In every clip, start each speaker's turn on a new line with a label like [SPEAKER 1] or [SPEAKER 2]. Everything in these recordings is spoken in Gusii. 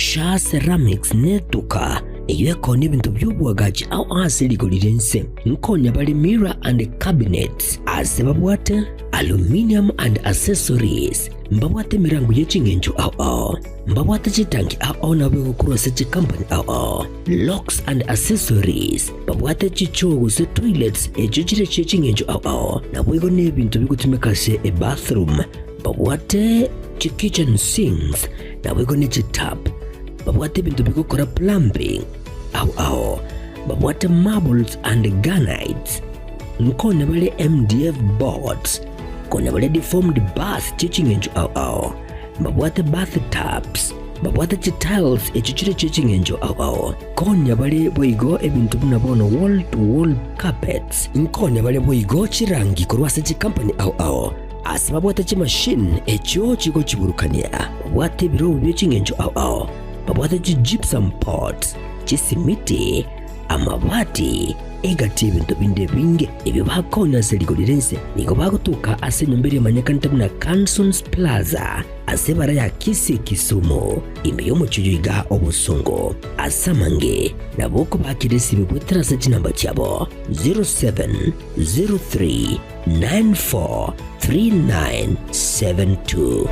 [SPEAKER 1] Shaa Ceramics netuka eyio ekoonia ebinto bi'oboagachi ao ase rigori ri'ense. Nkonya bare mirror and cabinets ase babwate aluminium and accessories. Mbabwate emerango ye ching'encho ao ao. Mbabwate chitanki ao ao nabo egokorwa ase chikampani ao ao. Locks and accessories. Babwate chichoo gose toilets echio chire chie ching'encho ao ao. Naboigo nebinto bigotumeka ase ebathroom. Babwate chikitchen sinks naboigo ne chitap. Babwate ebinto bigokora plumbing ao ao. Babwate marbles and granites. Nkonya bare MDF boards. Konya bare deformed bars chie ching'encho ao ao. Mbabwate bath tubs. Babwate chitiles echio chire chie ching'encho ao ao. Konya bare boigo ebinto buna bono wall to wall carpets. Nkonya bare boigo chirangi korwa ase chikampani ao ao. Ase babwate chimashini echio chigochiburukania, babwate ebirobu bie ching'encho ao ao, babwate chigypsum boards, chisimiti, amabati, egati y'ebinto binde ebinge ebio bakonya ase rigori ri'ense. Nigo bagotoka ase enyomba eria emanyekanete buna Cansons Plaza ase ebara ya Kisii Kisumu, ime y'omochie oyo iga obosongo. Ase amange nabo okobakera esimi goetera ase chinamba chiabo 0703 943972.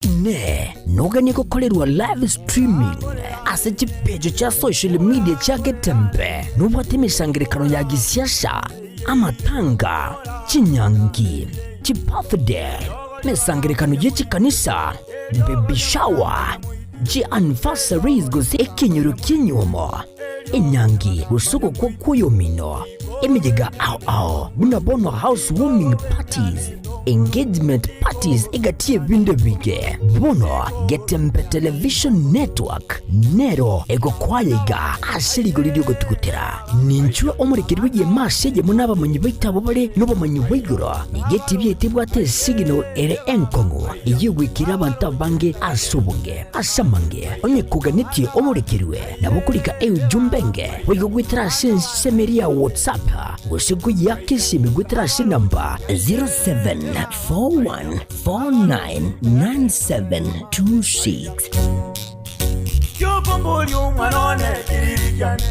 [SPEAKER 1] Inee! Noganie gokorerwa live streaming ase chipeji chia social media chia Getembe? Nobwate emesangererekano ya gisiasa, amatanga, chinyangi, chibirthday, emesangererekano ye chikanisa, baby shower, chianniversaries gose ekenyoro ki'enyuomo, enyangi gose ogokwa kw'oyomino, emeyega ao ao buna bono house warming parties, engagement parties egati y'ebinto ebinge. Bono Getembe Television Network nero egokwaya iga ase rigori ri'ogotugutera. Ninchwe omorekeri bw'egeema ase eyemo nabamanyi baito abwo bare nobomanyi bwa igoro. Nigo etibi yaito ebwate esignal ere enkong'u eyio egwekire abanto abange ase obonge. Ase amange, onye koganetie omorekerwe, nabo okorika eujumbe enge boigo goetera ase ensemo eria ya WhatsApp gose koyeaka esimi goetera ase enamba 0741499726.
[SPEAKER 2] Kiokomboria omwana one kiriri kiane.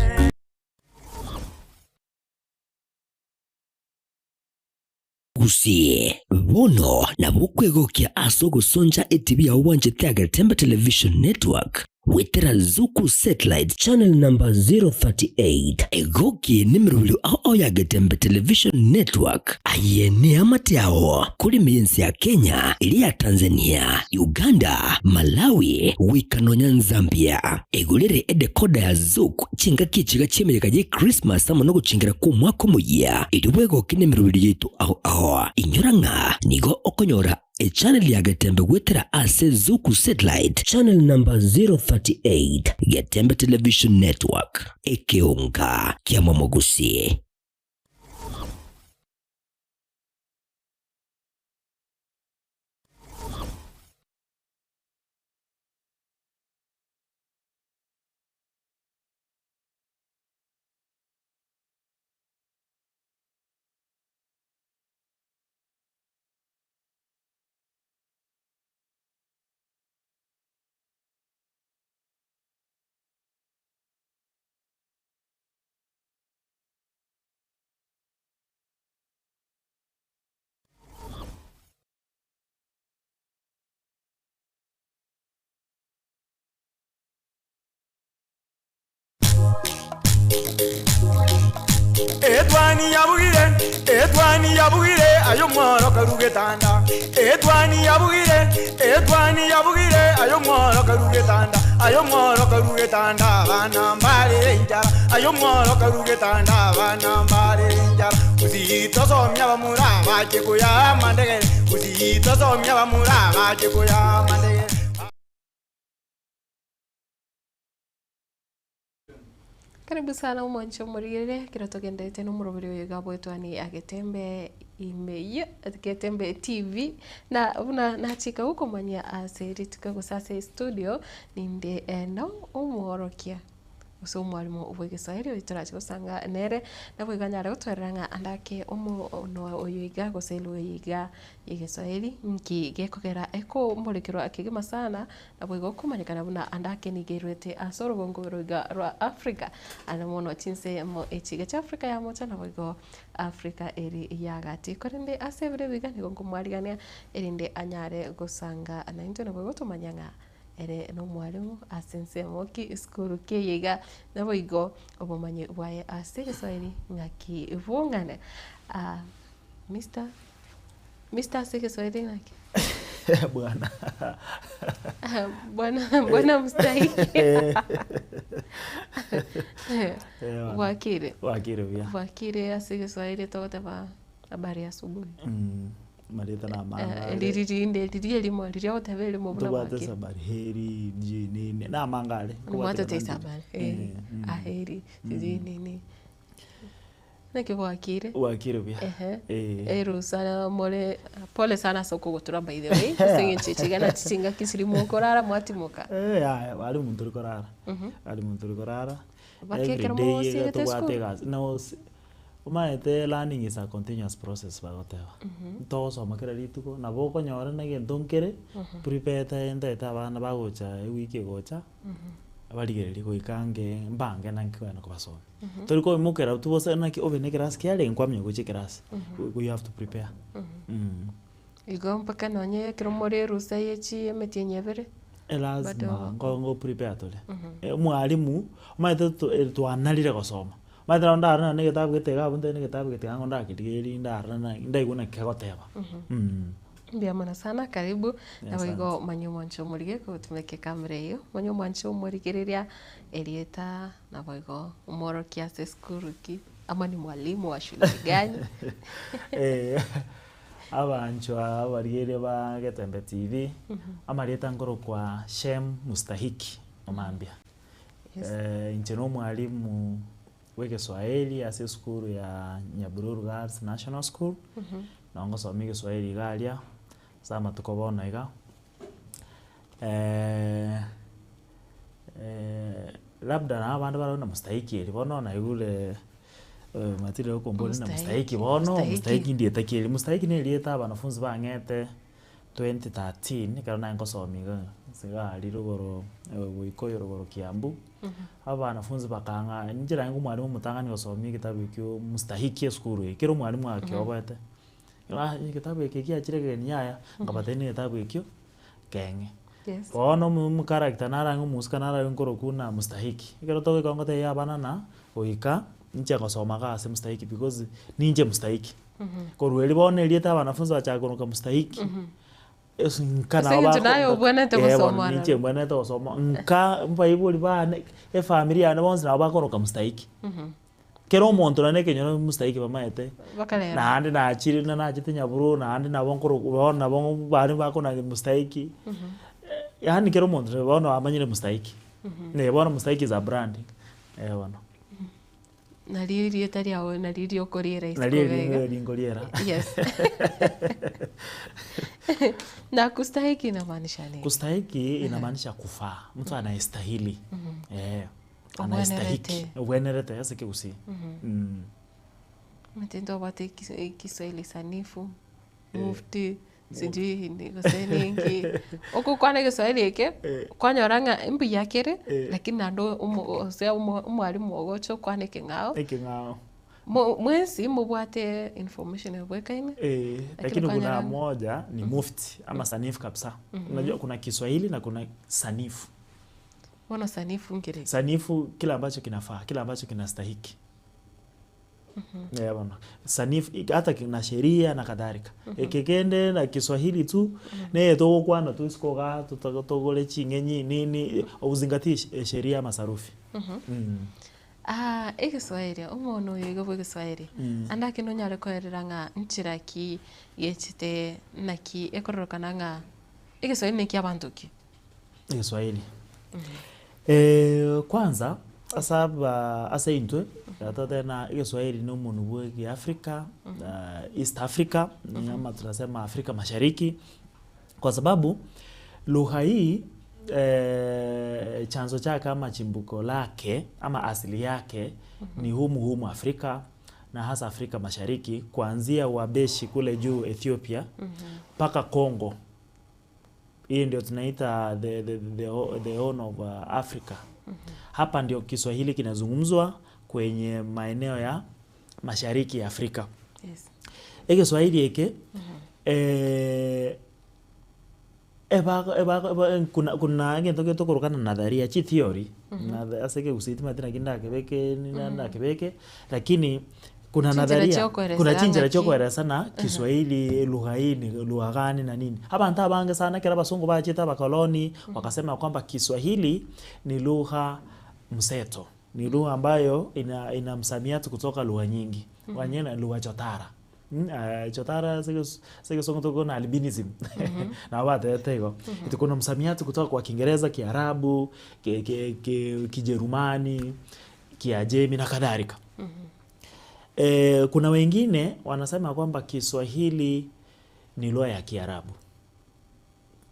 [SPEAKER 1] Gusii, bono nabo okwegokia ase ogosoncha etibi yao bwanchete ya Getembe Television Network goetera Zuku Satellite Channel number 038. Egoki nemerobio ao ao ya Getembe Television Network. Aye neamate ao korime y'ense ya Kenya, eria ya Tanzania, Uganda, Malawi, goika nonya Nzambia. Egorere edecoder ya Zuku chingaki echiga chi'emeyega ye Christmas amo nogochingera kw'omwaka omoyia, erio bwegoke nemeroberi yaito ao ao. Inyora ng'a nigo okonyora echannel ya Getembe goetera ase Zuku Satellite channel number 038, Getembe Television Network, ekeonga ki'amamogusi.
[SPEAKER 2] Etwani yabugire, etwani yabugire, aye omworo karu getanda. Etwani yabugire, etwani yabugire, aye omworo karu getanda. Aye omworo karu getanda, abana mbarere enchara. Aye omworo karu getanda, abana mbarere enchara. Gusii tosomia abamura bache koyaa amandegere, Gusii tosomia abamura bache koyaa amandegere.
[SPEAKER 3] Karibu sana omwanche omorigerere ekero togenderete nomoroberi oyo iga bwetwani agetembe ime ye Getembe TV na buna nachika gokomanyia ase rituko gose ase estudio ninde eno omworokia. Gose omwalimu bw'egeswahili oyio torache gosanga nere, naboigo anyare gotoerera ng'a ande ake omonwa oyo iga gose elugha eye iga y'egeswahili nki gekogera ekomorekerwa kegima sana, naboigo okomanyekana buna ande ake nigo erwete ase orogongo oro iga rwa Africa, ande mono chinsemo echi iga chia Africa ya mocha naboigo Africa eri ya gati. Korende ase ebiro ebi iga nigo nkomwarigania erinde anyare gosanga naintwe naboigo tomanya ng'a Ere nomwalimu ase ensemo ki esukuru ki eye iga, naboigo obomanyi bwaye ase egeswahili ng'aki bong'ana. Ah, Mister, Mister ase egeswahili ng'aki?
[SPEAKER 4] Bwana.
[SPEAKER 3] Bwana, bwana mstahiki.
[SPEAKER 4] Eh,
[SPEAKER 3] Bwakire.
[SPEAKER 4] Bwakire buya.
[SPEAKER 3] Bwakire ase egeswahili togoteba habari ya asubuhi.
[SPEAKER 4] Mm. Amareta
[SPEAKER 3] Eh,
[SPEAKER 4] namang'are.
[SPEAKER 3] riri rinde riria erimo riria ogoteba erimo buna
[SPEAKER 4] Ntobwate
[SPEAKER 3] bwakire.
[SPEAKER 4] esabari heri sijui nini namange are
[SPEAKER 3] Nimwate
[SPEAKER 4] nkobwatera
[SPEAKER 3] tesabari
[SPEAKER 4] nandire.
[SPEAKER 3] eh,
[SPEAKER 4] Eh, mm.
[SPEAKER 3] aheri sijui nini. Naki bwakire?
[SPEAKER 4] Bwakire buya.
[SPEAKER 3] Ehe.
[SPEAKER 4] Eh.
[SPEAKER 3] Erusa more pole sana ase okogotura by the way, ase eng'encho echi iga nachi chingaki chiria mokorara mwatimoka.
[SPEAKER 4] Eh, yaya bari omonto ori korara. Bari omonto ori korara.
[SPEAKER 3] Baka ekero
[SPEAKER 4] Everyday iga
[SPEAKER 3] mogosiegete
[SPEAKER 4] tobwate
[SPEAKER 3] esukuru?
[SPEAKER 4] egasi nosi Omanyete learning is a continuous process bagoteba, togosoma kera rituko, nabo okonyora na egento nkere, prepare ntaete abana bagocha ewiki egocha, barigererie goika ange mbange naki kogenda kobasomia. Tori koimokera tu bosa naki obe na ekerasi kiarenge kwamanya gochia ekerasi, you have to prepare.
[SPEAKER 3] Igo mpaka nonye ekero more erusa ye chi emetienyi ebere.
[SPEAKER 4] Elasima nko nko prepare tore. Omwalimu, omanyete to twanarire gosoma, omanyete nabo ndarore nonye na egetabu gete iga abwo ntabe na egetabu gete iga nigo ndakerigereria ndarora na ndaigwa naki kegoteba.
[SPEAKER 3] Mbuya mono sana, karibu. Naboigo
[SPEAKER 4] Asante.
[SPEAKER 3] manya omwancho omorige kogotumeka ekamera eyio, manya omwancho omorigereria erieta naboigo omworokia ase esukuru ki, ama ni mwalimu wa shule gani.
[SPEAKER 4] Abanchwa abarigereria ba Getembe TV, amarieta nkorokwa Shem Mustahiki Omambia.
[SPEAKER 3] Yes.
[SPEAKER 4] Inche na omwalimu bwa egeswahili ase esukuru ya Nyabururu Girls National School, nabo ngosomia egeswahili iga aria, ase amatuko bono iga. Labda nabo abande barore buna mustahiki eri bono naigure Matilda okomboria buna mustahiki bono, mustahiki ndieta ki eri? Mustahiki na erieta abanafunzi bang'ete 2013 ekero naye ngosomia iga ase iga aria rogoro Gikuyu rogoro Kiambu, abanafunzi bakang'a inche naye omwalimu omotang'ani gosomia egetabu ekio mustahiki esukuru eye, kera omwalimu akioboete, egetabu eke giachire ekegeni yaya, nkabatebia na egetabu ekio keng'e.
[SPEAKER 3] Yes.
[SPEAKER 4] Bono omo omokarakita nare ang'e omosike nare ang'e nkorokwa buna mustahiki, ekero togoika ngotebia abana na goika inche ngosoma iga ase mustahiki because ninche mustahiki. Korwa erio bono erieta abanafunzi bachaka koroka mustahiki, ase nka
[SPEAKER 3] Ase
[SPEAKER 4] nabo
[SPEAKER 3] eng'encho naye
[SPEAKER 4] bakonda
[SPEAKER 3] obwenerete
[SPEAKER 4] eh bono
[SPEAKER 3] gosoma
[SPEAKER 4] ninche
[SPEAKER 3] aroro.
[SPEAKER 4] mbwenerete gosoma, nka abaibori bane, efamiri yane bonsi nabo bakoroka mustahiki. Kera omonto nonye na ekenyoro mustahiki bamaete,
[SPEAKER 3] Bakarera.
[SPEAKER 4] naende nachire na nachete nyabururu naende nabo nkorokwa bono nabo bare bakonangeria mustahiki, yaani kera omonto bono amanyire mustahiki. Bono mustahiki is a brand, eh bono.
[SPEAKER 3] Nario erieta riao nario riokoriera isiko
[SPEAKER 4] Nario
[SPEAKER 3] iga iga.
[SPEAKER 4] eri rinkoriera.
[SPEAKER 3] Yes. Na kustahiki inamaanisha nini?
[SPEAKER 4] Kustahiki inamaanisha kufaa, mtu anayestahili. Eh, anayestahiki.
[SPEAKER 3] Obwenerete.
[SPEAKER 4] Obwenerete ase ekegusii. Mm.
[SPEAKER 3] Omanyete ntobwate ekis- ekiswahili sanifu, mufti, sijui ni gose ninki. Ogokwana egeswahili eke, kwanyora ng'a mbuya kere, lakini naende omo gose omo omwalimu ogocha okwane ekeng'ao,
[SPEAKER 4] Ekeng'ao.
[SPEAKER 3] mo mwensi mobwate information ebwekaine,
[SPEAKER 4] Eh,
[SPEAKER 3] lakini
[SPEAKER 4] lakini kuna
[SPEAKER 3] kwanyora ng'a
[SPEAKER 4] moja ni mufti ama sanifu kabisa. Unajua kuna Kiswahili na kuna sanifu.
[SPEAKER 3] Bono sanifu nkere ki?
[SPEAKER 4] Sanifu kile ambacho kinafaa, kile ambacho kinastahiki. Eh, bono sanifu hata na sheria na kadhalika. Eke kende na Kiswahili tu, neye togokwana tu isiko igaa totoge togore ching'enyi nini, hauzingatii sheria ama sarufi.
[SPEAKER 3] Ah, egeswaeri, omono oyo iga bwa egeswaeri, ande ake nonyare koerera ng'a nchera ki gechete naki ekororokana ng'a egeswaeri neki abanto ki?
[SPEAKER 4] Egeswahili. Kwanza ase aba ase intwe totebe ng'a egeswahili na omonwe bwa egeafrica, East Africa, ama tunasema Afrika mashariki, kwa sababu lugha hii. Chanzo chake ama chimbuko lake ama asili yake ni humu humu Afrika na hasa Afrika Mashariki kuanzia Wabeshi kule juu Ethiopia mpaka Congo. Hii ndio tunaita the horn of Africa. Hapa ndio Kiswahili kinazungumzwa kwenye maeneo ya mashariki ya Afrika.
[SPEAKER 3] Yes.
[SPEAKER 4] Egeswahili eke eh, eba, eba, eba, kuna, kuna egento getokorokana nadharia chi theory mm ase ekegusii timanyeti naki ndakebeke nina ndakebeke lakini kuna
[SPEAKER 3] Chinchera
[SPEAKER 4] nadharia
[SPEAKER 3] chiokoeresera
[SPEAKER 4] kuna chinchera
[SPEAKER 3] ng'aki.
[SPEAKER 4] chiokoeresa na Kiswahili lugha hii ni lugha gani na nini. Abanto abange sana ekero abasongo bachete abakoloni wakasema kwamba Kiswahili ni lugha mseto, ni lugha ambayo ina, ina msamiati kutoka lugha nyingi mm -hmm. lugha chotara chotara ase egesongo tokona albinism nabo batebete igo eti kuna msamiati kutoka kwa Kiingereza, Kiarabu, Kijerumani, Kiajemi na kadhalika. Kuna wengine wanasema kwamba Kiswahili ni lugha ya Kiarabu.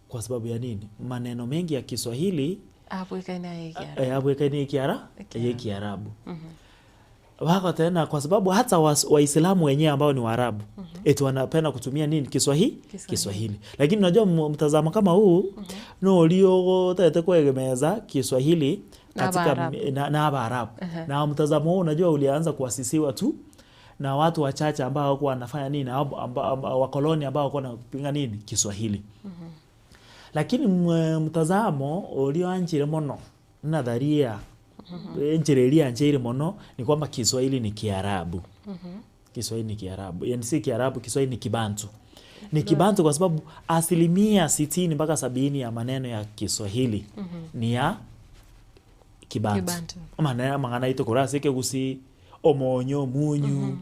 [SPEAKER 4] Kwa sababu ya nini? Maneno mengi ya Kiswahili
[SPEAKER 3] Abwekaine aye Ekiarabu.
[SPEAKER 4] abwekaine Ekiara ye Kiarabu. Wako tena kwa sababu hata Waislamu wenyewe ambao ni Waarabu eti wanapenda kutumia nini? Kiswahili?
[SPEAKER 3] Kiswahili.
[SPEAKER 4] Kiswahili. Lakini unajua mtazamo kama huu no ulio tete kuegemeza Kiswahili
[SPEAKER 3] Na
[SPEAKER 4] katika
[SPEAKER 3] Waarabu.
[SPEAKER 4] na Waarabu. Na mtazamo huu unajua ulianza kuasisiwa tu na watu wachache ambao hawakuwa wanafanya nini, wakoloni ambao hawakuwa wanapinga nini Kiswahili. Lakini mtazamo ulioanjire mono nadharia enchera eria ancheire mono ni kwamba Kiswahili ni Kiarabu. Kiswahili ni Kiarabu. Yaani si Kiarabu, Kiswahili ni Kibantu. Ni Kibantu kwa sababu 60% mpaka 70% ya maneno ya Kiswahili ni ya Kibantu.
[SPEAKER 3] Kibantu.
[SPEAKER 4] Amang'ana amang'ana aito korwa ase ekegusii, omonyo, omunyu,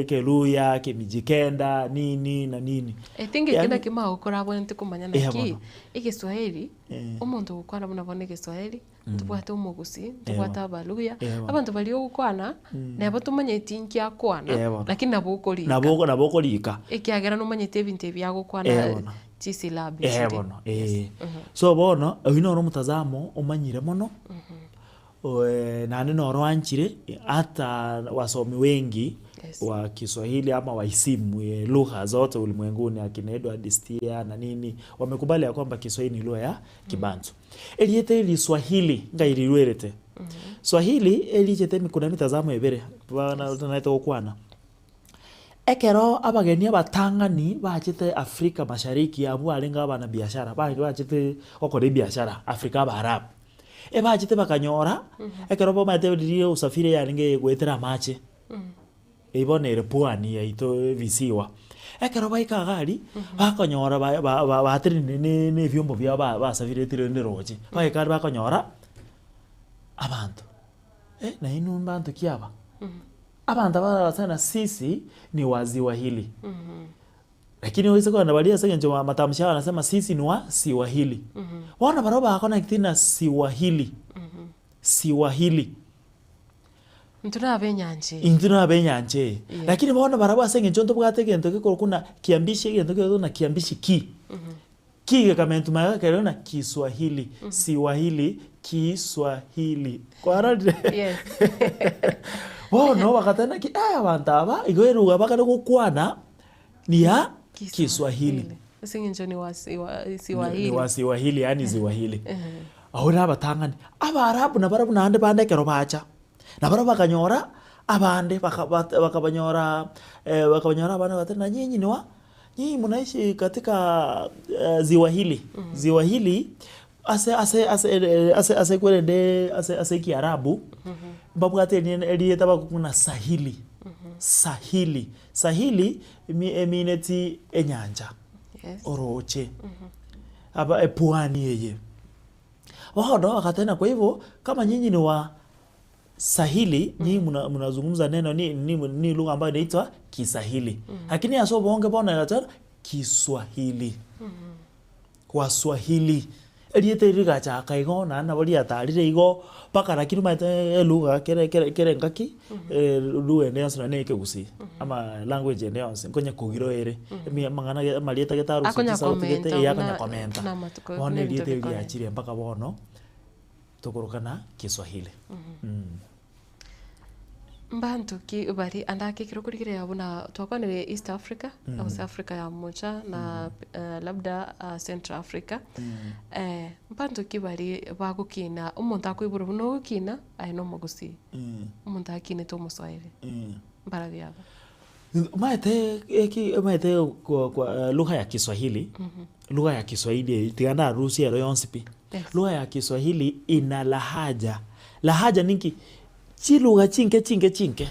[SPEAKER 4] keluya, kemijikenda, nini na nini.
[SPEAKER 3] I think
[SPEAKER 4] Yaani
[SPEAKER 3] ekio naki magokora abwenerete komanya
[SPEAKER 4] Eh,
[SPEAKER 3] naki
[SPEAKER 4] bono.
[SPEAKER 3] egeswahili
[SPEAKER 4] Eh.
[SPEAKER 3] omonto ogokwana buna bono egeswahili ntobwate omogusi ntobwate
[SPEAKER 4] bono.
[SPEAKER 3] abaluya
[SPEAKER 4] Eh, bono.
[SPEAKER 3] abanto baria ogokwana nabo tomanyeti nki akwana
[SPEAKER 4] Eh, bono.
[SPEAKER 3] lakini nabo okorika
[SPEAKER 4] Nabo nabo okorika.
[SPEAKER 3] ekiagera nomanyete ebinto ebi agokwana
[SPEAKER 4] Eh, bono.
[SPEAKER 3] chisilabi
[SPEAKER 4] Eh,
[SPEAKER 3] chire.
[SPEAKER 4] bono. Eh. So bono oyio noro omotazamo omanyire mono naende noro anchire hata wasomi wengi
[SPEAKER 3] Yes.
[SPEAKER 4] wa Kiswahili ama waisimu lugha zote ulimwenguni akina Edward Steer na nini wamekubali ya kwamba Kiswahili ni lugha ya Kibantu. Eriete eri Swahili ngairirwerete. Swahili erichete kuna mitazamo ebere bana tunaita gokwana. Ekero abageni abatang'ani bachete Afrika Mashariki abwo barenge abana biashara bange bachete gokora ebiashara Afrika Abaarabu. Ebachete bakanyora ekero bamaete riria usafiri yarenge goetera amache. Eywo bono ere pwani yaito ebisiwa. Ekero baika iga aria, bakonyora batenenire na ebiombo biabo basafiretire rende roche. Baika aria bakonyora abanto, eh nainwe mbanto ki aba? Abanto aba barasana sisi ni wa ziwa hili. Lakini oise kogenda baria ase eng'encho matamshi yabo wanasema sisi ni wa siwa hili. Bono barabwo bakonecti na siwa hili. Siwa hili.
[SPEAKER 3] Intwe nabe enyancha eye.
[SPEAKER 4] Intwe nabe enyancha eye.
[SPEAKER 3] Yeah.
[SPEAKER 4] Lakini bono barabwo ase eng'encho ntobwate egento gekorokwa na kiambishi egento gekorokwa na kiambishi ki. Ki gekamentwa magega kereo na Kiswahili, Siwahili, Kiswahili. Kwarorire?
[SPEAKER 3] Yes.
[SPEAKER 4] Bono bagateba naki eh abanto aba igo eruga bakare gokwana ni ya Kiswahili.
[SPEAKER 3] Ase eng'encho ni wa siwa
[SPEAKER 4] Ni
[SPEAKER 3] Siwahili.
[SPEAKER 4] wa Siwahili yaani Ziwahili. Abwo na abatang'ani. Abaarabu nabarabwo naende bande ekero bacha, nabarabwo bakanyora abande bakabanyora bakabanyora abana bagateba na nyinyi ni wa nyinyi mnaishi katika ziwa hili. Ziwa hili ase ase ase ase ase kwerende ase ase ekiarabu mbabwate erieta bagokuna sahili. Sahili. Sahili emineti enyancha.
[SPEAKER 3] Yes.
[SPEAKER 4] Oroche. Aba epwani eye. Bono bagateba kwa hivyo kama nyinyi ni wa Sahili, nyinyi mnazungumza neno ni, ni, ni lugha ambayo inaitwa Kisahili. Lakini ase obonge bono egateba Kiswahili. Waswahili. Erieta eri rigachaka igo naende nabo riatarire igo mpaka lakini omanyete elugha kere kere kere engaki lugha ende yonsi nonye na ekegusii ama language ende yonsi nkonya kogirwa ere amang'ana amarieta gete arusia
[SPEAKER 3] Akonya
[SPEAKER 4] chisauti gete
[SPEAKER 3] komenta
[SPEAKER 4] eh akonya
[SPEAKER 3] buna
[SPEAKER 4] komenta.
[SPEAKER 3] buna amatuko
[SPEAKER 4] Bono
[SPEAKER 3] buna ebinto
[SPEAKER 4] erieta eri
[SPEAKER 3] bikore.
[SPEAKER 4] riachire mpaka bono. Tokorokana Kiswahili.
[SPEAKER 3] Mbanto ki bari ande ake ekero okorigereria buna twakwanire East Africa, gose Africa ya mocha na labda Central Africa, mbanto ki bari bagokina omonto akoiborwa buna ogokina aye na omogusii, omonto akinete omoswahili, mbarabwo aba?
[SPEAKER 4] Omanyete eki omanyete kwa kwa lugha ya Kiswahili, lugha ya Kiswahili eye tiga ndarusie ero yonsi pi.
[SPEAKER 3] Yes.
[SPEAKER 4] Lugha ya Kiswahili ina lahaja, lahaja ninki? Chilugha chinke chinke chinke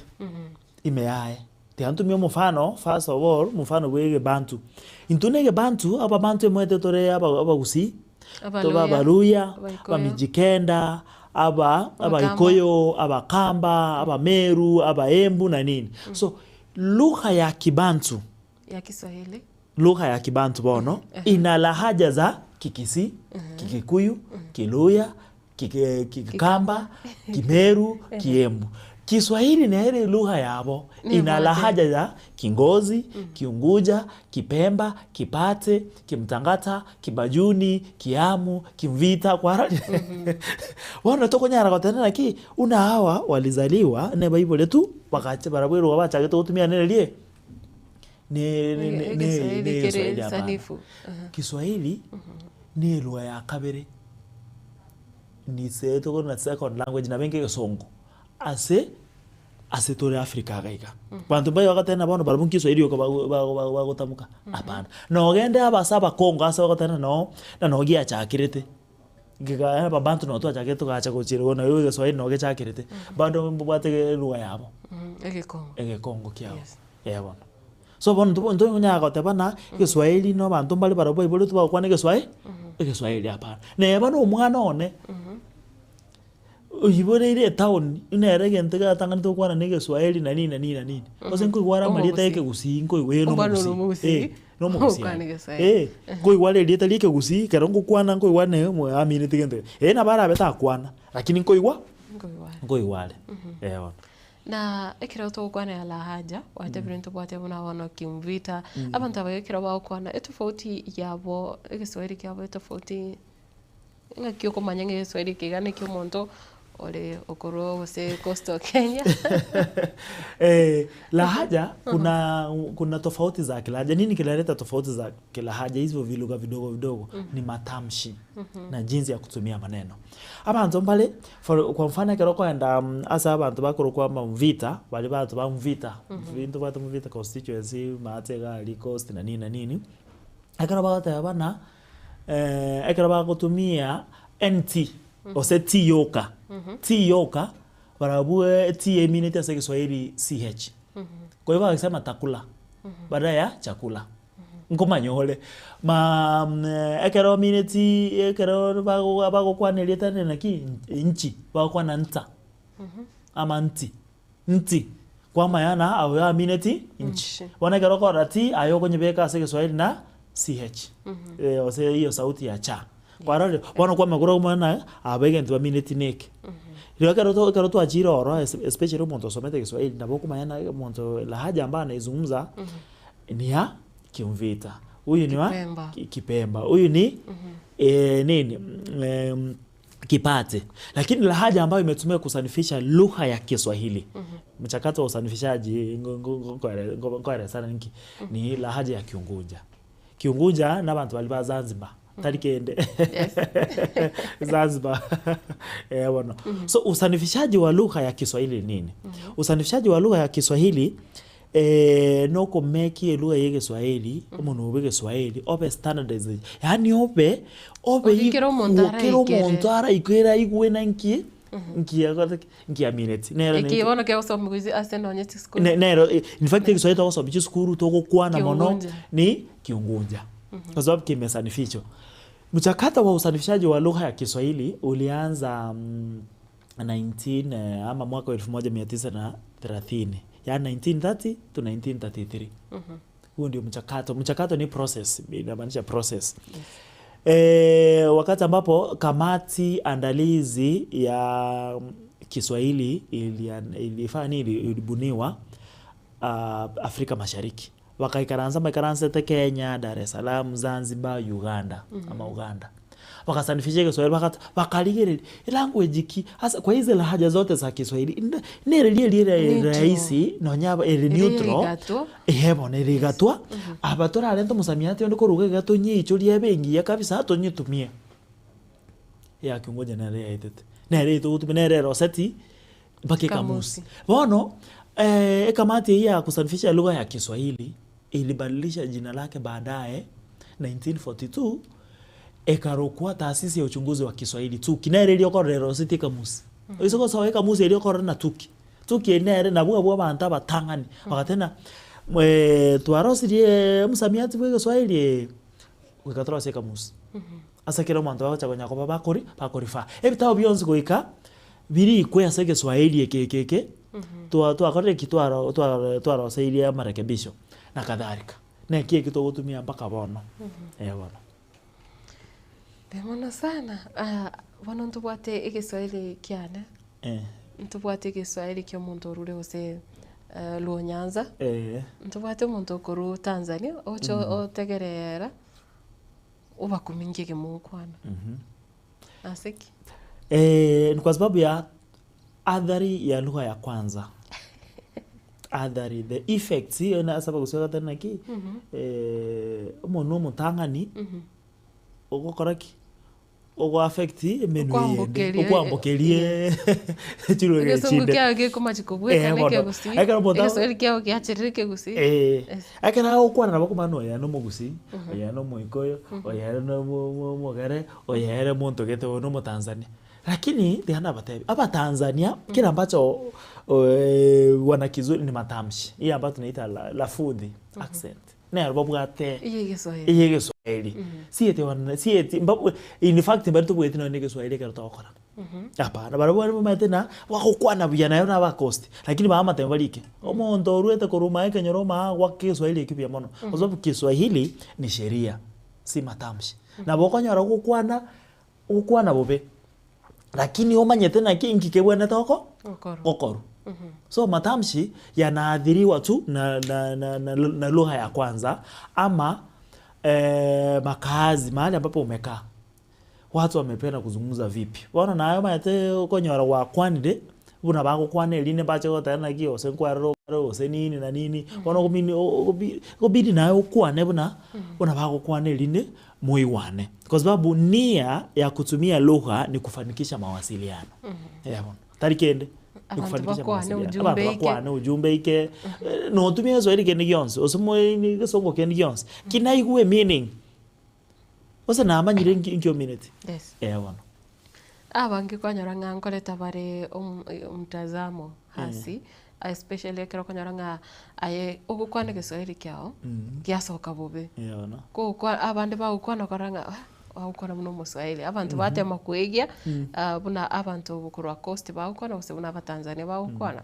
[SPEAKER 4] ime yaye. Tiga ntumie omofano first of all, omofano bwa egebantu. Intwe na egebantu, ababantu emanyete tore aba abagusii, tobe
[SPEAKER 3] Abaluya,
[SPEAKER 4] abaluya,
[SPEAKER 3] Abaikuyu.
[SPEAKER 4] abamijikenda, aba
[SPEAKER 3] Abakamba.
[SPEAKER 4] abaikuyu, abakamba, abameru, abaembu na nini. So lugha ya kibantu,
[SPEAKER 3] Ya Kiswahili.
[SPEAKER 4] lugha ya kibantu bono ina lahaja za Kikisii, Kikikuyu, Kiluya, Kikamba, Kimeru, Kiembu. Kiswahili nere lugha yabo
[SPEAKER 3] Ni
[SPEAKER 4] ina
[SPEAKER 3] bwate.
[SPEAKER 4] lahaja za Kingozi, Kiunguja, Kipemba, Kipate, Kimtangata, Kibajuni, Kiamu, Kimvita kwara bono tokonyara goteba naki buna hawa walizaliwa ne baibore tu bagacha barabwo erwa bachagete gotumia nere rie ne ne ne ne
[SPEAKER 3] Egeswahili
[SPEAKER 4] ne
[SPEAKER 3] kere
[SPEAKER 4] Kiswahili hapana.
[SPEAKER 3] sanifu. Aha.
[SPEAKER 4] Kiswahili ne elugha ya kabere nise tokore na second language nabo enke egesongo ase ase tore Africa iga iga. Banto mbaye bagateba ng'a bono barabwo nkiswahili yoka bago bago bago bagotamoka hapana. Nogende abase abakongo ase bagoteba ng'a noo na noo giachakerete, giga ababantu noo twachakete togacha gochia igo nario egeswahili noo gechakerete, bado mbabwate elugha yabo.
[SPEAKER 3] Egekongo.
[SPEAKER 4] Egekongo kiabo,
[SPEAKER 3] Yes.
[SPEAKER 4] eh bono. So bono ntobo ntonyara goteba ng'a egeswahili na abanto mbare barabwo baiboretwe bagokwana egeswahi egeswahili hapana. Neba na omwana one, oiboreire etown, nere egento gatang'anete gokwana na egeswahili na nini na nini na nini, gose nkoigwa are amarieta ya
[SPEAKER 3] Omogusii.
[SPEAKER 4] ekegusii nkoigwa eh na
[SPEAKER 3] Omwana ore
[SPEAKER 4] omogusii,
[SPEAKER 3] omogusii,
[SPEAKER 4] eh na omogusii
[SPEAKER 3] ogokwana
[SPEAKER 4] aye.
[SPEAKER 3] egeswahili.
[SPEAKER 4] Eh, nkoigwa are erieta ria ekegusii ekero ngokwana nkoigwa ne amineti gento gete, eh nabo arabe takwana, lakini nkoigwa
[SPEAKER 3] Nkoigwa are.
[SPEAKER 4] nkoigwa are, eh bono.
[SPEAKER 3] Na ekero togokwanera lahaja, gwatebire ntobwate buna bono Kimvita, abanto aba ekero bagokwana etofauti yabo egeswahili kiabo etofauti ng'aki okomanya ng'a egeswahili eke iga naki omonto ore okorwa gose coastal Kenya.
[SPEAKER 4] Lahaja kuna kuna tofauti za kilahaja. Nini kinaleta tofauti za kilahaja hivyo vilugha vidogo vidogo ni matamshi na jinsi ya kutumia maneno. Abanto mbare for kwa mfano ekero okoenda ase abanto bakorokwa ama Mvita, baria abanto ba Mvita, ntobwate Mvita constituency maate iga aria coast na nini na nini, ekero bagoteba buna ekero bagotumia nt gose t yoka, t yoka barabwo t emineti ase egeswahili ch. Kwa hivyo bagesema takula badala ya chakula. Nkomanya ore ma ekero omineti ekero bago bagokwana erieta rinde naki nchi, bagokwana nta ama nti, nti kwamanya ng'a oyo amineti nchi.
[SPEAKER 3] Nchi.
[SPEAKER 4] Bono ekero okorora ti aye okonyebeka ase egeswahili na ch, gose hiyo sauti ya cha. Kwarorire? Bono kwamanya korwa omwana ng'a aba egento bamineti neke. Rirorio ekero to ekero twachire ororo especially omonto osomete egeswahili nabo okomanya ng'a omonto lahaja ambayo anaizungumza ni ya Kimvita, huyu ni wa
[SPEAKER 3] Kipemba.
[SPEAKER 4] Kipemba, huyu ni nini Kipate. Lakini lahaja ambayo imetumika kusanifisha lugha ya Kiswahili mchakato wa usanifishaji nkoelezana ninki ni lahaja ya Kiunguja. Kiunguja na abanto baria ba Zanzibar tari kende
[SPEAKER 3] Yes.
[SPEAKER 4] Zanzibar eh bono. So usanifishaji wa lugha ya Kiswahili ni nini? Usanifishaji wa lugha ya Kiswahili nokomeki elugha ya egeswahili omonwe bwa egeswahili obe standardized yaani obe obe
[SPEAKER 3] Oria kera omonto
[SPEAKER 4] kera
[SPEAKER 3] araikere.
[SPEAKER 4] omonto araikere aigwe na nki nki akorete ki nki amineti. Nero
[SPEAKER 3] Eki
[SPEAKER 4] nento
[SPEAKER 3] bono kegosomigwa ase ase nonye chisukuru.
[SPEAKER 4] Ne nero in fact egeswahili togosoma chisukuru togokwana mono
[SPEAKER 3] Kiungunja.
[SPEAKER 4] ni kiungunja kwa sababu kimesanifishwa. Mchakato wa usanifishaji wa lugha ya Kiswahili ulianza 19 ama mwaka wa 1930 yaani 1930 to 1933. Huo ndio mchakato. Mchakato ni process, inamaanisha process. Wakati ambapo kamati andalizi ya Kiswahili ilifanya nini? Ilibuniwa Afrika Mashariki. Bakaikaransa mbaikaransete Kenya, Dar es Salaam, Zanzibar, Uganda ama Uganda. Bagasanifisha egeswahili bagata bakarigereria elanguage ki ase kwa hizi lahaja zote za kiswahili nde nere ria eria
[SPEAKER 3] Neutral.
[SPEAKER 4] rahisi nonya aba ere
[SPEAKER 3] Ere
[SPEAKER 4] neutral,
[SPEAKER 3] egatwa.
[SPEAKER 4] eeh bono ere egatwa, aba torarente omosamiati onde korwa iga iga tonyeichorie ebe engiya kabisa tonyetumie. Eyakiungoja nere yaetete, nere etogotumia nere eroseti mpaka ekamusi.
[SPEAKER 3] Ekamusi.
[SPEAKER 4] Bono ekamati eyio ya kusanifisha lugha ya kiswahili, ilibadilisha jina lake baadaye 1942, ekarokwa taasisi ya uchunguzi wa kiswahili TUKI, nere eria okorora eroseti ekamusi. Oise gosoa ekamusi eria okorora na TUKI, TUKI eri nere nabwo abwo abanto abatang'ani, bagateba ng'a twarosirie omosamiati bwa egeswahili ee, goika torosie ekamusi. Ase kera omonto bagocha konya koba bakori bakorifaa. Ebitabu bionsi goika birikwe ase egeswahili eke eke eke, twa twakorire ki? Twaro twaro twaroseirie amarekebisho na kadhalika. Neki eki togotumia mpaka bono, eh bono.
[SPEAKER 3] Mbuya mono sana, bono ntobwate egeswahili kiane, ntobwate egeswahili kia omonto orure gose Luo Nyanza, ntobwate omonto okorwa Tanzania, oche otegerera. Obakumingie egemonkwana. Ase ki?
[SPEAKER 4] Ni kwa sababu ya athari ya lugha ya kwanza. Athari, the effects, iyo na ase abagusii bagateba naki, omonwa omotang'ani, ogokora ki? Ogo affect emenwa eyende,
[SPEAKER 3] Okwambokeria,
[SPEAKER 4] okwambokeria chiruga
[SPEAKER 3] Egesongo
[SPEAKER 4] echinde.
[SPEAKER 3] kiago gekomachi kobweka
[SPEAKER 4] Eh,
[SPEAKER 3] na
[SPEAKER 4] bono.
[SPEAKER 3] ekegusii,
[SPEAKER 4] Ekero omonto
[SPEAKER 3] egeswahili kiago giacherire ekegusii.
[SPEAKER 4] Eh,
[SPEAKER 3] Yes.
[SPEAKER 4] ekero agokwana nabo okomanya ng'a oyo na omogusii, oyo na omoikoyo, oyo na omo- omo- omogere, oyo ere omonto gete, oyo na omotanzania. Lakini tiga nabatebi, abatanzania kera ambacho wana kizuri ni matamshi, hiyo ambayo tunaita la lafudhi, accent. Nero babwate
[SPEAKER 3] Ey'egeswahili.
[SPEAKER 4] ey'egeswahili. Sieti wana sieti mbabu in fact mbari tobweti nonye na egeswahili ekero togokora. Hapana, barabwo bare bamaete na bagokwana buya naye na abakosti, lakini bamatemo barike. Omonto oruete korwa omae ekenyoro omaa agoaka egeswahili ekio buya mono. Kwa sababu kiswahili ni sheria, si matamshi. Nabo okonyora ogokwana, ogokwana bobe, lakini omanyete naki inki kebwenerete goko
[SPEAKER 3] Gokorwa.
[SPEAKER 4] gokorwa. So matamshi yanaathiriwa tu na, na, na, na, na lugha ya kwanza ama makaazi mahali ambapo umekaa watu wamependa kuzungumza vipi. Bono naye omanyete okonyora gwakwanire buna bagokwana erinde mbache goteba naki gose nkwarire okare gose nini na nini bono okomini okobidi naye okwane buna buna bagokwana erinde moigwane kwa sababu nia ya kutumia lugha ni kufanikisha mawasiliano eh bono tari kende ni
[SPEAKER 3] Abanto
[SPEAKER 4] kufanikisha
[SPEAKER 3] bakwane
[SPEAKER 4] mawasiliano
[SPEAKER 3] ujumbe
[SPEAKER 4] abanto
[SPEAKER 3] ike.
[SPEAKER 4] bakwane ujumbe ike notumia egeswahili kende gionsi gose moe egesongo kende gionsi ki naigwe meaning gose namanyire nki nki omineti
[SPEAKER 3] Yes.
[SPEAKER 4] eh bono.
[SPEAKER 3] Abange kwanyora ng'a nkoreta bare omtazamo hasi, especially ekero okonyora ng'a aye ogokwana egeswahili kiago, giasoka bobe.
[SPEAKER 4] Eh bono.
[SPEAKER 3] Kogokwa abande bagokwana okorora ng'a ah bagokwana buna omoswahili, abanto batema koegia buna abanto korwa coast bagokwana gose buna abatanzania bagokwana.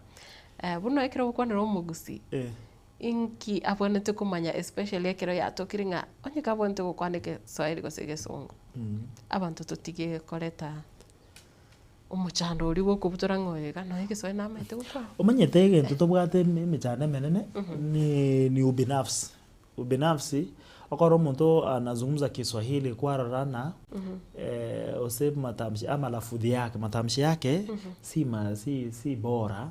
[SPEAKER 3] Buna ekero ogokwanera omogusii, Inki abwenerete komanya especially ekero yatokire ng'a onye kabwenerete gokwana egeswahili gose egesongo, abanto totige koreta omochando oria bwa okobutora ng'a oyo iga nonya egeswahili namaete gokwana.
[SPEAKER 4] Omanyete egento tobwate eme- emechando emenene ni ni ubinafsi, ubinafsi okore omonto anazungumza kiswahili kwarora ng'a gose matamshi ama lafudhi yake matamshi yake si ma si si bora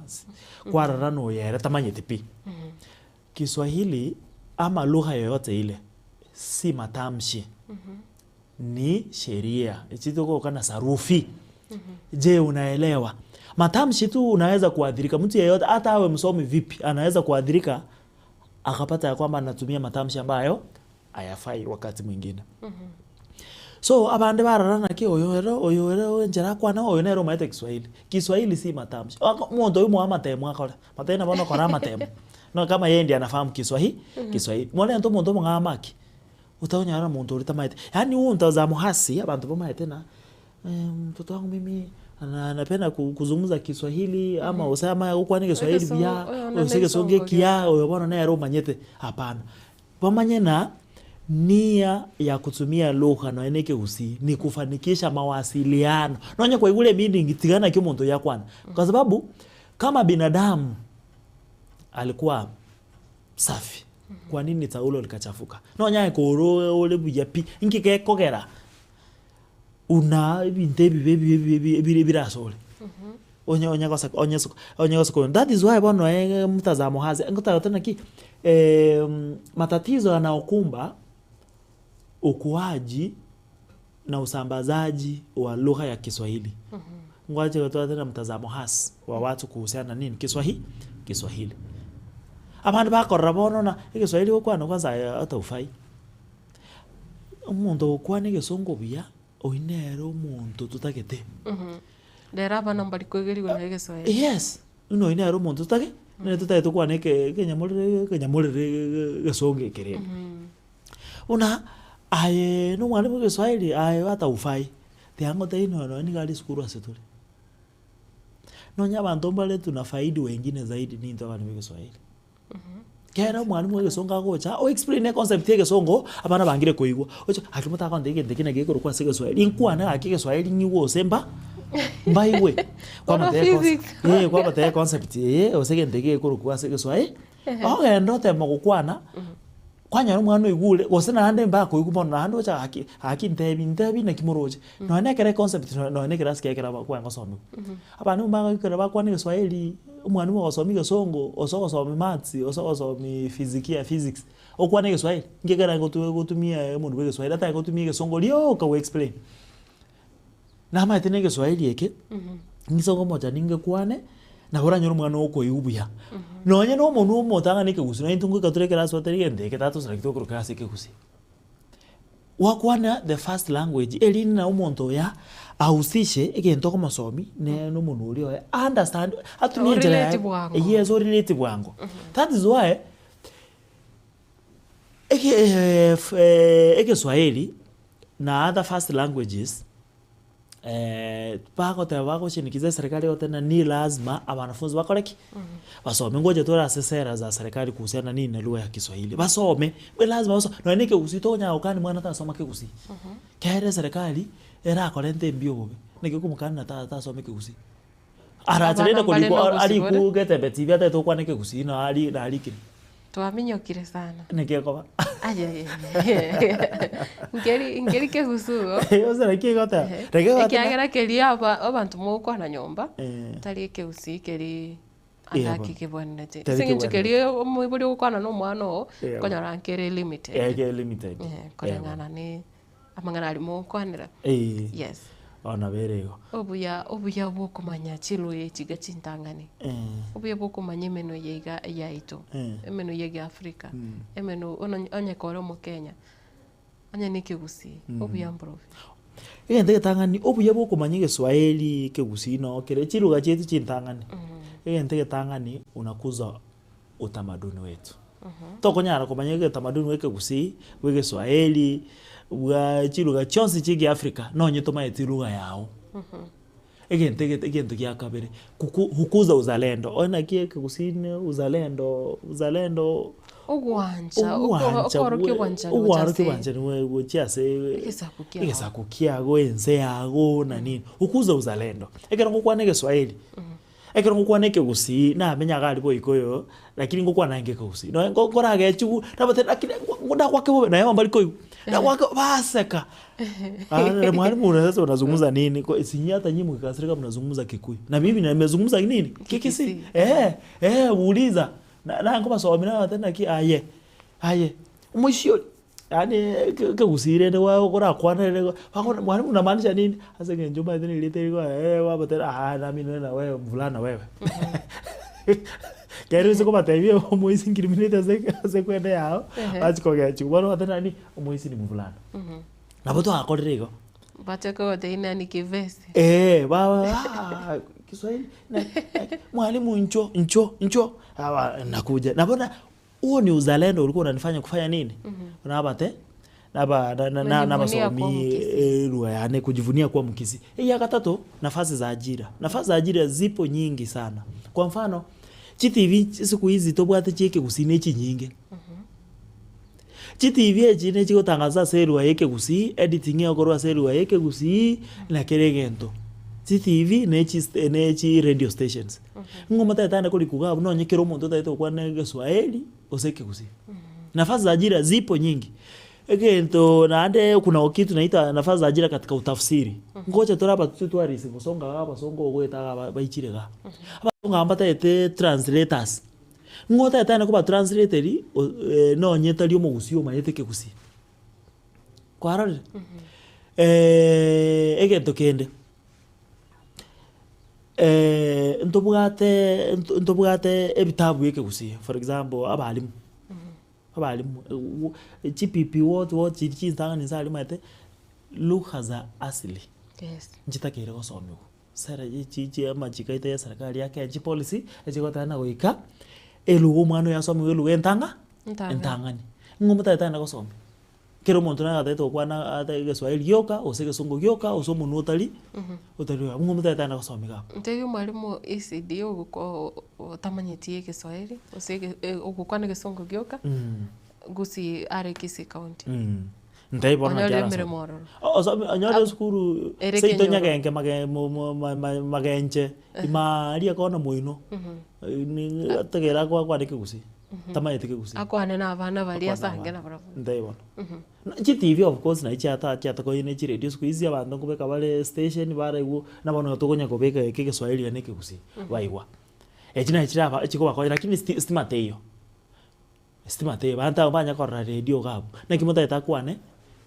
[SPEAKER 4] kwarora ng'a oyo ere tamanyeti pi. Kiswahili ama lugha yoyote ile si matamshi ni sheria echi togokana sarufi. Je, unaelewa? Matamshi tu unaweza kuadhirika mtu yeyote hata awe msomi vipi anaweza kuadhirika akapata ya kwamba anatumia matamshi ambayo hayafai wakati mwingine. So abande barora naki oyo ere oyo ere enchera akwana oyo nere omanyete Kiswahili. Kiswahili si matamshi. Oko omonto oywo moe amatemo akore, matemo bono okore amatemo. No kama yeye ndiye anafahamu Kiswahi Kiswahili. Morente omonto omong'ao amaki, otanyora omonto oria tamaeti. Yaani huo mtazamo hasi abanto bamaete na mtoto wangu mimi anapenda kuzungumza Kiswahili ama gose amanye gokwana Egeswahili buya, gose egesongo ekiya, oyo bono nere omanyete, hapana. Bamanye na nia ya kutumia lugha nonya na ekegusii ni kufanikisha mawasiliano. Nonye kwaigure emeaning tiga naki omonto oyio akwana. Kwa sababu kama binadamu alikuwa safi, kwa nini taulo likachafuka? Nonya aye kore ore buya pi, inki gekogera? Una ebinto ebibe ebibe ebibe ebibe ebire ebire asore. Onye onye gosa onye so onye gosa that is why bono mtazamo hasi ngoteba tari naki matatizo yanayokumba ukuaji na usambazaji wa lugha ya Kiswahili. Ngwache gotwate na mtazamo hasi wa watu kuhusiana na nini Kiswahi Kiswahili. Abande bakorora bono na egeswahili gokwana kwanza aye hata hufai. Omonto ogokwana egesongo buya, oyio nere omonto totagete.
[SPEAKER 3] Rero abana mbari koegerigwa na egeswahili.
[SPEAKER 4] Yes, buna oyio nere omonto totage, nere totagete tokwane eke ekenyamorere ekenyamorere egesongo eke rende. Buna aye na omwalimu bwa egeswahili aye hata hufai, tiga ngotebie nonya nonya nigo are esukuru ase tore. Nonya abanto mbare tunafaidi wengine zaidi nintwe abana ba egeswahili. Kera omwalimu bwa egesongo agocha, o explain econcept ya egesongo, abana bangire koigwa, oche gaki motagontebia egento eke naki gekorokwa ase egeswahili, inkwane gaki egeswahili ng'igwe gose mba mbaigwe.
[SPEAKER 3] Bono
[SPEAKER 4] Kwabatebia econcept
[SPEAKER 3] physics.
[SPEAKER 4] eh kwabatebia econcept eye gose egento eke gekorokwa ase egeswahili, ogenda otema gokwana, kwanyora omwana oigure, gose naende mbakoigwa mono naende ocha gaki gaki ntebi ntebi naki moroche. Nonya na ekero econcept nonya nonya na ekerasi kiaye ekero kwanya gosomiwa. Abana mbagokera bakwane egeswahili, omwalimu ogosomia egesongo, gose ogosomia maths, gose ogosomia fizikia physics, okwane egeswahili, nki ekere gotu gotumia omonwe bwa egeswahili atari gotumia egesongo rioka go explain. Namaete na egeswahili eke, ng'ise komocha ningekwane, nabo oranyore omwana okoigwa buya. Nonye na omonwe omotang'ani ekegusii, nonye intwe ngoika tore ekerasi batari gento eke tata naki tokoroka ase ekegusii. Gwakwana the first language erinde na omonto oyo ahusishe egento okomosomi ne na omonwe oria oye a understand atumie enchera
[SPEAKER 3] Orelate
[SPEAKER 4] yaye
[SPEAKER 3] bwango.
[SPEAKER 4] yes orelate bwango. That is why eke egeswahili na other first languages bagoteba bagoshinikiza eserikari egoteba ng'a ni lazima abanafunzi bakore ki? Basome. Ngocha tore ase sera za serikali kuhusiana nini na lugha ya kiswahili, basome, ni lazima basome nonye na ekegusii tokonyara gokani mwana tasoma kegusii, kere eserikari erakorente mbuya obobe, naki okomokani na tasoma ekegusii. Arache rende
[SPEAKER 3] Abana mbare
[SPEAKER 4] korikwa
[SPEAKER 3] na obosibore.
[SPEAKER 4] arikwu getembe TV atagete gokwana ekegusii na ari narikire.
[SPEAKER 3] Twaminyokire sana.
[SPEAKER 4] Naki ekoba?
[SPEAKER 3] Ayayaya nkeri nkeri kegusuo.
[SPEAKER 4] Gose naki egoteba? Reke egoteba.
[SPEAKER 3] Ekiagera keria aba abanto mogokwana nyomba,
[SPEAKER 4] Eh.
[SPEAKER 3] tari ekegusii keri
[SPEAKER 4] Eeh
[SPEAKER 3] andake
[SPEAKER 4] bono.
[SPEAKER 3] kebwenerete.
[SPEAKER 4] Tari
[SPEAKER 3] Ase eng'encho
[SPEAKER 4] kebwenerete.
[SPEAKER 3] keria omoibori ogokwana na omwana oo,
[SPEAKER 4] Eeh bono.
[SPEAKER 3] okonyora nkere limited.
[SPEAKER 4] Eh kere limited.
[SPEAKER 3] Eh,
[SPEAKER 4] Eeh bono.
[SPEAKER 3] koreng'ana ne amang'ana aria mogokwanera.
[SPEAKER 4] Eeh.
[SPEAKER 3] Yes.
[SPEAKER 4] Bono nabo ere igo.
[SPEAKER 3] Obuya obuya bwa okomanya chiluya echi iga chintang'ani, obuya bwa okomanya emenwa eye iga yaito, emenwa eye ya Africa, emenwa onye onye kore omokenya, onye na ekegusii, obuya mborobio.
[SPEAKER 4] Egento egetang'ani, obuya bwa okomanya egeswahili, ekegusii noo kere chiluga chiaito chintang'ani, egento egetang'ani unakuza utamaduni wetu. Tokonyara komanya egetamaduni bwa ekegusii, bwa egeswahili, bwa chiluga chionsi chia egeafrica nonye tomaeti lugha yago. Egento egete egento gia kabere, kuku hukuza uzalendo, onye naki ekegusii ne uzalendo uzalendo
[SPEAKER 3] Ogwancha,
[SPEAKER 4] ogwancha
[SPEAKER 3] okorokia
[SPEAKER 4] bwe
[SPEAKER 3] obwanchani gocha
[SPEAKER 4] ogwarokia
[SPEAKER 3] ase
[SPEAKER 4] obwanchani bwe gochia ase
[SPEAKER 3] egesaku kiago.
[SPEAKER 4] egesaku kiago, ense yago na nini, hukuza uzalendo. Ekero ngokwana egeswahili. Ekero ngokwana ekegusii, namenya iga aria boikoyo, lakini ngokwana naende ekegusii. Nonya nko nkoragechiwu, nabatebia lakini ngo ndagoake bobe, naye mbari koigwa, ndagoake baseka. Aa mwalimu sasa unazungumza nini? Ko si nyinyi hata nyinyi mkikasirika mnazungumza Kikuyu. Na mimi nimezungumza nini? Kikisii.
[SPEAKER 3] Kikisii.
[SPEAKER 4] Eh, eh uliza. Na na nkobasomia nabatebia naki aye, aye, omoisia oria. Yaani ekegusii rende korakwane bakore mwalimu unamaanisha nini? Ase eng'encho omanyete na erieta eri gwabotebia aah nami nene wewe mvulana wewe. Ekero ase kobatebia omoisi incriminate ase ase ekwende yago, bachia kogechiwa bono bateba nani omoisi ni mvulana. Nabo twagakorire igo.
[SPEAKER 3] Bache kogotebia nani kivesi.
[SPEAKER 4] Eeh baba kiswahili mwalimu ncho ncho ncho aba nakuja nabo na Huo ni uzalendo ulikuwa unanifanya kufanya nini? Nabate naba na- na- na-
[SPEAKER 3] Unajivunia kuwa
[SPEAKER 4] nabasomi
[SPEAKER 3] Mkisii.
[SPEAKER 4] eh, lugha yane kujivunia kuwa Mkisii. Ya gatatu nafasi za ajira. Nafasi za ajira zipo nyingi sana. Kwa mfano chitivi siku hizi tobwate chia ekegusii ne chinyinge. Chitivi echi nechigotangaza ase elugha ya ekegusii, editing egokorwa ase elugha ya ekegusii, na kera egento. Chitivi ne chist ne chi radio stations. Ng'o motagete ande korikwa iga abwo nonye kera omonto otagete gokwana egeswahili gose ekegusii. Nafasi za ajira zipo nyingi. Egento naende kuna kitu naita nafasi za ajira katika utafsiri, ngocha tore abatutsi twarisia bosongo iga abasongo ogoeta iga ba baichire igaa. Abasongo aba mbatagete translators, ng'o otagete aende kobatranslateria nonye tari omogusii omanyete ekegusii. Kwarorire? Egento kende, ntobwate ntobwate ebitabu bia ekegusii for example abalimu, abalimu chipipi what what chiria chintang'ani inse aria omanyete lugha za asili
[SPEAKER 3] Yes.
[SPEAKER 4] nchitakeire gosomiwa. Sera chi chi amachiko aito ya eserikari ya Kenya chipolicy echigoteba ng'a goika elugha omwana oyo asomiwe elugha entang'a
[SPEAKER 3] Entang'ani.
[SPEAKER 4] entang'ani. Ng'o omotagete agende gosomia? Kera omonto nere atagete gokwana ate egeswahili gioka, gose egesongo gioka, gose omonwe otari otari oyomo. Ng'o omotagete agende gosomia iga abwo?
[SPEAKER 3] Ntebi omwalimu ECD ogoko otamanyeti egeswahili gose ege ogokwana egesongo gioka, gusii are Kisii county.
[SPEAKER 4] Ntebi bono naki
[SPEAKER 3] Onyore
[SPEAKER 4] arasome.
[SPEAKER 3] emeremo ororo.
[SPEAKER 4] Osome onyore esukuru
[SPEAKER 3] Ere
[SPEAKER 4] seito
[SPEAKER 3] Kenyoro.
[SPEAKER 4] nyagenke mage mo- mo- ma- ma- magenche imaaaria kona moino tegera akwane ekegusii tamanyeti kegusii.
[SPEAKER 3] Akwane na abana baria
[SPEAKER 4] Akwane
[SPEAKER 3] ase ange
[SPEAKER 4] na
[SPEAKER 3] na
[SPEAKER 4] abana.
[SPEAKER 3] barabwo.
[SPEAKER 4] Ntebi bono. Chitivi of course nachi chiata chiatakoire ne chiredio siku hizi abanto nkobeka bare station baraigwa na bono tokonya kobeka eke egeswahili gane ekegusii baigwa. Echi nachi chiraba chikobakonya lakini stima teiyo. Estima teiyo, abanto abwo mbanya korora redio iga abwo, naki motagete akwane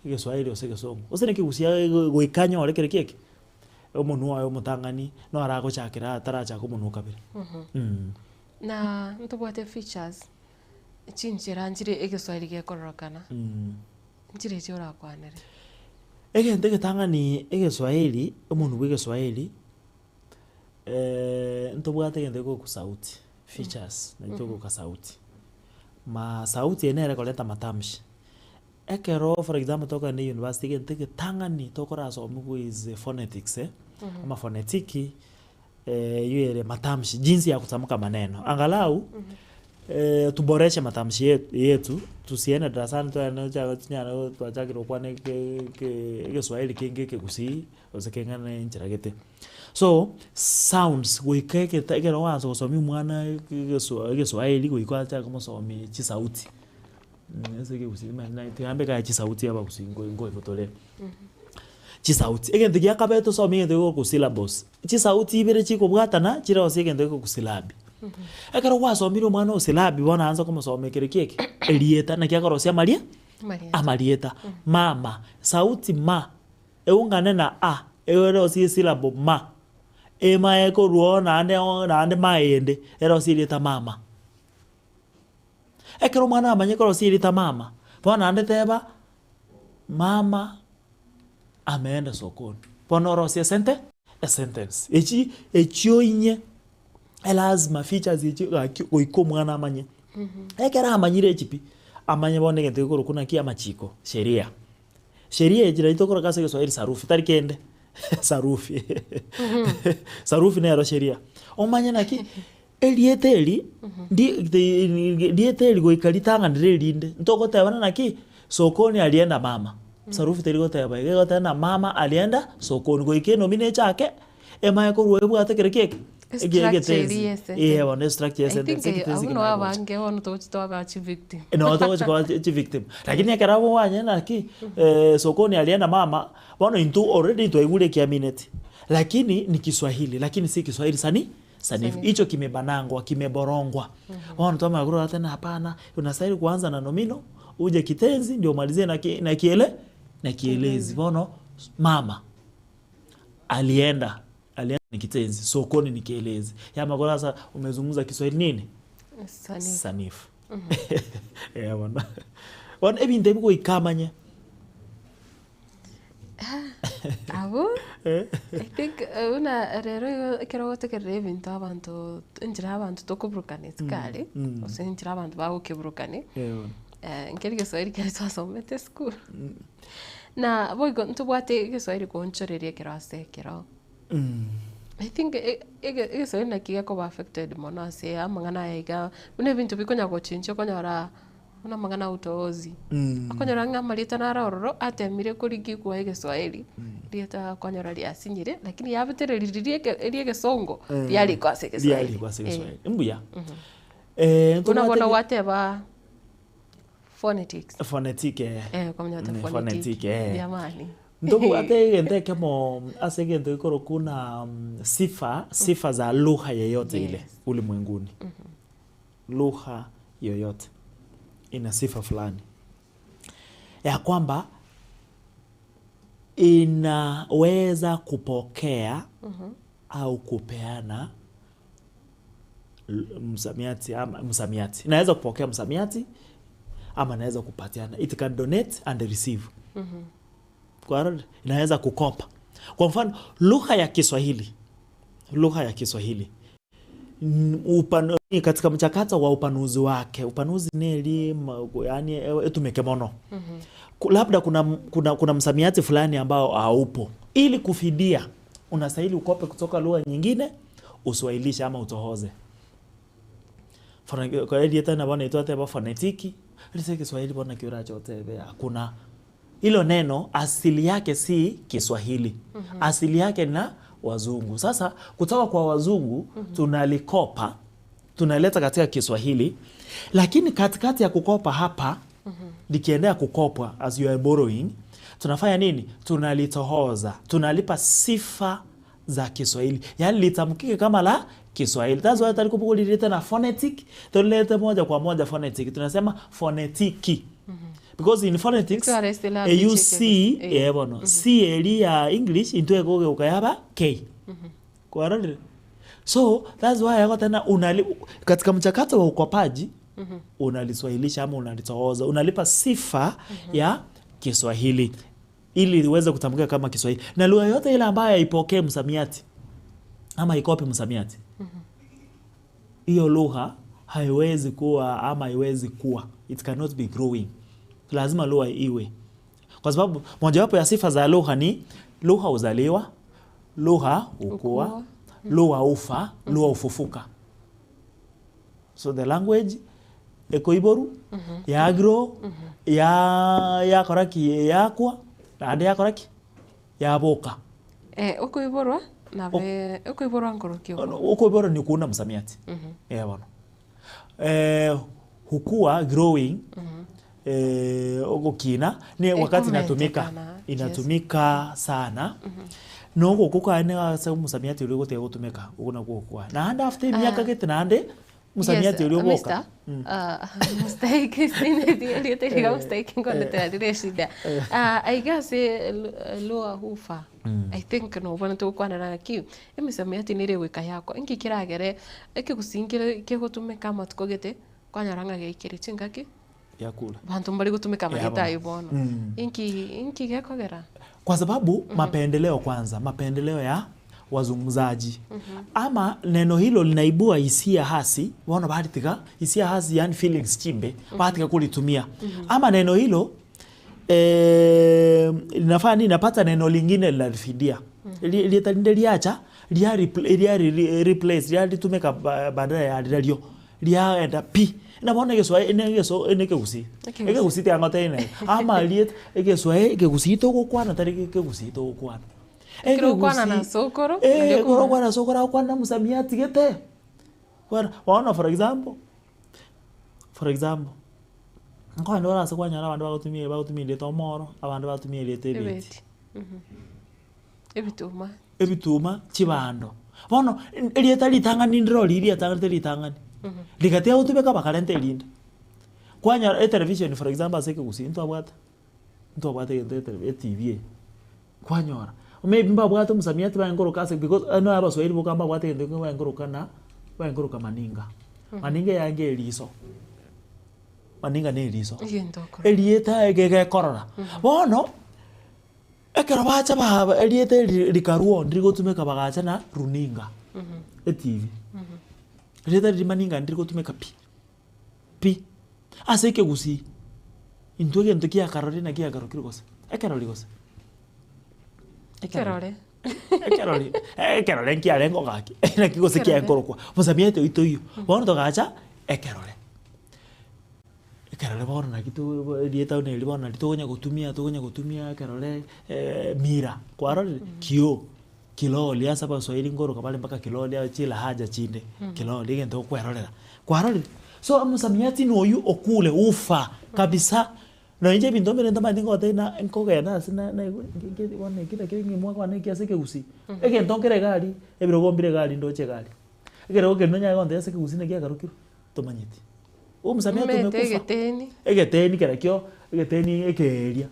[SPEAKER 4] egeswahili gose egesongo, gose na ekegusii aye goika anyore kere ki eke, omonwe oye omotang'ani noro agochakera atarachaka omonwe o kabere mh.
[SPEAKER 3] Na ntobwate features, chinchera nchire egeswahili gekororekana, nchire echi orakwanere.
[SPEAKER 4] Egento egetang'ani egeswahili, omonwe bwa egeswahili, ntobwate egento gekorokwa sauti, features, naki togoka sauti. Ma sauti eye nere ekoreta matamshi. Ekero for example tokogenda university egento egetang'ani tokorasomigwa is phonetics eh, ama phonetiki eywo ere matamshi, jinsi ya kutamka maneno. Angalau tuboreshe matamshi yetu, tusiende darasani togende tochake twachakire gokwana eke eke egeswahili kenge ekegusii. Gose keng'ana enchera gete. So, sounds goika egeta ekero oansa gosomia omwana egeso egeswahili goika ochake komosomia chisauti, ase ekegusii nimanye naye tiga mbeke aye chisauti abagusii nko nkoigotore. Chisauti, egento gia kabere tosomie egento gekorokwa syllables, chisauti ibere chikobwatana chirosie egento gekorokwa silabi. Ekero gwasomire omwana o silabi bono ansa komosomia kere ki eke, erieta naki akorosia amarie amarieta, mama, sauti ma. Eungane na a, erosie esyllable ma, ema ekorwa oo naende oo naende ma eyende, erosie erieta mama. Ekero omwana amanye korosia erieta mama, bono naende teba mama ameenda sokoni, bono orosie esente esentence. Echi echio inye elasima features echio gaki goika omwana amanye. Ekero amanyire echi pi, amanye bono egento gekorokwa naki amachiko, sheria. Sheria eye chiria tokoroka ase egeswahili sarufi, tari kende, sarufi sarufi nero sheria. Omanye naki, erieta eri, ndi rieta eri goika ritang'anere erinde, ntogotebana naki, sokoni alienda mama, sarufi teri goteba iga, egoteba ng'a mama alienda sokoni, goika enomi nechake, emanye korwa ebwate kere ki eke,
[SPEAKER 3] Estructure
[SPEAKER 4] egetensi,
[SPEAKER 3] eria ye
[SPEAKER 4] eh
[SPEAKER 3] sentence.
[SPEAKER 4] bono estructure ye
[SPEAKER 3] I think
[SPEAKER 4] sentence, egetensi
[SPEAKER 3] abwo noo
[SPEAKER 4] kemanye gocha.
[SPEAKER 3] abange bono togochi twaba chivictim.
[SPEAKER 4] Noo togochi koba chivictim. Lakini ekero abwo kwanyora naki, sokoni alienda mama, bono intwe already twaigure ekiamineti, lakini ni kiswahili, lakini si kiswahili sani sanifu, hicho kimebanangwa, kimeborongwa. Bono twamanya korora tena hapana, unastahili kuanza na nomino, uje kitenzi ndio umalizie na ki na kiele na kielezi. Bono mama alienda, alienda ni kitenzi, sokoni ni kielezi. Yamagoro sasa umezungumza Kiswahili nini?
[SPEAKER 3] Sanifu.
[SPEAKER 4] Sanifu. Eh, bono. Bono ebinto ebi goika amanye.
[SPEAKER 3] Abwo, I think eh, buna rero igo ekero ogotegerera ebinto abanto enchera abanto tokoburukania isiko aria, gose enchera abanto bagokeburukania,
[SPEAKER 4] Eh, bono.
[SPEAKER 3] nkeri egeswahili kere twasomete esukuru. Na boigo ntobwate egeswahili koonchoreria ekero ase ekero. I think egeswahili naki gekoba affected mono ase amang'ana aya iga, buna ebinto bikonya gochenchia okonyora buna amang'ana a utoozi, okonyora ng'a amarieta naro ororo atemire korikigwa egeswahili, rieta okonyora riasinyire lakini yabetereri riria eke eria egesongo riarikwa ase egeswahili.
[SPEAKER 4] Riarikwa ase egeswahili. Mbuya.
[SPEAKER 3] Buna
[SPEAKER 4] Ntobwate
[SPEAKER 3] bono
[SPEAKER 4] ge-
[SPEAKER 3] gwateba. Phonetics.
[SPEAKER 4] Phonetic eh.
[SPEAKER 3] Eh, kwamanya
[SPEAKER 4] Mm,
[SPEAKER 3] phonetiki.
[SPEAKER 4] phonetic, eh.
[SPEAKER 3] Jamani.
[SPEAKER 4] Ntobwate egento ekemo ase egento gekorokwa buna sifa, sifa za lugha yeyote ile
[SPEAKER 3] Yes.
[SPEAKER 4] ulimwenguni. Lugha yoyote ina sifa fulani ya kwamba inaweza kupokea au kupeana msamiati ama msamiati. Inaweza kupokea msamiati ama inaweza kupatiana. It can donate and receive. Kwa inaweza kukopa. Kwa mfano lugha ya Kiswahili, lugha ya Kiswahili upanu, katika mchakato wa upanuzi wake, upanuzi ni yani etumike mono. Labda kuna, kuna, kuna msamiati fulani ambao haupo. Ili kufidia unastahili ukope kutoka lugha nyingine uswahilishe ama utohoze. Kwa hiyo tena bwana itwa teba fonetiki, ile Kiswahili bwana kiura chote hakuna. Hilo neno asili yake si Kiswahili. Asili yake na wazungu. Sasa kutoka kwa wazungu tunalikopa, tunaleta katika Kiswahili, lakini katikati ya kukopa hapa likiendea kukopwa as you are borrowing, tunafanya nini? Tunalitohoza, tunalipa sifa za Kiswahili, yaani litamkike kama la Kiswahili. That's why talikuwa na phonetic, tulilete moja kwa moja phonetic, tunasema fonetiki. Because in phonetics, a U C eh bono C eri ya English into ekogeuka yaba K. Kwa So that's why yako tena unali katika mchakato wa ukopaji unaliswahilisha ama unalitohoza, unalipa sifa ya Kiswahili ili iweze kutamkika kama Kiswahili. Na lugha yote ile ambayo haipokee msamiati ama ikopi msamiati, hiyo lugha haiwezi kuwa ama haiwezi kuwa, it cannot be growing. Lazima lugha iwe, kwa sababu mojawapo ya sifa za lugha ni lugha huzaliwa, lugha hukua, lugha ufa, lugha hufufuka. So the language ekoiboru ya grow ya yakoraki yakwa naende yakoraki yaboka.
[SPEAKER 3] Okoiborwa nabe okoiborwa nkoroki oko.
[SPEAKER 4] Okoiborwa ni kuunda msamiati. Eh bono. Hukua growing ogokina ni wakati inatumika inatumika sana. Nogo kuka ne ase msamiati uri gotiga gotumika ugo nakwo gokwa. Naende after emiaka gete naende msamiati uri ogoka.
[SPEAKER 3] Mustahiki sinetiriga mustahiki nkonetera shida. I guess lugha hufa. I think no bona tugukwanera ki emisamiati nire gwika yakwa inki kiragere ekigusingire kegotumika matuko gete kwanyora ng'a geikire chingaki
[SPEAKER 4] Yakula.
[SPEAKER 3] bantu mbari gutumika marita ayo bono. Inki inki gekogera
[SPEAKER 4] Kwa sababu mapendeleo kwanza, mapendeleo ya wazungumzaji. Ama neno hilo linaibua hisia hasi, waona bahatiga hisia hasi yani feelings chimbe, bahatiga kulitumia. Ama neno hilo linafanya nini? Napata neno lingine linalifidia. Lietalinde liacha, lia replace, lia litumika badala ya lilio. Liaenda pi. Na bona Kiswahili ene geso ene kegusi. Ekegusi ti angote ene. Ama liet Kiswahili ekegusi togokwana tari kegusi togokwana.
[SPEAKER 3] Ekero na sokoro,
[SPEAKER 4] Ekero okwana sokoro agokwana msamiati gete. Waona for example, nkoende orase kwanyora abandu bagotumia bagotumia erieta omoro, abandu bagotumia erieta ebeti.
[SPEAKER 3] Ebituma.
[SPEAKER 4] Ebituma chibando. Bono erieta ritang'ani ndiro riria ritang'ani ritang'ani. Rigatia gotumeka bakarenta erinde. Kwanyora etelevision for example ase ekegusii ntwabwate. Ntwabwate egento e TV. Kwanyora maybe mbabwate msamiati baengoroka ase because no abaswahili boka mbabwate egento baengoroka na baengoroka maninga. Maninga yange eriso. Maninga ne eriso. Erieta egegekorora. Bono ekero bacha ba erieta rikarwo ndirigotumeka bagacha na runinga. E TV. Erieta riri maninga ndirigotumeka pi. Pi. Ase ekegusii intwe egento kiakarori naki kiakarokire gose. Ekerori gose.
[SPEAKER 3] Ekerore.
[SPEAKER 4] Ekerori. Ekerore nkiarengo gaki. Naki gose kiakorokwa. Mosamiati oito oiywo. Bono togacha ekerore. Ekerore bono naki to erieta neri bono nari tokonya gotumia tokonya gotumia ekerore mira. Kwarorire kioo. Kiloli ase abaswahili nkoroka bare mpaka kiloli chila haja chinde. Kiloli egento okwerorera. Kwarorire. So msamiati noyu okule ufa. Kabisa, Nonya inche ebinto mbire ntamanyeti ngotebia na nkogenda ase na naigure nki nki bono eki naki ng'a mwakwana eki ase ekegusii. Egento nkere egari, ebirogo mbire egari ndoche egari. Ekerogo keria nonyare gontebia ase ekegusii naki ekarokirwe, tomanyeti. Omosamiati
[SPEAKER 3] Omanyete
[SPEAKER 4] omekufa,
[SPEAKER 3] egeteni.
[SPEAKER 4] egeteni kerekio, egeteni ekeeria,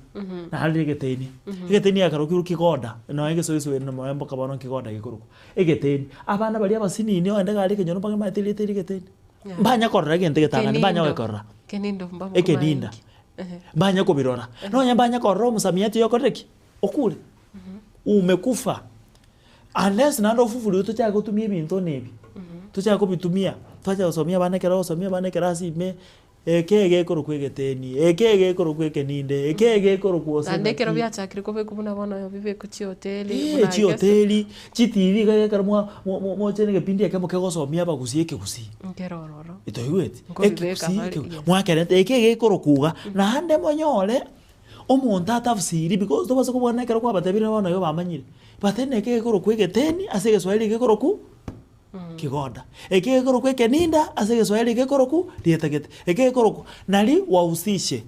[SPEAKER 4] naende egeteni. Egeteni ekarokirwe kigoda, nonya egesoesoeri nonya mpaka bono kigoda gekorokwa, egeteni. Abana baria abasinini ogende egari ekenyoro mpaka omanyete erieta eria egeteni. Mbanya korora egento egetang'ani, mbanya gogekorora.
[SPEAKER 3] Kenindo mbabokomanya
[SPEAKER 4] Ekeninda.
[SPEAKER 3] inki. Ehe.
[SPEAKER 4] Mbanya kobirora. Nonya mbanya korora omosamiati oyo okorire ki? Okure. Umekufa. Unless naende ofufuriwe tochake gotumia ebinto buna ebi. Tochake kobitumia, twacha gosomia abana ekero ogosomia abana ekerasi ime, eke egekorokwa egeteni, eke egekorokwa ekeninde, eke egekorokwa gose
[SPEAKER 3] Naende ekero
[SPEAKER 4] naki.
[SPEAKER 3] biachakire kobekwa buna bono bibekwe chihoteli,
[SPEAKER 4] Eeh
[SPEAKER 3] buna gese.
[SPEAKER 4] chihoteli, chitibi iga ekero mwa mwa mwa moche na egepindi ekemo kegosomia abagusii ekegusii.
[SPEAKER 3] Nkere ororo.
[SPEAKER 4] Toigweti?
[SPEAKER 3] Nkobibeka
[SPEAKER 4] Ekegusii
[SPEAKER 3] bare,
[SPEAKER 4] ekegu
[SPEAKER 3] yes.
[SPEAKER 4] mwakerenta eke egekorokwa iga, naende monyore, omonto atafsiri because tobasa kobwana ekero kwabatebirie bono igo bamanyire, but neke egekorokwa egeteni ase egeswahili gekorokwa kigoda, eke gekorokwa ekeninda ase egeswahili gekorokwa rieta gete, eke gekorokwa nari wahusishe,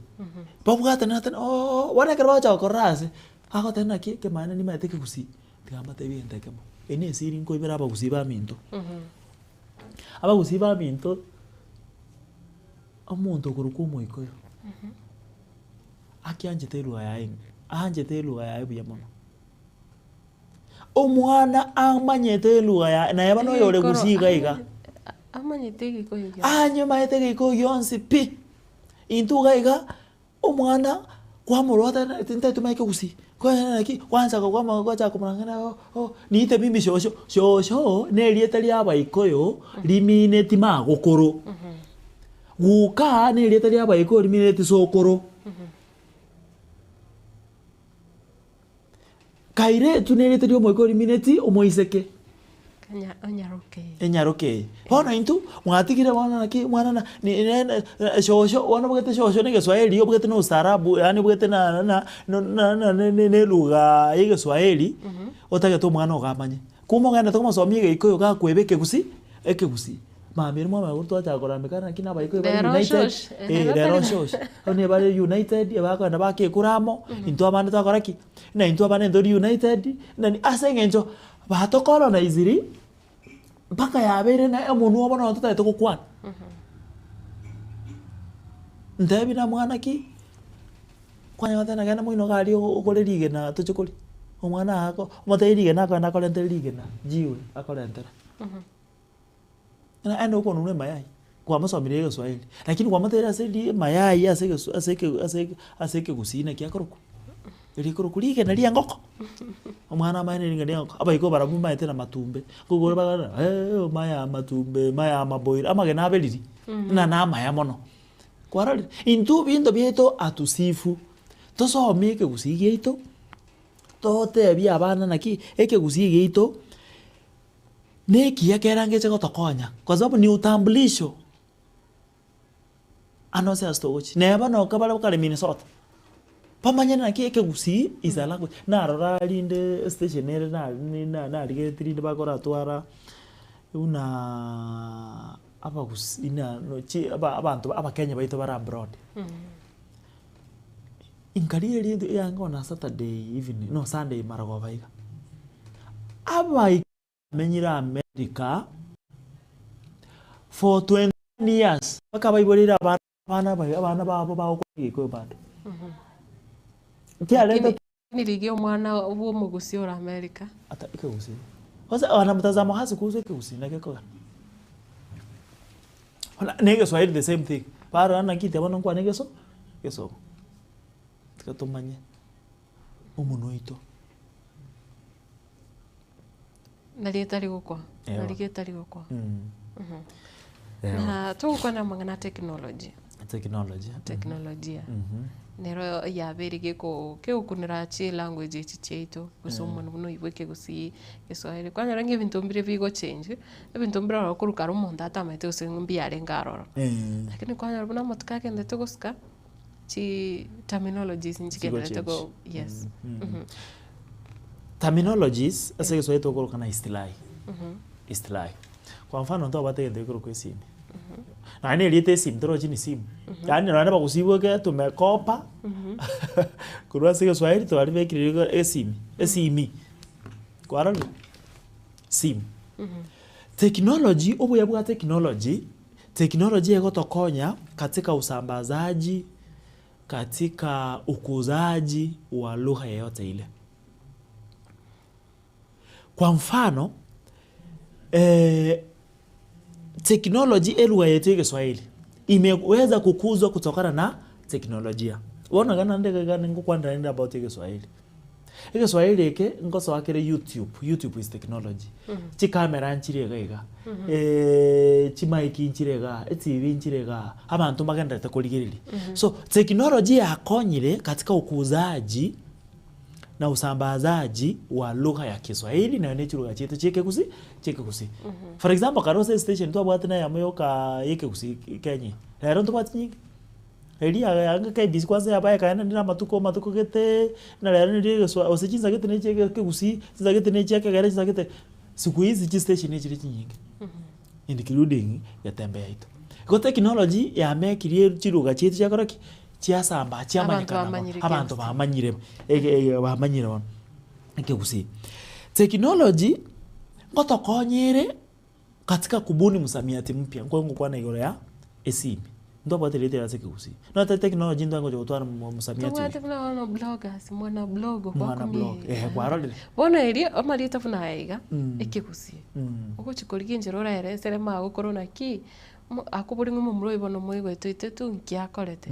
[SPEAKER 4] babwatane batebe ooh bono ekero bagocha gokorora ase, agoteba naki ekemanyererio nimaete ekegusii, tiga mbatebie egento ekemo, eye na esiri nkoibera abagusii baminto. Abagusii baminto, omonto okorokwa omoikoyo, akianchete elugha yaye aanchete elugha yaye buya mono. Omwana amanyete elugha yaye, naye bono oyore gusii iga iga.
[SPEAKER 3] Amanyete egikoyo gionsi.
[SPEAKER 4] Anyemaete egikoyo gionsi pi. Intwe iga iga, omwana kwamorwata ntari tomanye kegusii, kwanyora naki, kwansa kwama gwachaka komorang'ina oh oh niite mimi shosho, shosho na erieta ria abaikoyo rimineti magokoro. Guka na erieta ria abaikoyo rimineti sokoro. Kairetu nerieta ri'omoika orimineti omoiseke.
[SPEAKER 3] Enya- enyaroke eye.
[SPEAKER 4] Enyaroke eye. Bono intwe, mwatigire bono naki mwana na ni- ne- ne shosho, bono obwate shosho na egeswahili obwate na ustaarabu yaani obwate na na na na na na na elugha ya egeswahili, otagete omwana ogo amanye. Kumbe ogendete komosomia egeikoyo gakoeba ekegusii, ekegusii. Mambia ere mwamanya korwa twachaka korambeka naki na abaikoyo bare
[SPEAKER 3] Rero
[SPEAKER 4] united,
[SPEAKER 3] shosh,
[SPEAKER 4] eh,
[SPEAKER 3] rero
[SPEAKER 4] rero
[SPEAKER 3] tari-
[SPEAKER 4] shosh, bono ebare united, ebakogenda bakekura amo, intwe abande twakora ki? Na intwe abande ntori united, nani ase eng'encho batocoloniziri, mpaka yabeire na omonwa obo nonye totagete gokwana. Ntebi na mwana ki, kwanya goteba ng'a genda moino iga aria ogore rigena toche koria, omwana ako omotebie rigena akogenda akorentere rigena jiwe akorentere. Ng'a aende okonunua emayai, kwamosomirie egeswahili, lakini kwamotebirie ase ri emayai ase egesu ase eke ase eke ase ekegusii naki akorokwa, rikorokwa rigena ria engoko, omwana amanye na rigena ria engoko, abaiko barabwo bamaete na matumbe, kogoro bagoteba eh maya amatumbe, maya amaboiro, amagena aberiri, ng'a na amaya mono. Kwarorire? Intwe ebinto biaito atusifu, tosome ekegusii giaito, totebie abana naki ekegusii giaito. Nekiya kerangeche gotokonya, kwa sababu ni utambulisho ande onsi ase togochia. Neba bono bare kare Minnesota, bamanye naki ekegusii is a language. Narora rinde estation ere na narigeretie rinde bakoratwara buna abagusii na chi abanto abakenya baito bare abroad. Nkarigereria rinde eanga on a Saturday evening, no Sunday marogoba iga. Abaika bamenyire America for 21 years mpaka baiboreire abana abana baye abana babo bagokora egekuyu bado. Kiareta
[SPEAKER 3] Lakini rigia omwana bwa omogusii ore America.
[SPEAKER 4] Ata ekegusii. Kwanza wana mtazamo hasi kuhusu ekegusii naki ekogera. Bono na egeswahili the same thing, barora naki ite bono nkwane egeso egesongo. Tiga tomanye omonwa oito.
[SPEAKER 3] Nari etari gokwa,
[SPEAKER 4] Ewa.
[SPEAKER 3] nari getari gokwa.
[SPEAKER 4] Mm.
[SPEAKER 3] Na togokwana amang'ana a technology,
[SPEAKER 4] Technology.
[SPEAKER 3] teknolojia.
[SPEAKER 4] Mhm.
[SPEAKER 3] Nero yabeire geko kegokunera chilanguage echi chiaito, gose omonwe buna oywo bwa ekegusii, egeswahili, kwanyora ng'a ebinto mbire bigochange, ebinto mbire ororo korwa kare omonto atamanyete gose mbiarenge aroro. Lakini kwanyora buna amatuko agenderete gosuka, chi terminologies nchigenderete go yes.
[SPEAKER 4] Terminologies ase egeswahili tokoroka na istilahi, istilahi. Kwa mfano ntobwate egento gekorokwa esimi. Naende na erieta esimi torochi ni simu, yaani nonye na abagusii boka tumekopa korwa ase egeswahili twaribekire igo esimi, esimi, kwarorire? Simu. Technology, obuya bwa technology, technology egotokonya katika usambazaji, katika ukuzaji wa lugha yeyote ile. Kwa mfano, technology elugha yetu ya egeswahili imeweza kukuzwa kutokana na teknolojia. Bono iga naende iga iga ningokwanera rende about egeswahili. Egeswahili eke ngosoa kere youtube, youtube is technology. Chikamera nchire iga iga, chimic nchire igaa, etv nchire igaa, abanto mbagendererete korigereria. So technology yakonyire katika ukuzaji na usambazaji wa lugha ya Kiswahili nayo ne chilugha chiaito chia ekegusii chia ekegusii. For example kare ase estation twabwate na eyemo yoka ya ekegusii Kenya eye, rero ntobwati chinyinge. Eria yanga KBC kwanza yabaye ekaenda rinde amatuko amatuko gete, na rero niri egeswa gose chinsa gete na echia ekegusii, chinsa gete na echia ekegere chinsa gete, siku hizi chistation echire chinyinge including Getembe yaito. Igo technology yamekirie chilugha chiaito chiakora ki? Chiasambaa
[SPEAKER 3] Abanto
[SPEAKER 4] chiamanyekana mono,
[SPEAKER 3] bamanyire
[SPEAKER 4] abanto
[SPEAKER 3] ekegusii.
[SPEAKER 4] bamanyire ege ege bamanyire bono ekegusii. Technology ngotokonyere katika kubuni msamiati mpya, nkoe ngokwana igoro ya esimi, ntobwate erieta eri ase ekegusii, note technology ntwange gocha gotwara mo msamiati
[SPEAKER 3] Tobwate
[SPEAKER 4] oyio.
[SPEAKER 3] buna bono bloggers, mwana blog
[SPEAKER 4] Mwana blog,
[SPEAKER 3] gwakumia
[SPEAKER 4] ehe kwarorire?
[SPEAKER 3] Bono erio amarieta buna aya iga, ekegusii, ogochi korigia enchera oraeresere magokoro naki, Mo akobori ng'a omomura oyo bono moigwete oite tu nki akorete,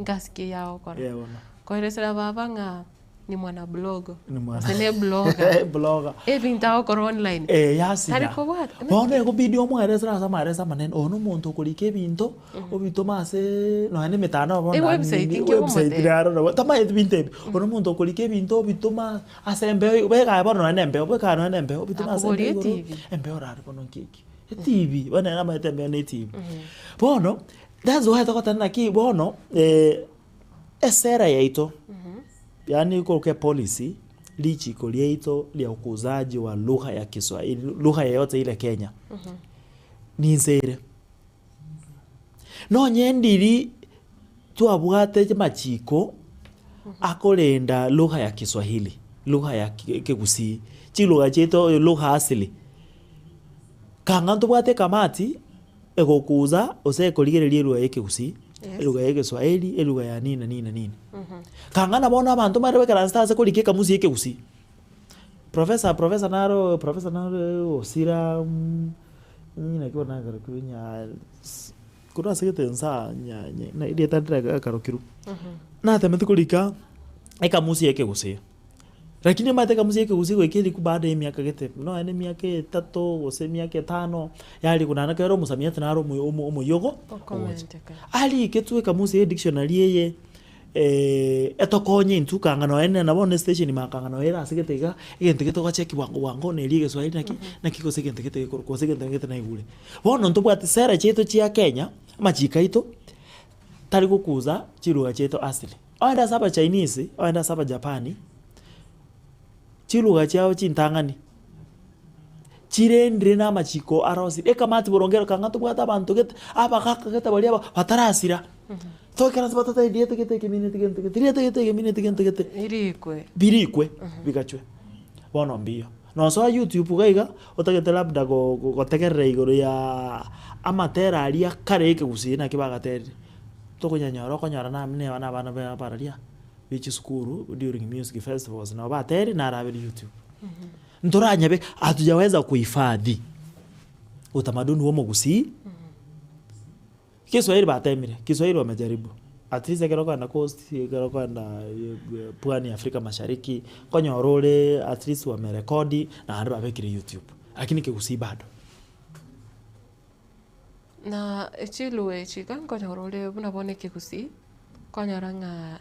[SPEAKER 3] ngasi ki eye agokora.
[SPEAKER 4] Eh, bono.
[SPEAKER 3] Koeresera baba ng'a ni mwana blog,
[SPEAKER 4] Ni mwana-
[SPEAKER 3] gose ne blogger,
[SPEAKER 4] Blogger.
[SPEAKER 3] ebinto agokora online.
[SPEAKER 4] Eh, yasinya.
[SPEAKER 3] Tari kobwata.
[SPEAKER 4] Bono ekobidi omoeresere ase amaereso amanene, oyo na omonto okorika ebinto, obitome aseee nonya na emetandao bono
[SPEAKER 3] Ewebsite
[SPEAKER 4] nini,
[SPEAKER 3] inki
[SPEAKER 4] ewebsite
[SPEAKER 3] okomotebia?
[SPEAKER 4] naro nabo, tamaeti binto ebi, oyo na omonto okorika ebinto obitoma ase embeo, beka bono nonya na embeo, beka nonya na embeo, obitome ase
[SPEAKER 3] Akoboria
[SPEAKER 4] embeo igoro,
[SPEAKER 3] etibi.
[SPEAKER 4] embeo orare bono nki eki. Etibi, bono nere amaete embeo na etibi. Bono, that's why togoteba naki bono esera yaito, yaani ekoroka epolicy, richiko riaito ria ukuzaji wa lugha ya kiswahili, lugha yeyote ile Kenya, ninse ere. Nonye ndiri twabwate amachiko akorenda lugha ya kiswahili, lugha ya ekegusii, chilugha chiaito lugha asili. Kang'a ntobwate ekamati egokuza gose ekorigereria elugha ya ekegusii,
[SPEAKER 3] Yes.
[SPEAKER 4] elugha ya egeswahili, elugha ya nini na nini na nini. Kang'a na bono abanto mbare baikaransete ase korika ekamusi ya ekegusii. Professor professor naro professor naro osira naki bono nakarokirwe nya korwa ase gete nsa nya nya erieta ndire akarokirwe. Natemete korika ekamusi ya ekegusii. Lakini omanyete ekamusi ya ekegusii goika eriku baada ya emiaka gete, nonya na emiaka etato gose emiaka etano, yarikwa naende ekero omosamiati naro omo omo omoyogo ogocha.
[SPEAKER 3] Okomenteka.
[SPEAKER 4] Ariketwe ekamusi eye edictionary eye etokonye intwe kanga nonya na bono estation ime akanga nonya ere ase gete iga, egento gete ogocheki bwango bwango na eria egeswahili naki, naki gose egento gete gekorwa gose egento gete naigure. Bono ntobwati sera chiaito chia Kenya, amachiko aito, tari gokuza chilugha chiaito asili. Ogende ase Abachinese, ogende ase Abajapani, chilugha chiabo chintang'ani, chirendire na amachiko arosire, ekamati boronge ero kang'a tobwate abanto gete, abagaka gete baria aba batarasira, toikaranse batotebi rieta gete eke mineti gento gete, rieta gete eke mineti gento gete,
[SPEAKER 3] Birikwe.
[SPEAKER 4] birikwe bigachwe. Bono mbiyo. Nosoa youtube iga iga, otagete labda go gotegerera igoro ya amatera aria kare ekegusii naki bagaterire. Tokonyanyora okonyora na neba na abana ba bararia be chisukuru during music festivals nabo baterire naro abere youtube. Ntoranyabe hatujaweza kuhifadhi utamaduni wa omogusii, Kiswahili batemire, Kiswahili wamejaribu at least ekero okogenda coast, ekero okogenda pwani ya Afrika mashariki, nkonyora ore at least wamerekodi naende babekire youtube, lakini kegusii bado.
[SPEAKER 3] Na chilugha echi iga nkonyora ore buna bono ekegusii, nkonyora ng'a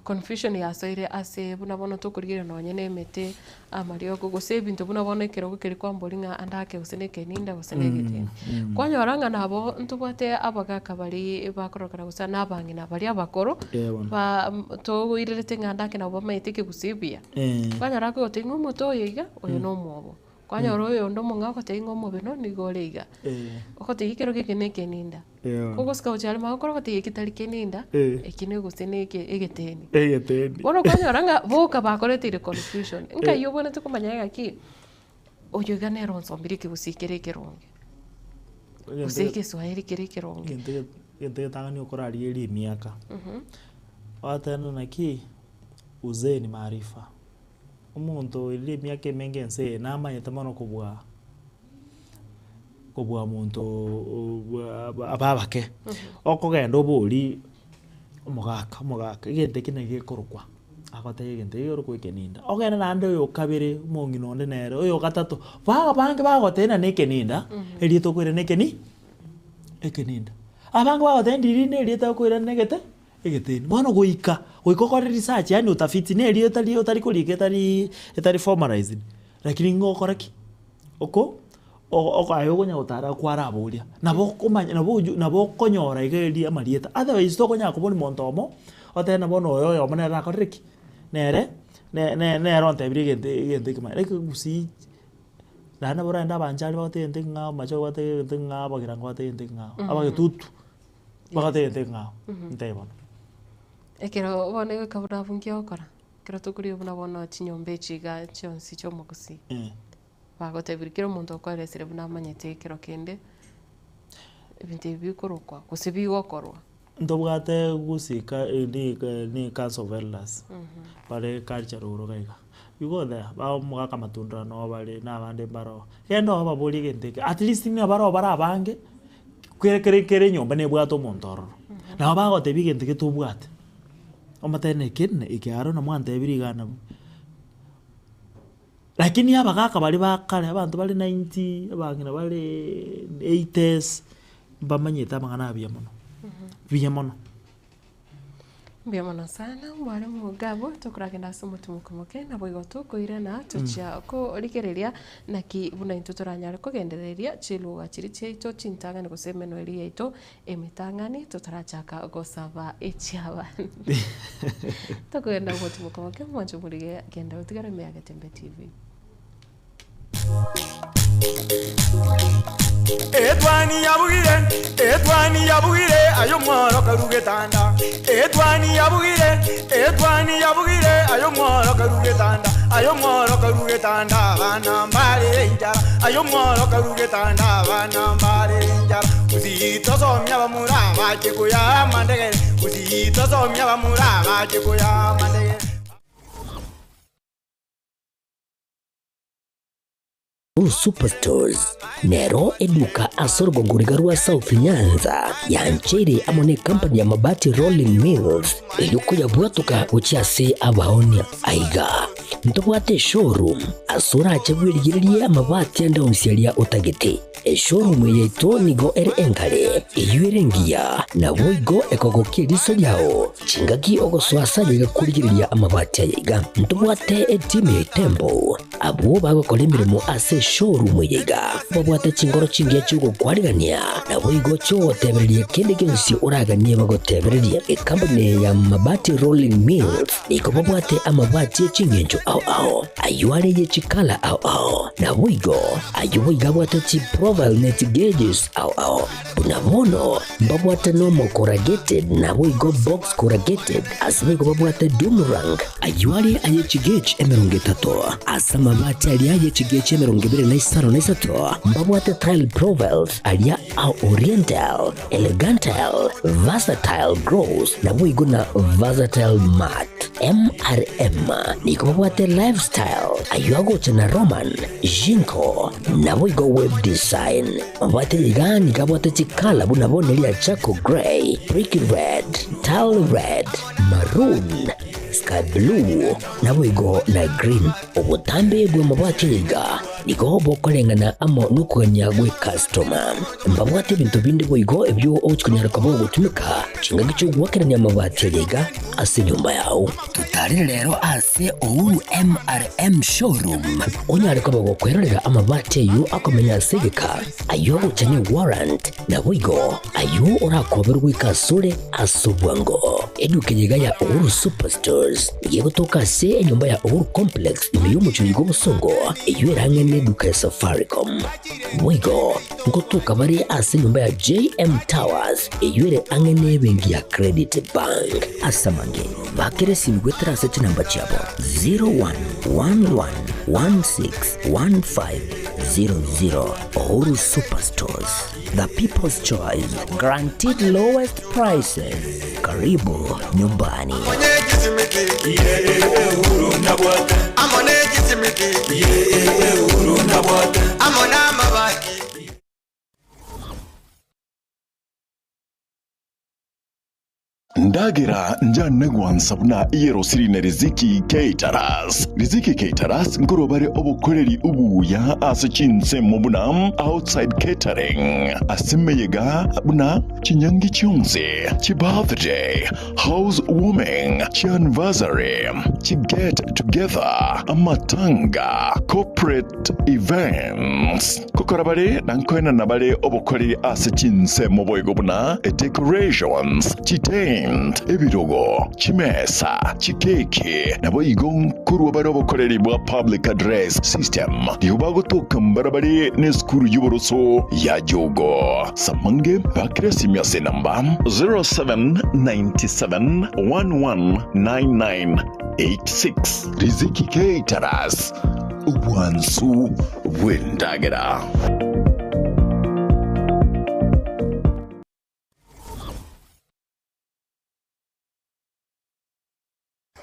[SPEAKER 3] confusion yasoire ase buna bono tokorigereria nonye na emete, amariogo gose ebinto buna bono ekerogo keria kwambori ng'a ande ake gose na ekeninda gose na egeteni. Kwanyora ng'a nabo ntobwate abagaka baria bakorokana gose na abang'ina baria abakoro,
[SPEAKER 4] Eh, bono.
[SPEAKER 3] ba toirerete ng'a ande ake nabo bamaete ekegusii buya.
[SPEAKER 4] Eh.
[SPEAKER 3] Kwanyora akogotebia ng'a omote oyo iga, oyo na omwobo. Kwanyora oyonde omong'ao ogotebia ng'a omobeno nigo ore iga. Ogotebia ekero geke na ekeninda. Kogosika gochia are magokoro ogotebia eki tari keninda, eki ne gose ne eke egeteni.
[SPEAKER 4] Egeteni.
[SPEAKER 3] Bono okonyora ng'a boka bakoreteire confusion. Nkai obwenerete komanya ng'aki, oyo iga nere onsombirie ekegusii kere ekeronge, gose egeswahili kere ekeronge.
[SPEAKER 4] Egento egento getang'ani okorarigereria emiaka, ogoteba naki uzee ni maarifa. Omonto oirire emiaka emenge ense eye namanyete mono kobua kobua omonto abe abake. Okogenda oborie omogaka omogaka egento eke naki gekorokwa, agotebia egento eke gekorokwa ekeninda. Ogende naende oyo okabere omong'ina onde nere, oyo ogatato, baga abange bagotebia ng'a na ekeninda, erieta okoirana ekeni ekeninda. Abange bagotebia ndiri na erieta okoirana egete. Egeteni. Bono goika, goika okore research yaani utafiti na erio etari otari korika etari etari formalized, lakini ng'a okore ki? Oko oko aye okonya gotara kwaraboria. Nabo okomanya nabo oju nabo okonyora iga eria amarieta otherwise tokonyara koboria monto omo, otebe ng'a bono oyo oyomo nere nakorire ki? Nere ne ne nere ontebirie egento egento ekemaya. Ekegusii naende nabo oraende abanchari bagoteba egento ekeng'ao, amache bagoteba egento ekeng'ao, abagirango bagoteba egento ekeng'ao, abagetutu. Bagatebete ng'a ntebe bono.
[SPEAKER 3] Ekero bono egoika buna abwo nki ogokora? Ekero tokoria buna bono chinyomba echi iga chionsi chia omogusii, bagotebirie kera omonto okoeresire buna amanyete ekero kende, ebinto ebi bikorokwa gose bigokorwa.
[SPEAKER 4] Ntobwate gusii ka ni ni council of elders, bare culture rogoro iga iga. You go there, ba omogaka matundura noo bare, na abande mbaroo. Genda obaborie egento eke, at least nigo baroo bare abange. Kere kere kere enyomba nebwate omonto ororo, nabo bagotebia egento gete obwate, omotebie na eke na eke aro na mwantebirie iga nabo. Lakini abagaka baria ba kare, abanto bare ninety, abang'ina bareee eighties, mbamanyete amang'ana aya buya mono, buya mono.
[SPEAKER 3] Mbuya mono sana mwalimu Gabo, tokoragenda ase omotimoko moke naboigo tokoirana tochia korigereria naki buna intwe toranyare kogendereria chiluga chiria chiaito chintang'ani gose emenwa eria yaito emetang'ani totarachaka gosaba echiabande. Tokogenda omotimoko moke mwanche morige genda otigare ime ya Getembe TV.
[SPEAKER 2] Etwani yabugire, etwani yabugire, aye omworo karu getanda. Etwani yabugire, etwani yabugire, aye omworo karu getanda. Aye omworo karu getanda, abana mbarere enchara. Aye omworo karu getanda, abana mbarere enchara. Gusii tosomia abamura bache koyaa amandegere, Gusii tosomia abamura bache koyaa amandegere.
[SPEAKER 1] Uhuru Superstores nero eduka ase orogongo riga rwa South Nyanza yancheire amo ne company ya Mabati Rolling Mills eyio koyabwatoka gochia ase abaonia. Aiga ntobwate eshowroom ase orache bwerigererie amabati ande onsi aria otagete. Eshowroom eye yaito nigo ere engare, eyio ere engiya, naboigo ekogokia eriso riao chingaki ogosoa ase ayaiga korigereria amabati ayaiga. Ntobwate etimu ya Itembo Abwo bagokora emeremo ase eshowroom eye iga babwate chinkoro chingiya chi'ogokwarigania, naboigo chi'ogotebereria kende gionsi oraganie bagotebererie. Ekampuni eye ya Mabati Rolling Mills nigo babwate amabati e ching'encho ao ao, ayio are ye chikala ao ao, naboigo ayio boigo abwate chiprofile ne chigeges ao ao. Buna bono mbabwate normal corrugated naboigo box corrugated, ase boigo babwate doomerang. Ayio are aye chigauge 30, ase amabati aria aye chigauge 23 mbabwate tile profiles aria a oriental, elegantile, versatile gloss naboigo na versatile matte. MRM nigo babwate lifestyle, ayio agocha na Roman, Jinko, naboigo web design. Mabwate iga nigo abwate chikala buna bono eria charcoal grey, brick red, tile red, maroon, sky blue, naboigo na green. Obotambe bw'amabwate iga nigo bokoreng'ana amo nokogania gw'ecustoma. Mbabwate ebinto binde boigo ebio ogochia konyara koba ogotumeka chingaki chi'ogoakerania amabati aya iga ase enyomba yao. Totarere rero ase Uhuru MRM Showroom onyare koba gokwerorera amabati ayio akomenya ase egeka, ayio agocha ne warrant, naboigo ayio orakoberwe goika asore ase obwango. Eduka eye iga ya Uhuru Superstores nigo egotoka ase enyomba ya Uhuru Complex ime y'omochie oyo bw'obosongo eyio erang'e. n'eduka ya Safaricom. Boigo ngotoka bare ase enyomba ya JM Towers eyio ere ang'e n'ebenki ya Credit Bank. Ase amange, bakera esimi goetera ase chinamba chiabo 0111161500. Uhuru Superstores, the people's choice, guaranteed lowest prices. Karibu nyumbani.
[SPEAKER 5] Ndagera njane gwansa buna eyerosiri ne Riziki Caterers. Riziki Caterers nkorwa bare obokoreri obuya ase chinsemo buna outside catering, ase emeyega buna chinyangi chionsi, chibirthday, house warming, chianniversary, chiget together, amatanga, corporate events. Gokora bare na nkoenana bare obokoreri ase chinsemo boigo buna decorations, chitent, ebirogo, chimesa, chikeki, naboigo nkorwa bare obokoreri bwa public address system. Nigo bagotoka mbarabare nesukuru y'oboroso ya Jogo. Samange bakire esimi ase enamba 0797 119986. Riziki Caterers, obwansu bw'endagera.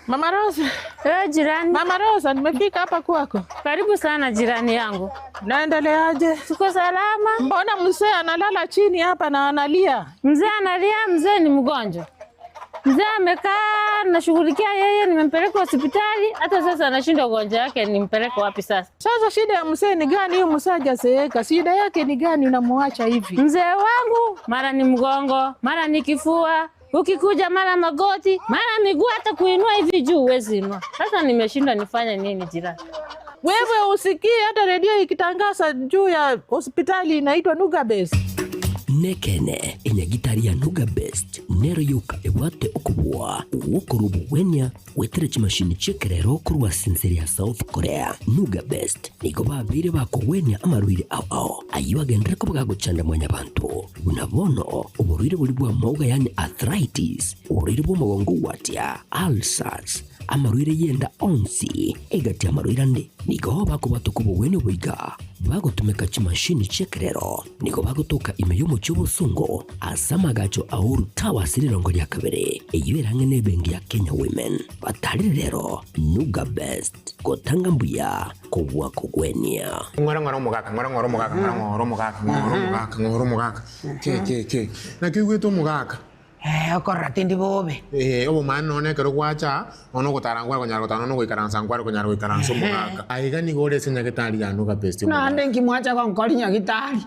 [SPEAKER 6] Mama Rosa.
[SPEAKER 7] Eh, jirani.
[SPEAKER 6] Mama Rosa, nimefika hapa kwako.
[SPEAKER 7] Karibu sana jirani yangu.
[SPEAKER 6] Naendeleaje?
[SPEAKER 7] Tuko salama.
[SPEAKER 6] Mbona mzee analala chini hapa na analia?
[SPEAKER 7] Mzee analia, mzee ni mgonjwa. Mzee amekaa nashughulikia yeye, nimempeleka hospitali, hata sasa anashindwa ugonjwa wake, nimpeleke wapi sasa?
[SPEAKER 6] Sasa shida ya mzee ni gani? Huyu mzee hajazeeka, shida yake ni gani unamuacha hivi?
[SPEAKER 7] Mzee wangu mara ni mgongo, mara ni kifua, ukikuja mara magoti, mara miguu, hata kuinua hivi juu huwezi inua. Sasa nimeshindwa nifanye nini jirani?
[SPEAKER 6] Wewe usikii hata redio ikitangaza juu ya hospitali inaitwa Nuga Base.
[SPEAKER 1] Nekene enyagitari ya Nuga Best nero yoka ebwate okobua gwokorwa obogwenia gwetera chimashini chi'ekerero korwa ase enseri ya South Korea. Nuga Best nigo babeire bakogwenia amarwaire ao ao ayio agenderere koba gagochanda mwanyabanto buna bono oborwaire boria bw'amauga yaani arthritis, oborwaire bw'omogongo gwatia, ulcers, amarwaire y'enda onsi, egati y'amarwaire ande. Nigo bakobatoka obogwenia oboiga bagotumeka chimashini chi'ekerero. Nigo bagotoka ime y'omochie obosongo ase amagacho a Uhuru Towers rirongo ria kabere, eyio ere ang'e n'ebenki ya Kenya Women. Batarire rero Nuga Best, gotanga mbuya kobua kogwenia.
[SPEAKER 8] Ng'ora ng'ora omogaka, ng'ora ng'ora omogaka, ng'ora ng'ora omogaka, ng'ora omogaka, ng'ora omogaka. Ke ke ke. Naki oigwete omogaka?
[SPEAKER 9] Ee, okorora tindi bobe.
[SPEAKER 8] Ee, obomaene nonya ekero gwacha aa, nonya ogotara nkware konyara gotara, nonya ogoikaransa nkware konyara goikaransa omogaka. Aiga nigo ore ase nyagetari ya Nuga Best omogaka.
[SPEAKER 9] Naende inki mwacha gonkori nyagitari?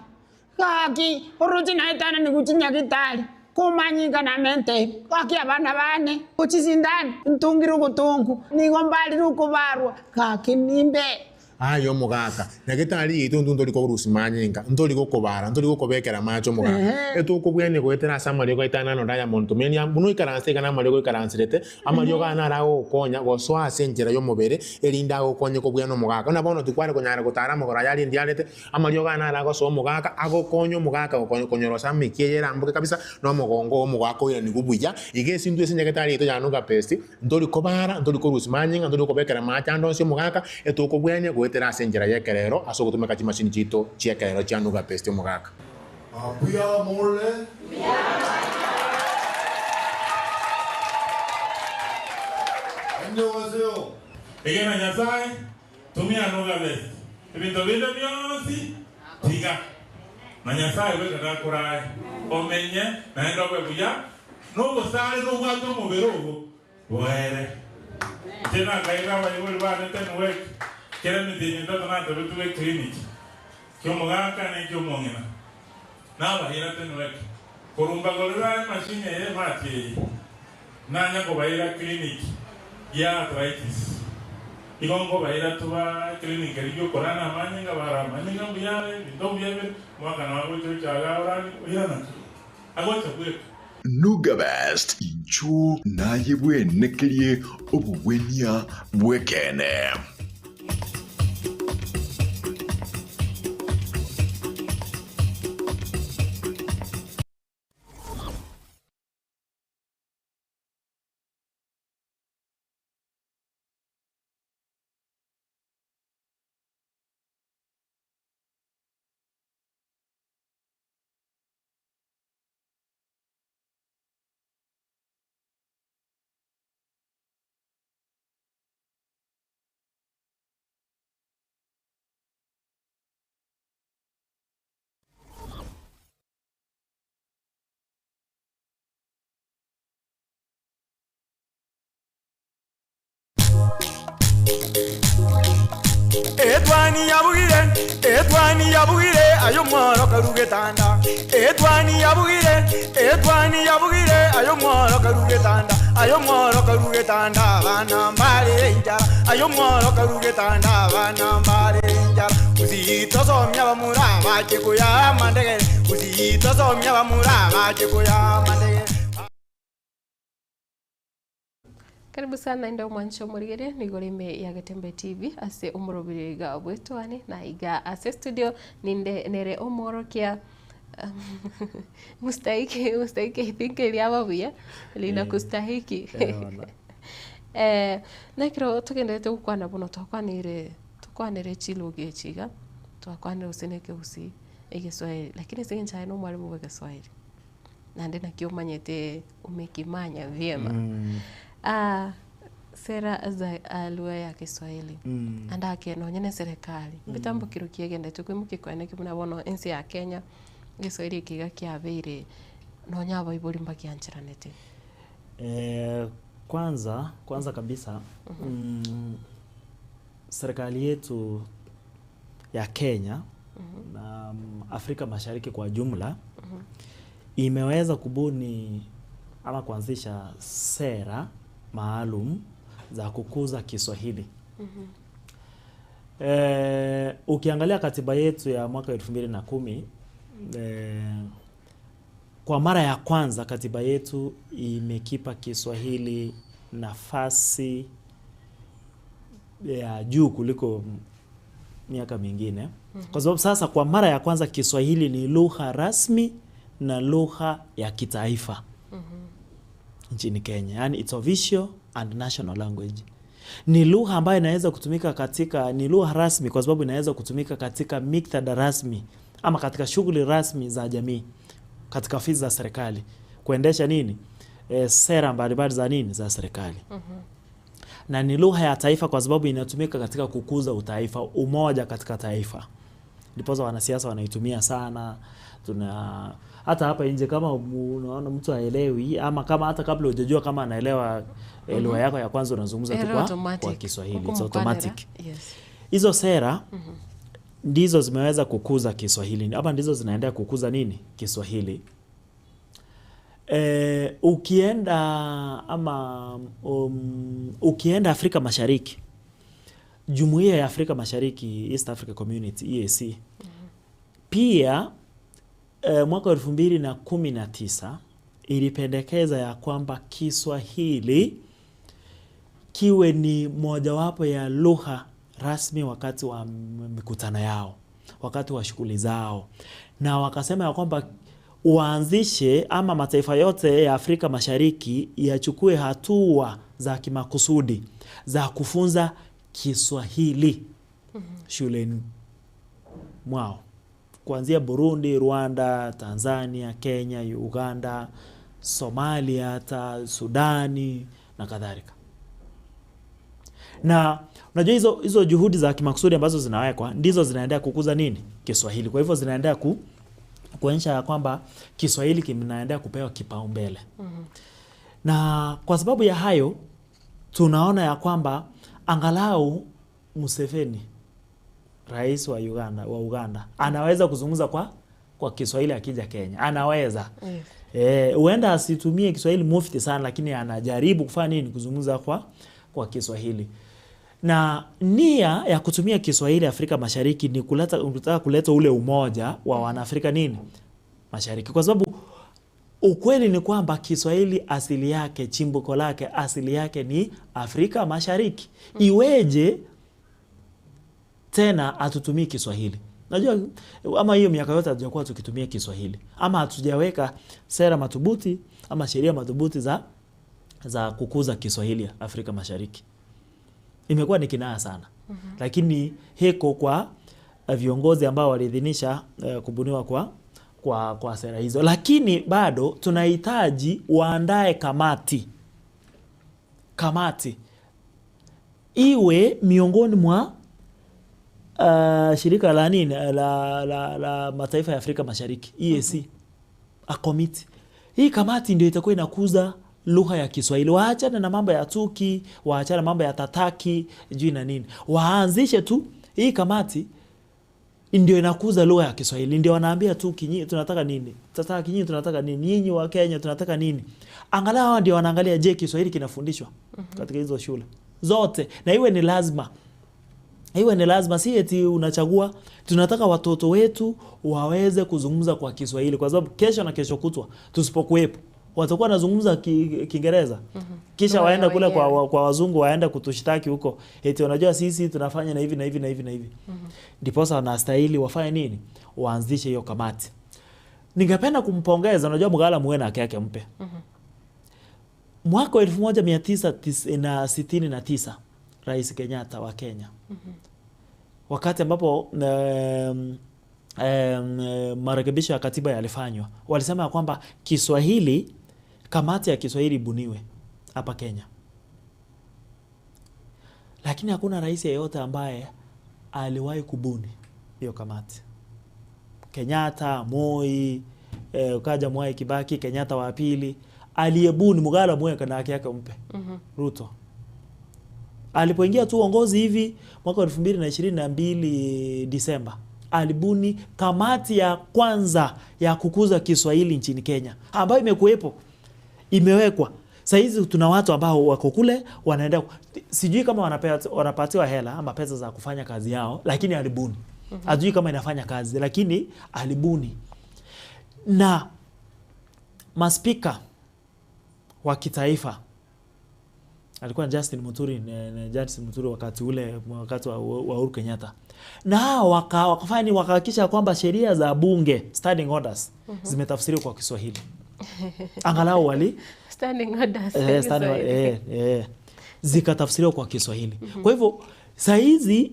[SPEAKER 9] Gaki, oroche naetananigwe chinyagitari, komanyinga namente, gaki abana bane, ochisindane, ntungire obotongu, nigo mbarire okobarwa, gaki nimbe.
[SPEAKER 8] Aye omogaka, nyagetari yaito intwe ntori korusia manyinga, ntori gokobara, ntori gokobekera amache omogaka. Etokobwenia goetera ase amariogo aito aya naro aya monto. Menia buna oikaranse iga namariogo oikaranserete, amariogo aya naro agogokonya gosoa ase enchera y'omobere, erinde agokonye kobwena omogaka. Buna bono tikware konyara gotara amagoro aya aria ndiarete, amariogo aya naro agosoa omogaka, agokonya omogaka konyorosa emekia eye eramboke kabisa, na omogongo oo omogaka oiranigwe buya. Iga ase intwe ase nyagetari yaito ya Nuga Best, Ntori kobara, ntori korusia manyinga, ntori kobekera amache ande onsi omogaka, etokobwenia goetera ase enchera y'ekerero ase ogotumeka chimashini chiaito chi'ekerero chia Nuga Best omogaka.
[SPEAKER 10] Mbuya more? Annyeonghaseyo.
[SPEAKER 11] Egena Nyasae, tumia Nuga Best, ebinto binde bionsi tiga, na Nyasae bweka gakorae omenye naende obe buya. Nobosare nobwate omobere obo boere. Inche nakaira abaibori bane Tenwek, kera emetienyi etato natebetigwe eclinic ki'omogaka na eki'omong'ina. Nabaira Tenwek, korwa mbagorera emachine eye emati eye, nanya kobaira clinic ya arthritis. Igo nkobaira toba eclinic eria y'okorana amanyinga, bara amanyinga mbuya are, ebinto mbuya bire, omwaka nabo agocha ochaga orani, oirana agocha bweka.
[SPEAKER 5] Nuga Best, inchuo naye bwenekerie obogwenia bw'ekeene.
[SPEAKER 2] Etwani yabugire, etwani yabugire, ayo mworo karugetanda. Etwani yabugire, etwani yabugire, ayo mworo karugetanda. Ayo mworo karugetanda, abana mbare enchara. Ayo mworo karugetanda, abana mbare enchara. Usitosomia bamura bache kuya mandegere. Usitosomia bamura bache kuya mandegere.
[SPEAKER 3] Karibu sana naende omwanche omorigereria nigo ime ya Getembe TV ase omorobiri iga bw'etwani na iga ase studio ninde nere omworokia mustahiki mustahiki I think riaba buya rina kustahiki nekero togenderete gokwana bono twakwanire tokwanere chiluga echi iga twakwanire gose na ekegusii egeswahili lakini ase eng'encho aye na omwalimu bwa egeswahili. Naende naki omanyete umekimanya vyema. Ah, sera za ah, lugha ya Kiswahili ande ake nonye na eserekari ebitambo kero kiagendete koimokia ekeene buna bono ense ya Kenya egeswahili eke iga kiabeire nonye abaibori mbagiancheranete.
[SPEAKER 4] Eh, kwanza kwanza kabisa serikali yetu ya Kenya na Afrika Mashariki kwa jumla imeweza kubuni ama kuanzisha sera maalum za kukuza Kiswahili. Eh, ukiangalia katiba yetu ya mwaka 2010 eh, kwa mara ya kwanza katiba yetu imekipa Kiswahili nafasi ya juu kuliko miaka mingine kwa sababu sasa kwa mara ya kwanza Kiswahili ni lugha rasmi na lugha ya kitaifa nchini Kenya, yani it's official and national language. Ni lugha ambayo inaweza kutumika katika, ni lugha rasmi kwa sababu inaweza kutumika katika miktadha rasmi ama katika shughuli rasmi za jamii, katika ofisi za serikali kuendesha nini, e, sera mbalimbali za nini za serikali na ni lugha ya taifa kwa sababu inatumika katika kukuza utaifa, umoja katika taifa. Ndiposa wanasiasa wanaitumia sana. Tuna hata hapa nje kama unaona mtu haelewi ama kama hata kabla hujajua kama anaelewa mm lugha yako ya kwanza unazungumza tu
[SPEAKER 3] Ere
[SPEAKER 4] kwa,
[SPEAKER 3] automatic.
[SPEAKER 4] kwa Kiswahili.
[SPEAKER 3] Huku
[SPEAKER 4] It's
[SPEAKER 3] mkwanera,
[SPEAKER 4] automatic.
[SPEAKER 3] Yes.
[SPEAKER 4] Hizo sera ndizo zimeweza kukuza Kiswahili ama ndizo zinaendelea kukuza nini Kiswahili. E, ukienda ama ukienda Afrika Mashariki, Jumuiya ya Afrika Mashariki, East Africa Community EAC, pia e, mwaka wa 2019 ilipendekeza ya kwamba Kiswahili kiwe ni mojawapo ya lugha rasmi wakati wa mikutano yao, wakati wa shughuli zao, na wakasema ya kwamba waanzishe ama mataifa yote ya Afrika Mashariki yachukue hatua za kimakusudi za kufunza Kiswahili shuleni mwao kuanzia Burundi, Rwanda, Tanzania, Kenya, Uganda, Somalia, hata Sudani na kadhalika. Na unajua hizo hizo juhudi za kimakusudi ambazo zinawekwa ndizo zinaendelea kukuza nini Kiswahili. Kwa hivyo zinaendelea ku, kuonyesha ya kwamba Kiswahili kinaendelea kupewa kipaumbele na kwa sababu ya hayo tunaona ya kwamba angalau Museveni rais wa Uganda, wa Uganda anaweza kuzungumza kwa kwa Kiswahili akija Kenya, anaweza
[SPEAKER 3] Yes.
[SPEAKER 4] Eh, huenda asitumie Kiswahili mufti sana, lakini anajaribu kufanya nini, kuzungumza kwa kwa Kiswahili. Na nia ya kutumia Kiswahili Afrika Mashariki ni kuleta, kutaka kuleta ule umoja wa Wanaafrika nini Mashariki, kwa sababu ukweli ni kwamba Kiswahili asili yake, chimbuko lake, asili yake ni Afrika Mashariki. Iweje tena hatutumii Kiswahili? Najua ama hiyo miaka yote hatujakuwa tukitumia Kiswahili ama hatujaweka sera madhubuti ama sheria madhubuti za, za kukuza Kiswahili Afrika Mashariki. Imekuwa ni kinaya sana lakini heko kwa viongozi ambao waliidhinisha kubuniwa kwa, kwa, kwa sera hizo, lakini bado tunahitaji waandae kamati kamati iwe miongoni mwa shirika la nini la, la, la mataifa ya Afrika Mashariki EAC a committee. Hii kamati ndio itakuwa inakuza lugha ya Kiswahili. Waachane na mambo ya tuki, waachane na mambo ya tataki jui na nini, waanzishe tu Hii kamati ndio inakuza lugha ya Kiswahili, ndio wanaambia tu kinyi, tunataka nini, sasa kinyi tunataka nini, nyinyi wa Kenya tunataka nini. Angalau hawa ndio wanaangalia, je, Kiswahili kinafundishwa katika hizo shule zote, na iwe ni lazima iwe ni lazima, si eti unachagua. Tunataka watoto wetu waweze kuzungumza kwa Kiswahili, kwa sababu kesho na kesho kutwa tusipokuwepo watakuwa wanazungumza Kiingereza kisha
[SPEAKER 3] Lugha ya
[SPEAKER 4] waenda kule
[SPEAKER 3] wenyewe.
[SPEAKER 4] kwa wazungu waenda kutushtaki huko eti wanajua sisi tunafanya na hivi na hivi na hivi na hivi. Ndiposa wanastahili wafanye nini? Waanzishe hiyo kamati. Ningependa kumpongeza, unajua mgala muwe na haki yake mpe. Mwaka wa 1969 Rais Kenyatta wa Kenya wakati ambapo marekebisho ya katiba yalifanywa, walisema ya kwamba Kiswahili, kamati ya Kiswahili ibuniwe hapa Kenya, lakini hakuna rais yeyote ambaye aliwahi kubuni hiyo kamati. Kenyatta, Moi, ukaja Mwai Kibaki, Kenyatta wa pili, aliyebuni Mugala Mweka na haki yake mpe Ruto alipoingia tu uongozi hivi mwaka wa 2022 Disemba, alibuni kamati ya kwanza ya kukuza Kiswahili nchini Kenya ambayo imekuwepo imewekwa. Sahizi tuna watu ambao wako kule wanaenda, sijui kama wanapatiwa hela ama pesa za kufanya kazi yao, lakini alibuni. Hatujui kama inafanya kazi, lakini alibuni. Na maspika wa kitaifa alikuwa Justin Muturi, Justin Muturi wakati ule, wakati wa Uhuru Kenyatta, na hao wakafanya nini? Wakahakikisha kwamba sheria za bunge standing orders zimetafsiriwa kwa Kiswahili angalau wali
[SPEAKER 3] Standing orders.
[SPEAKER 4] standing,
[SPEAKER 3] Kiswahili.
[SPEAKER 4] zikatafsiriwa kwa Kiswahili. Kwa hivyo saa hizi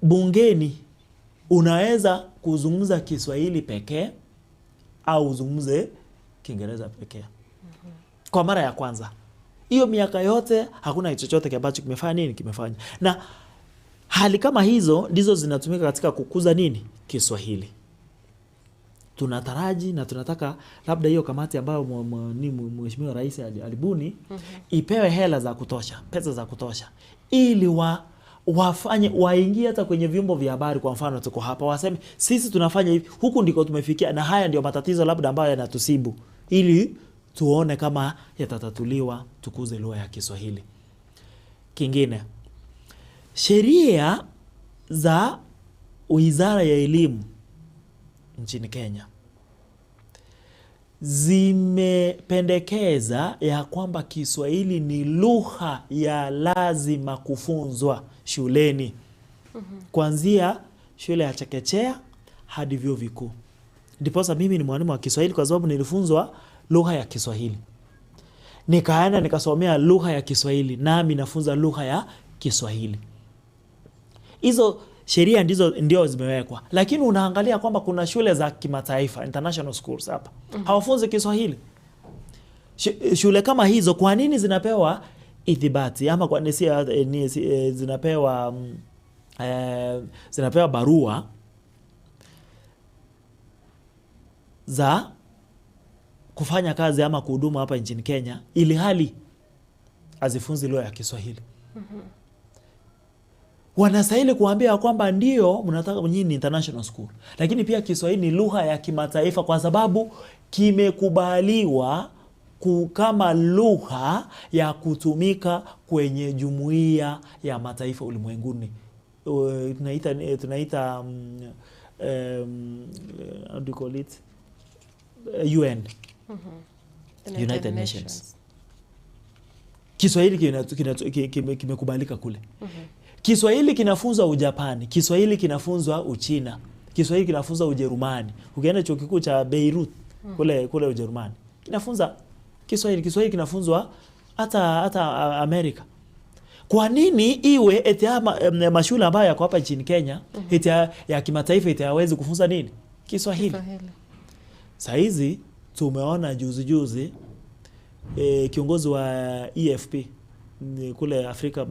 [SPEAKER 4] bungeni unaweza kuzungumza Kiswahili pekee au uzungumze Kiingereza pekee kwa mara ya kwanza. Hiyo miaka yote hakuna chochote ambacho kimefanya nini, kimefanya. Na hali kama hizo ndizo zinatumika katika kukuza nini, Kiswahili. Tunataraji na tunataka labda hiyo kamati ambayo Mheshimiwa Rais alibuni ipewe hela za kutosha, pesa za kutosha, ili wafanye waingie hata kwenye vyombo vya habari. Kwa mfano tuko hapa, waseme sisi tunafanya hivi, huku ndiko tumefikia, na haya ndio matatizo labda ambayo yanatusibu, ili tuone kama yatatatuliwa, tukuze lugha ya Kiswahili. Kingine, sheria za Wizara ya Elimu nchini Kenya zimependekeza ya kwamba Kiswahili ni lugha ya lazima kufunzwa shuleni kuanzia shule ya chekechea hadi vyuo vikuu. Ndiposa mimi ni mwalimu wa Kiswahili kwa sababu nilifunzwa lugha ya Kiswahili, nikaenda nikasomea lugha ya Kiswahili, nami nafunza lugha ya Kiswahili. Hizo sheria ndizo ndio zimewekwa, lakini unaangalia kwamba kuna shule za kimataifa international schools hapa hawafunzi Kiswahili. Shule kama hizo kwa nini zinapewa ithibati ama kwa nini si, ni, si, zinapewa zinapewa barua za kufanya kazi ama kuhudumu hapa nchini Kenya ili hali hazifunzi lugha ya Kiswahili? Wanastahili kuambia kwamba ndio mnataka nyinyi ni international school, lakini pia Kiswahili ni lugha ya kimataifa kwa sababu kimekubaliwa kama lugha ya kutumika kwenye jumuiya ya mataifa ulimwenguni. Tunaita how do you call it? UN. United Nations. Kiswahili kimekubalika kule. Kiswahili kinafunzwa Ujapani, Kiswahili kinafunzwa Uchina, Kiswahili kinafunzwa Ujerumani. Ukienda chuo kikuu cha Beirut kule Ujerumani, kinafunza Kiswahili. Kiswahili kinafunzwa hata Amerika. Kwa nini iwe eti mashule ambayo yako hapa nchini Kenya eti ya kimataifa eti hawezi kufunza nini? Kiswahili.
[SPEAKER 3] Kiswahili.
[SPEAKER 4] Saizi tumeona juzi juzi kiongozi wa EFP ni kule Afrika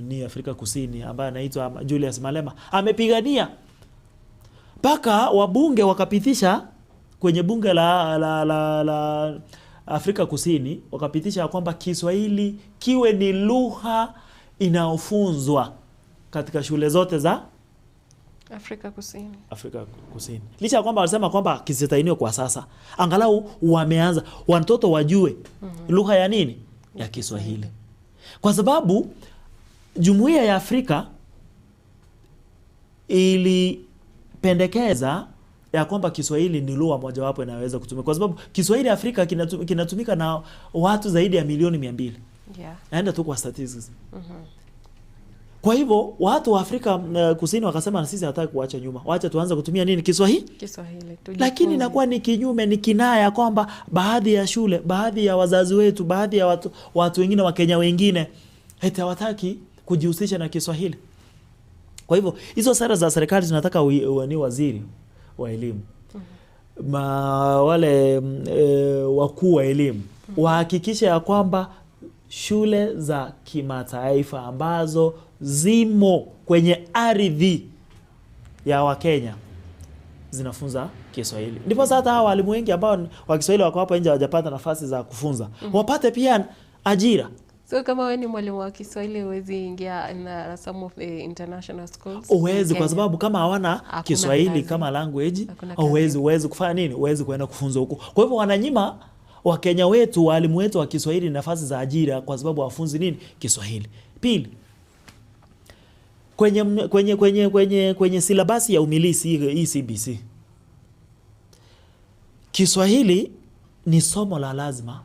[SPEAKER 4] ni Afrika Kusini ambaye anaitwa Julius Malema amepigania mpaka wabunge wakapitisha kwenye bunge la Afrika Kusini wakapitisha kwamba Kiswahili kiwe ni lugha inayofunzwa katika shule zote za
[SPEAKER 3] Afrika Kusini.
[SPEAKER 4] Afrika Kusini. Licha ya kwamba walisema kwamba kisitainiwe kwa sasa, angalau wameanza watoto wajue lugha ya nini ya Kiswahili, kwa sababu jumuiya ya Afrika ilipendekeza ya kwamba Kiswahili ni lugha mojawapo inayoweza kutumika, kwa sababu Kiswahili Afrika kinatumika na watu zaidi ya milioni 200.
[SPEAKER 3] Yeah.
[SPEAKER 4] Naenda tu kwa statistics. Kwa hivyo watu wa Afrika Kusini wakasema na sisi hataki kuacha nyuma, wacha tuanze kutumia nini Kiswahili.
[SPEAKER 3] Kiswahili.
[SPEAKER 4] Lakini
[SPEAKER 3] Tujifunze.
[SPEAKER 4] inakuwa ni kinyume, ni kinaya kwamba baadhi ya shule, baadhi ya wazazi wetu, baadhi ya watu wengine wa Kenya wengine eti hawataki kujihusisha na Kiswahili. Kwa hivyo hizo sera za serikali zinataka ni waziri wa elimu wale wakuu wa elimu wahakikishe ya kwamba shule za kimataifa ambazo zimo kwenye ardhi ya Wakenya zinafunza Kiswahili. Ndipo sasa hata hawa walimu wengi ambao wa Kiswahili wako hapa nje hawajapata nafasi za kufunza wapate pia ajira.
[SPEAKER 3] So kama wewe ni mwalimu wa Kiswahili huwezi ingia na some of the international schools.
[SPEAKER 4] Huwezi,
[SPEAKER 3] in
[SPEAKER 4] kwa
[SPEAKER 3] Kenya.
[SPEAKER 4] sababu kama hawana
[SPEAKER 3] Hakuna
[SPEAKER 4] Kiswahili
[SPEAKER 3] kazi.
[SPEAKER 4] kama language,
[SPEAKER 3] Hakuna kazi.
[SPEAKER 4] huwezi kufanya nini? Huwezi kuenda kufunza huko. Kwa hivyo wananyima Wakenya wetu, walimu wetu wa Kiswahili nafasi za ajira kwa sababu hawafunzi nini? Kiswahili. Pili, kwenye silabasi ya umilisi hii CBC, Kiswahili ni somo la lazima,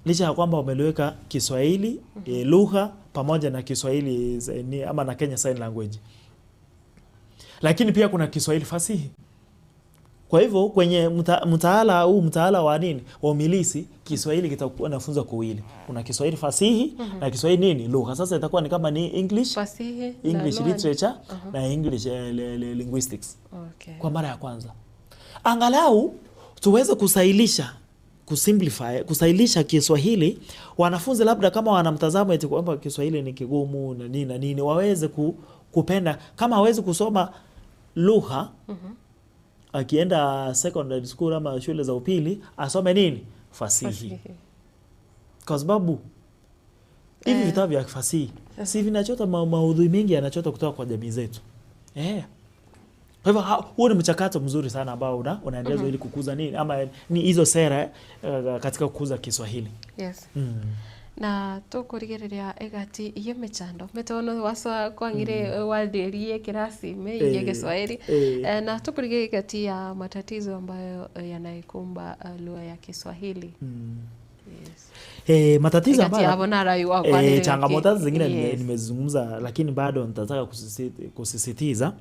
[SPEAKER 4] licha ya kwamba wameliweka Kiswahili lugha pamoja na Kiswahili ama na Kenya Sign Language, lakini pia kuna Kiswahili fasihi. Kwa hivyo kwenye mtaala huu, mtaala wa nini wa umilisi, Kiswahili kitakuwa nafunzwa kuwili, kuna Kiswahili fasihi na Kiswahili nini lugha. Sasa itakuwa ni kama ni English,
[SPEAKER 3] Fasihi na
[SPEAKER 4] English
[SPEAKER 3] lugha.
[SPEAKER 4] literature na English linguistics.
[SPEAKER 3] Okay.
[SPEAKER 4] Kwa mara ya kwanza angalau tuweze kusailisha kusimplify, kusailisha Kiswahili, wanafunzi labda kama wanamtazamo eti kwamba Kiswahili ni kigumu na nini na nini, waweze kupenda. Kama hawezi kusoma lugha akienda secondary school ama shule za upili asome nini? Fasihi.
[SPEAKER 3] Fasihi.
[SPEAKER 4] Kwa sababu hivi vitabu vya fasihi si vinachota maudhui mengi yanachota kutoka kwa jamii zetu. Kwa hivyo huo ni mchakato mzuri sana ambao unaendelezwa ili kukuza nini ama ni hizo sera katika kukuza Kiswahili.
[SPEAKER 3] Yes. Na tukurigereria egati ye mechando metono waswa kwangire wathirie kirasi meiye Kiswahili. Na tukurigereria egati ya matatizo ambayo yanaikumba lugha ya Kiswahili. Yes.
[SPEAKER 4] Matatizo
[SPEAKER 3] Egati
[SPEAKER 4] ambayo
[SPEAKER 3] yabo narayu wa kwanire
[SPEAKER 4] changamoto zingine
[SPEAKER 3] Yes.
[SPEAKER 4] nimezungumza, lakini bado nitataka kusisitiza.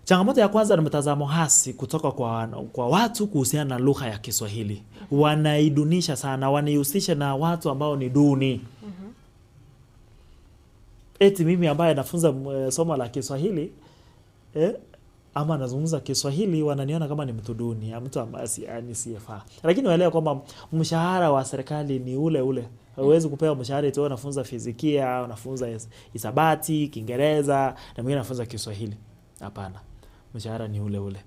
[SPEAKER 4] Changamoto ya kwanza ni mtazamo hasi kutoka kwa watu kuhusiana na lugha ya Kiswahili. Wanaidunisha sana, wanaihusisha na watu ambao ni duni. Eti mimi ambaye nafunza somo la Kiswahili ama nazungumza Kiswahili, wananiona kama ni mtu duni, mtu ambaye nisiyefaa. Lakini waelewe kwamba mshahara wa serikali ni ule ule. Huwezi kupewa mshahara eti wewe unafunza fizikia, unafunza hisabati, Kiingereza na mwingine anafunza Kiswahili. Hapana. Mshahara ni ule ule.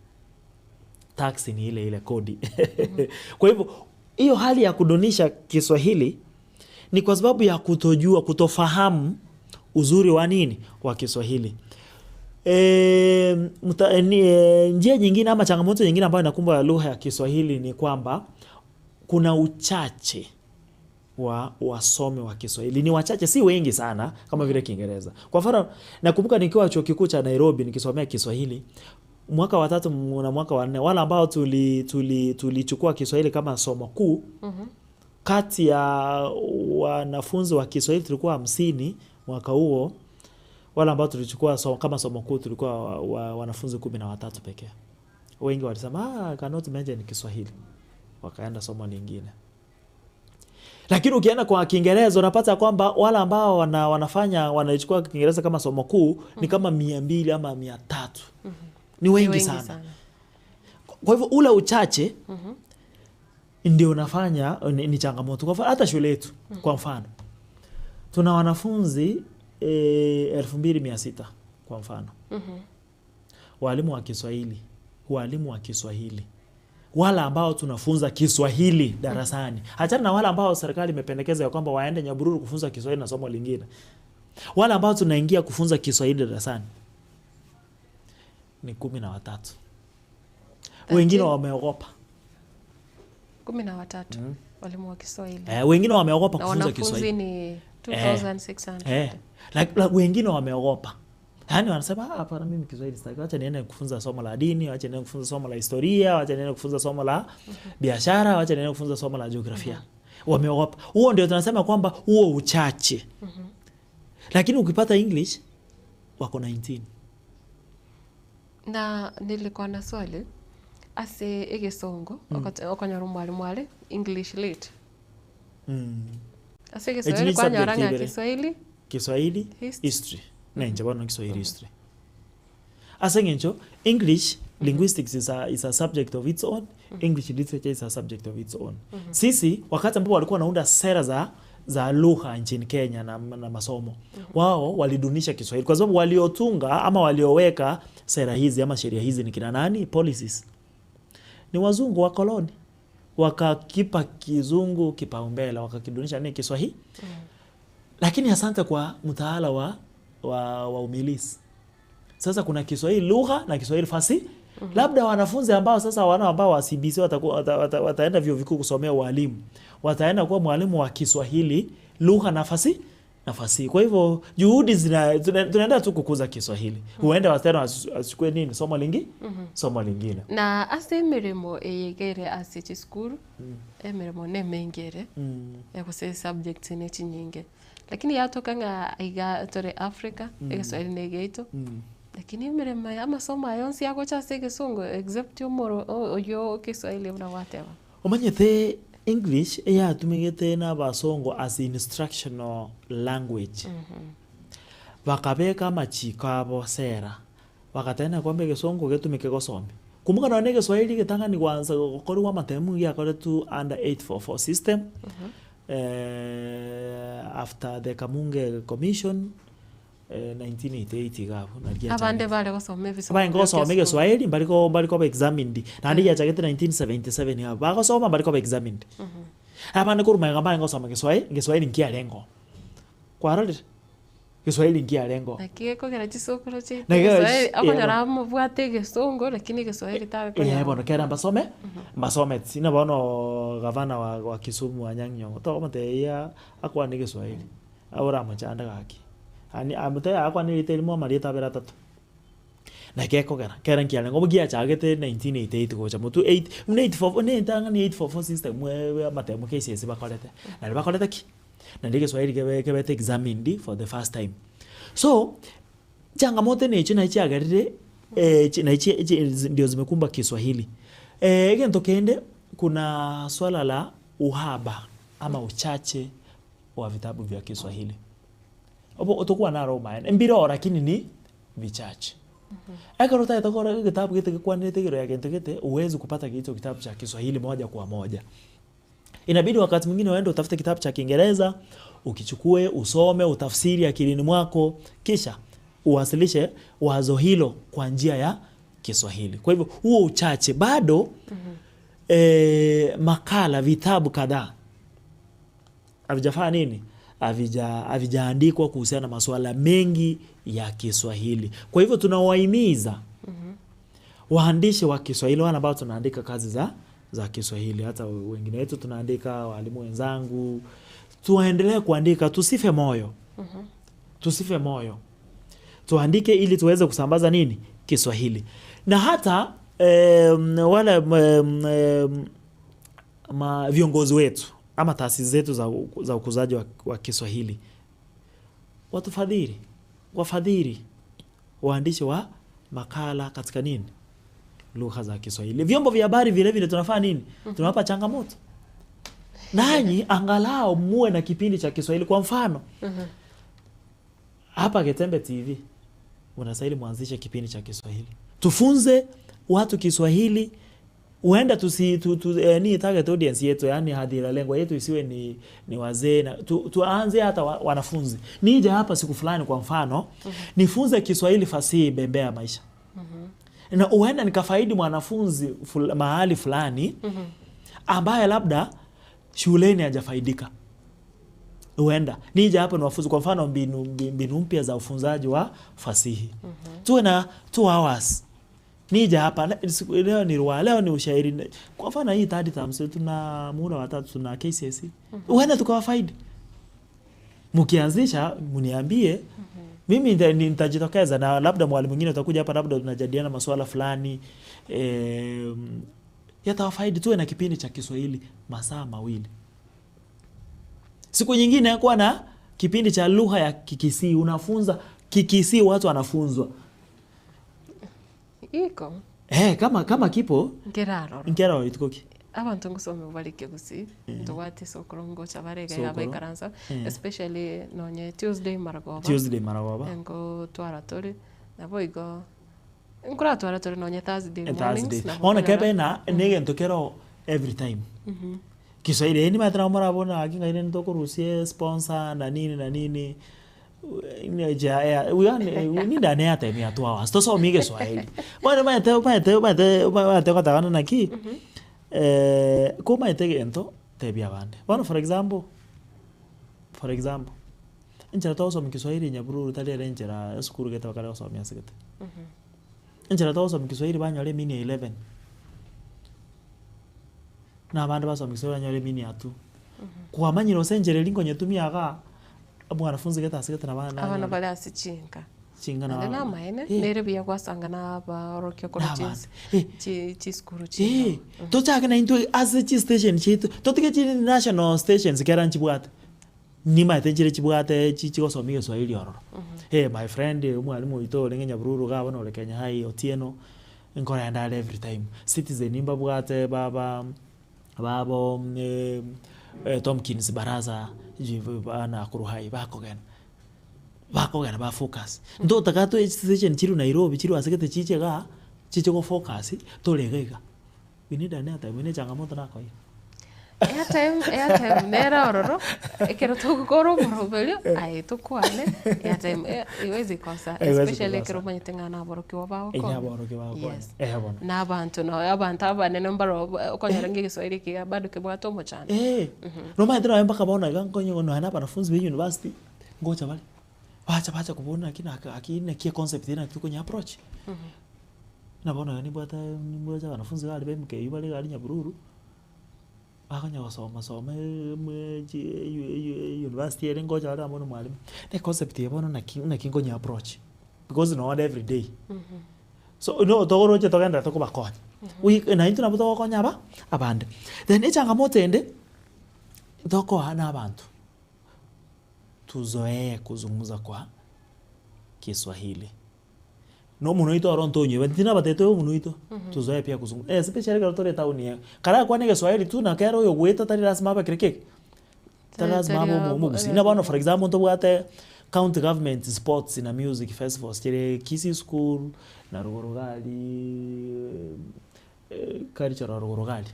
[SPEAKER 4] Tax ni ile ile, kodi. Kwa hivyo hiyo hali ya kudunisha Kiswahili ni kwa sababu ya kutojua, kutofahamu uzuri wa nini wa Kiswahili. Njia nyingine ama changamoto nyingine ambayo inakumba lugha ya Kiswahili ni kwamba kuna uchache wa wasomi wa Kiswahili. Ni wachache, si wengi sana kama vile Kiingereza. Kwa mfano, nakumbuka nikiwa chuo kikuu cha Nairobi nikisomea Kiswahili mwaka wa 3 na mwaka wa 4, wale ambao tulichukua Kiswahili kama somo kuu, kati ya wanafunzi wa Kiswahili tulikuwa 50 mwaka huo. Wale ambao tulichukua kama somo kuu tulikuwa wanafunzi 13 pekee. Wengi walisema, I cannot major in Kiswahili, wakaenda somo lingine. Lakini ukienda kwa Kiingereza unapata kwamba wale ambao wanaichukua Kiingereza kama somo kuu ni kama 200 ama 300. Ni wengi
[SPEAKER 3] Ni wengi
[SPEAKER 4] sana.
[SPEAKER 3] sana.
[SPEAKER 4] Kwa hivyo ule uchache ndio unafanya ni changamoto. Kwa mfano hata shule yetu, kwa mfano tuna wanafunzi 2600 kwa mfano. Walimu wa Kiswahili, walimu wa Kiswahili wale ambao tunafunza Kiswahili darasani, achana na wale ambao serikali imependekeza ya kwamba waende Nyabururu kufunza Kiswahili na somo lingine. Wale ambao tunaingia kufunza Kiswahili darasani ni kumi na watatu. Wengine wameogopa.
[SPEAKER 3] 13 walimu wa Kiswahili.
[SPEAKER 4] Eh, wengine wameogopa
[SPEAKER 3] Na
[SPEAKER 4] kufunza
[SPEAKER 3] wanafunzi
[SPEAKER 4] Kiswahili.
[SPEAKER 3] ni 2600.
[SPEAKER 4] Eh, like, like, wengine wameogopa. Yaani wanasema "Ah, hapana, mimi Kiswahili sitaki, wacha niende kufunza somo la dini, wacha niende kufunza somo la historia, wacha niende kufunza somo la biashara, wacha niende kufunza somo la jiografia. Wameogopa. Huo ndio tunasema kwamba huo uchache. Lakini ukipata English wako 19.
[SPEAKER 3] Na nilikuwa na swali ase egesongo mm. okonyora omwalimu are English lit ase
[SPEAKER 4] Echi
[SPEAKER 3] egeswahili
[SPEAKER 4] ni
[SPEAKER 3] kwanyora
[SPEAKER 4] subject
[SPEAKER 3] ng'a
[SPEAKER 4] ibere.
[SPEAKER 3] Kiswahili
[SPEAKER 4] Kiswahili
[SPEAKER 3] History.
[SPEAKER 4] history. Nenche bono Kiswahili history. Ase eng'encho English linguistics is a, is a subject of its own. English literature is a subject of its own. Sisi wakati ambapo walikuwa wanaunda sera za za lugha nchini Kenya na, na masomo wao walidunisha Kiswahili kwa sababu waliotunga ama walioweka sera hizi ama sheria hizi ni kina nani? Policies ni wazungu wa koloni, wakakipa kizungu kipaumbele, wakakidunisha nini Kiswahili lakini asante kwa mtaala wa, wa, wa umilisi. Sasa kuna Kiswahili lugha na Kiswahili fasihi. Labda wanafunzi ambao sasa wana ambao wa CBC watakuwa wata, wata, wataenda vyuo vikuu kusomea ualimu, wataenda kuwa mwalimu wa Kiswahili lugha na fasihi na fasihi. Kwa hivyo juhudi zina, tuna- tunaenda tu kukuza Kiswahili. Huenda wasichana wasichukue nini somo lingi somo lingine.
[SPEAKER 3] na ase emeremo eyegere ase chisukuru emeremo nemengere gose subjects ne chinyinge lakini yatoka ng'a iga tore Africa egeswahili na egeito lakini emeremo ya amasomo aya yonsi yagocha ase egesongo except omoro oyo Kiswahili buna gwateba
[SPEAKER 4] Omanyete English eyatumegete na abasongo as instructional language. Bakabeka amachiko abo sera bagateba kwamba egesongo getumeke gosomia. Kumbuka nonye egeswahili getang'ani gwansa gokorwa amatemu giakoretwe under 844 system eh, after the Kamunge Commission eh, 1988 iga abwo nari
[SPEAKER 3] abande
[SPEAKER 4] giachagete.
[SPEAKER 3] bare gosoma ebisomo
[SPEAKER 4] Abaye ngosoma egeswahili mbariko mbariko ba examined naende giachagete 1977 iga bagosoma mbariko ba examined abande korwa magega mbaye ngosoma geswahili geswahili nkiarengo kwarorire geswahili nkiarengo
[SPEAKER 3] Naki gekogera chisukuru chiaito
[SPEAKER 4] Na gekogera
[SPEAKER 3] Egeswahili
[SPEAKER 4] chi-
[SPEAKER 3] okonyora
[SPEAKER 4] eh,
[SPEAKER 3] mobwate egesongo lakini egeswahili
[SPEAKER 4] Eh,
[SPEAKER 3] tabekonyora
[SPEAKER 4] bono kera mbasome mbasome sina bono gavana wa, wa Kisumu Anyang' Nyong'o tokomotebia akwane Kiswahili aoramochande gaki ani amotebia akwane rita erimo amarieta abere atato naki ekogera kera nkiarenge obo giachagete 1988 gocha motwe 8 buna 844 na entang'ani 844 system eh, amatemo KCSE bakorete nari bakorete ki? Naende egeswahili kebe kebete examined for the first time. So, changamoto ene echio naye chiagerire eh, chi naye chi chi ndio zimekumba Kiswahili. Eh, egento kende kuna swala la uhaba ama uchache wa vitabu vya Kiswahili. Obo otokuwa naro omaene, mbire lakini ni vichache. Ekero otagete kogora egetabu gete gekwanete igoro ya gento gete, huwezi kupata hicho kitabu cha Kiswahili moja kwa moja. Inabidi wakati mwingine uende utafute kitabu cha Kiingereza, ukichukue, usome, utafsiri akilini mwako, kisha uwasilishe wazo hilo kwa njia ya Kiswahili. Kwa hivyo huo uchache bado eh, makala, vitabu kadhaa havijafanya nini, havija havijaandikwa kuhusiana na masuala mengi ya Kiswahili. Kwa hivyo tunawahimiza waandishi wa Kiswahili, wale ambao tunaandika kazi za za Kiswahili, hata wengine wetu tunaandika, walimu wenzangu, tuendelee kuandika, tusife moyo, tusife moyo, tuandike ili tuweze kusambaza nini Kiswahili na hata em, wale em, em, ma viongozi wetu ama taasisi zetu za, u- za ukuzaji wa, wa Kiswahili watufadhili, wafadhili waandishi wa makala katika nini lugha za Kiswahili. Vyombo vya habari vile vile tunafanya nini? Tunawapa changamoto. Nanyi angalau muwe na kipindi cha Kiswahili. Kwa mfano hapa Getembe TV unastahili mwanzishe kipindi cha Kiswahili, tufunze watu Kiswahili. Huenda tusi tu, tu, eh, ni target audience yetu, yani hadhira lengwa yetu isiwe ni, ni wazee na tu, tuanze hata wa, wanafunzi. Nije hapa siku fulani kwa mfano nifunze Kiswahili fasihi bembea ya maisha na huenda nikafaidi mwanafunzi ful, mahali fulani ambaye labda shuleni hajafaidika. Huenda nije hapa niwafunze kwa mfano mbinu, mbinu mpya za ufunzaji wa fasihi. Tuwe na 2 hours nije hapa leo ni riwaya, leo ni ushairi. Kwa mfano hii third term, so tuna muhula wa tatu, tuna KCSE, huenda tukawafaidi. Mkianzisha mniambie, mimi nitajitokeza na labda mwalimu mwingine utakuja hapa, labda tunajadiliana masuala fulani yatawafaidi. Tuwe na kipindi cha Kiswahili masaa 2. Siku nyingine kuwa na kipindi cha lugha ya Kikisii, unafunza Kikisii, watu wanafunzwa.
[SPEAKER 3] Iko.
[SPEAKER 4] Eh, kama kipo.
[SPEAKER 3] Nkerarora.
[SPEAKER 4] Nkera itukoki.
[SPEAKER 3] Abanto ngosome barike gusii ntobwate sokoro ngocha barega
[SPEAKER 4] Sokoro.
[SPEAKER 3] abaikaransa especially nonye Tuesday maragoba.
[SPEAKER 4] Tuesday maragoba.
[SPEAKER 3] Ngotwara tori nabo igo nkoratwara tori nonye Thursday
[SPEAKER 4] Thursday.
[SPEAKER 3] mornings nabo
[SPEAKER 4] Bono
[SPEAKER 3] konyora-
[SPEAKER 4] kebe na negento kero every time. Kiswahili eni matira murabona aki ng'aine ntokorusie sponsor na nini na nini. Ja, yeah, we need an airtime ya 2 hours tosomie Kiswahili bono maete gotabana naki komaete gento tebia abande. Bono for example enchera togosomia Kiswahili Nyabururu tari ere enchera esukuru gete bakare gosomia ase gete. Enchera togosomia Kiswahili banyora emean ya 11 na abande basomia Kiswahili banyora emean ya 2. Kwamanyire ase enchera eri nkonyetumia igaa mwanafunzi gete ase gete nabo
[SPEAKER 3] Abana
[SPEAKER 4] nanyora
[SPEAKER 3] bari ase chinka.
[SPEAKER 4] Chinga
[SPEAKER 3] Naende
[SPEAKER 4] na
[SPEAKER 3] namaene nere buya gwasanga na abaorokia korwa
[SPEAKER 4] N'abana.
[SPEAKER 3] chisukuru chino.
[SPEAKER 4] Tochake na intwe ase chistation chiaito totige chi national stations kera nchibwate nimaete nchire chibwate chigosomia Egeswahili ororo. My friend omwalimu oito orenge Nyabururu iga bono ore Kenya High Otieno nkorenda are every time. Citizen mbabwate baba babo Tomkins Baraza Nakuru High bakogenda bakogenda ba focus ntotaka toe station chirwe Nairobi chirwe ase gete chiche igaa chiche go focus tore iga iga. We need an airtime ne changamoto nakoire.
[SPEAKER 3] Airtime nere ororo ekero togokora omoroberio aye tokwane airtime iwezi kosa
[SPEAKER 4] Haiwezi
[SPEAKER 3] especially
[SPEAKER 4] kukosa.
[SPEAKER 3] ekero omanyete ng'a naborokiwa
[SPEAKER 4] Eye
[SPEAKER 3] bagokonya.
[SPEAKER 4] aborokia bagokonya.
[SPEAKER 3] Yes.
[SPEAKER 4] Bono.
[SPEAKER 3] Na abanto no abanto abanene mbaro okonyora ng'a egeswahili kiga bado kebwate omochando.
[SPEAKER 4] Nomaete nonya mpaka bono iga nkonye nonya na abanafunzi ba university ngocha bare bacha kobuna naki naki naki econcept eye naki tokonya approach. Na bono iga nimbwate nimbwate abanafunzi iga aria ba MKU bare iga aria Nyabururu bakonya gosoma soma university ere ngocha bare amo na omwalimu na econcept eye bono naki naki nkonya approach because nonye every day. So no togoroche togenderete kobakonya. Na intwe nabo togokonya aba abande. Then echangamoto ende tokoa na abanto tuzoee kuzungumza kwa Kiswahili. Na omonwe oito oro ntonywe tinabatebete omonwe oito tuzoee pia kuzungumza especially ekero tore etown eye karakwane egeswahili tu na kero oyo goeta tari lazima abe kere keke tari lazima abe omogusii. Na bono for example ntobwate county government sports na music festivals chire Kisii school na rogoro iga aria cultural rogoro iga aria.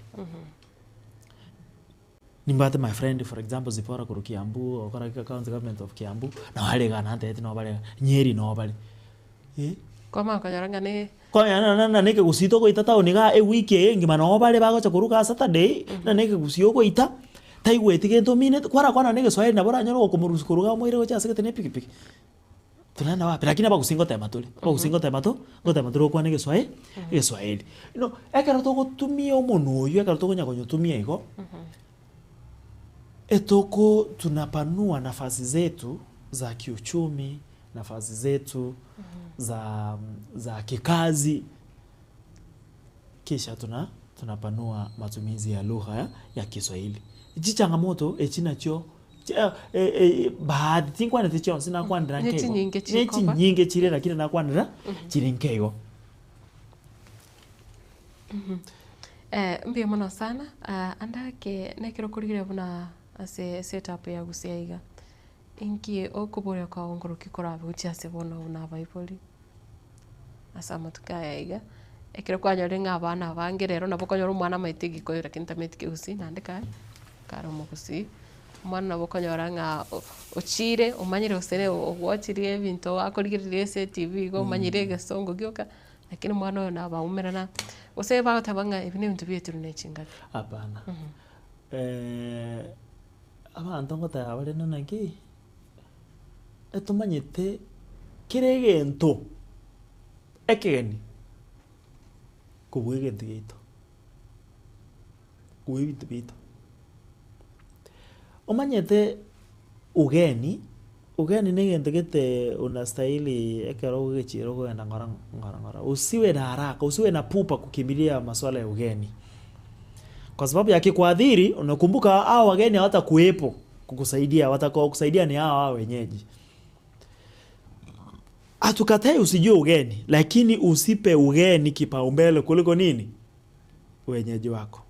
[SPEAKER 4] Nimbwate my friend for example Zipporah korwa Kiambu ogokora county government of Kiambu nabo are iga nantebeti nabo bare Nyeri nabo bare.
[SPEAKER 3] Kwamanya konyora ng'a ne
[SPEAKER 4] Konya na nekegusii togoita town iga ewiki eye engima nabo bare bagocha koruga Saturday na nekegusii ogoita taigweti gento omineti kwarakwana na egeswahili nabo oranyore gokomorusia koruga omoire gochia ase gete na epikipiki. Tunaenda wapi? Lakini abagusii ngotema tore abagusii ngotema tore gokwana egeswahili egeswahili. No ekero togotumia omonwe oywo ekero tokonya konyotumia igo etoko tunapanua nafasi zetu za kiuchumi, nafasi zetu za kikazi, kisha tunapanua matumizi ya lugha ya Kiswahili. Chichangamoto echi nachio baadhi tinkwanete chionsi nakwanera nkeigo.
[SPEAKER 3] Nechinyinge chikoba.
[SPEAKER 4] Nechinyinge chire lakini nakwanera chire nkeigo.
[SPEAKER 3] Mbuya mono sana andake nekero korigire buna ase setup ya gusii iga inki okoboria kwao nkoroki korabe gochia ase bono buna abaibori ase amatuko aya iga ekero kwanyorire ng'a abana abange rero nabo okonyora omwana amaete egikoyo lakini tamanyeti kegusii naende kare kare omogusii omwana nabo okonyora ng'a ochire omanyire gose ogwachire ebinto akorigereria ase etv igo omanyire egesongo gioka lakini omwana oyo nabaumerana gose bagoteba ng'a ebi na ebinto bietirwe na echingaki.
[SPEAKER 4] Hapana. Abanto ngoteba bare ng'a naki, etomanyete kera egento ekegeni kobua egento giaito, kobua ebinto biaito. Omanyete ugeni, ugeni na egento gete unastahili ekero ogochiira okogenda ng'ora ng'ora ng'ora, usiwe na haraka, usiwe na pupa kukimbilia maswala ya ugeni. Kwa sababu yakikuadhiri unakumbuka hao wageni hawatakuwepo kukusaidia, watakaokusaidia ni hao hao wenyeji. Hatukatai usijue ugeni, lakini usipe ugeni kipaumbele kuliko nini? Wenyeji wako.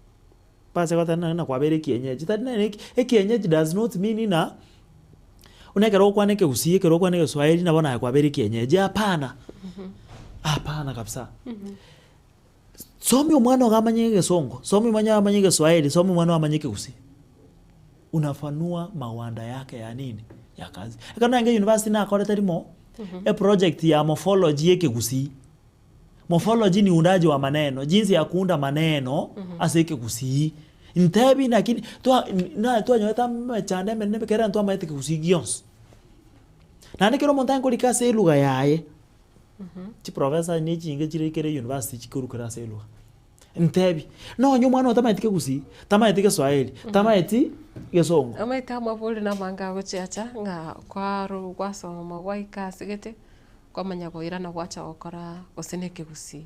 [SPEAKER 4] Pase goteba ng'a kwabeire ekienyeji, tari nere ekienyeji does not mean ng'a buna ekero ogokwana ekegusii, ekero ogokwana egeswahili nabo naye kwabeire ekienyeji, hapana, hapana kabisa. Somia omwana ogo amanye egesongo, somia omwana ogo amanye egeswahili, somia omwana ogo amanye ekegusii. Unafanua mawanda yake ya nini? Ya kazi. Ekero narenge university nakorete rimo, eproject ya morphology ya ekegusii. Morphology ni uundaji wa maneno, jinsi ya kuunda maneno ase ekegusii. Ntebi naki twa na twanyorete amachando emenene ekero ntwamaete ekegusii gionsi. Naende ekero omonto akorika ase elugha yaye. Chiprofessor ne chinge chire kere university chikorukera ase elugha. Ntebi, nonye omwana oyo tamaeti kegusii, tamaeti geswahili, tamaeti gesongo.
[SPEAKER 3] Omanyete amabori namange agochiacha ng'a kwarwa gwasoma gwaika ase gete, kwamanya koirana gwacha gokora gose na ekegusii.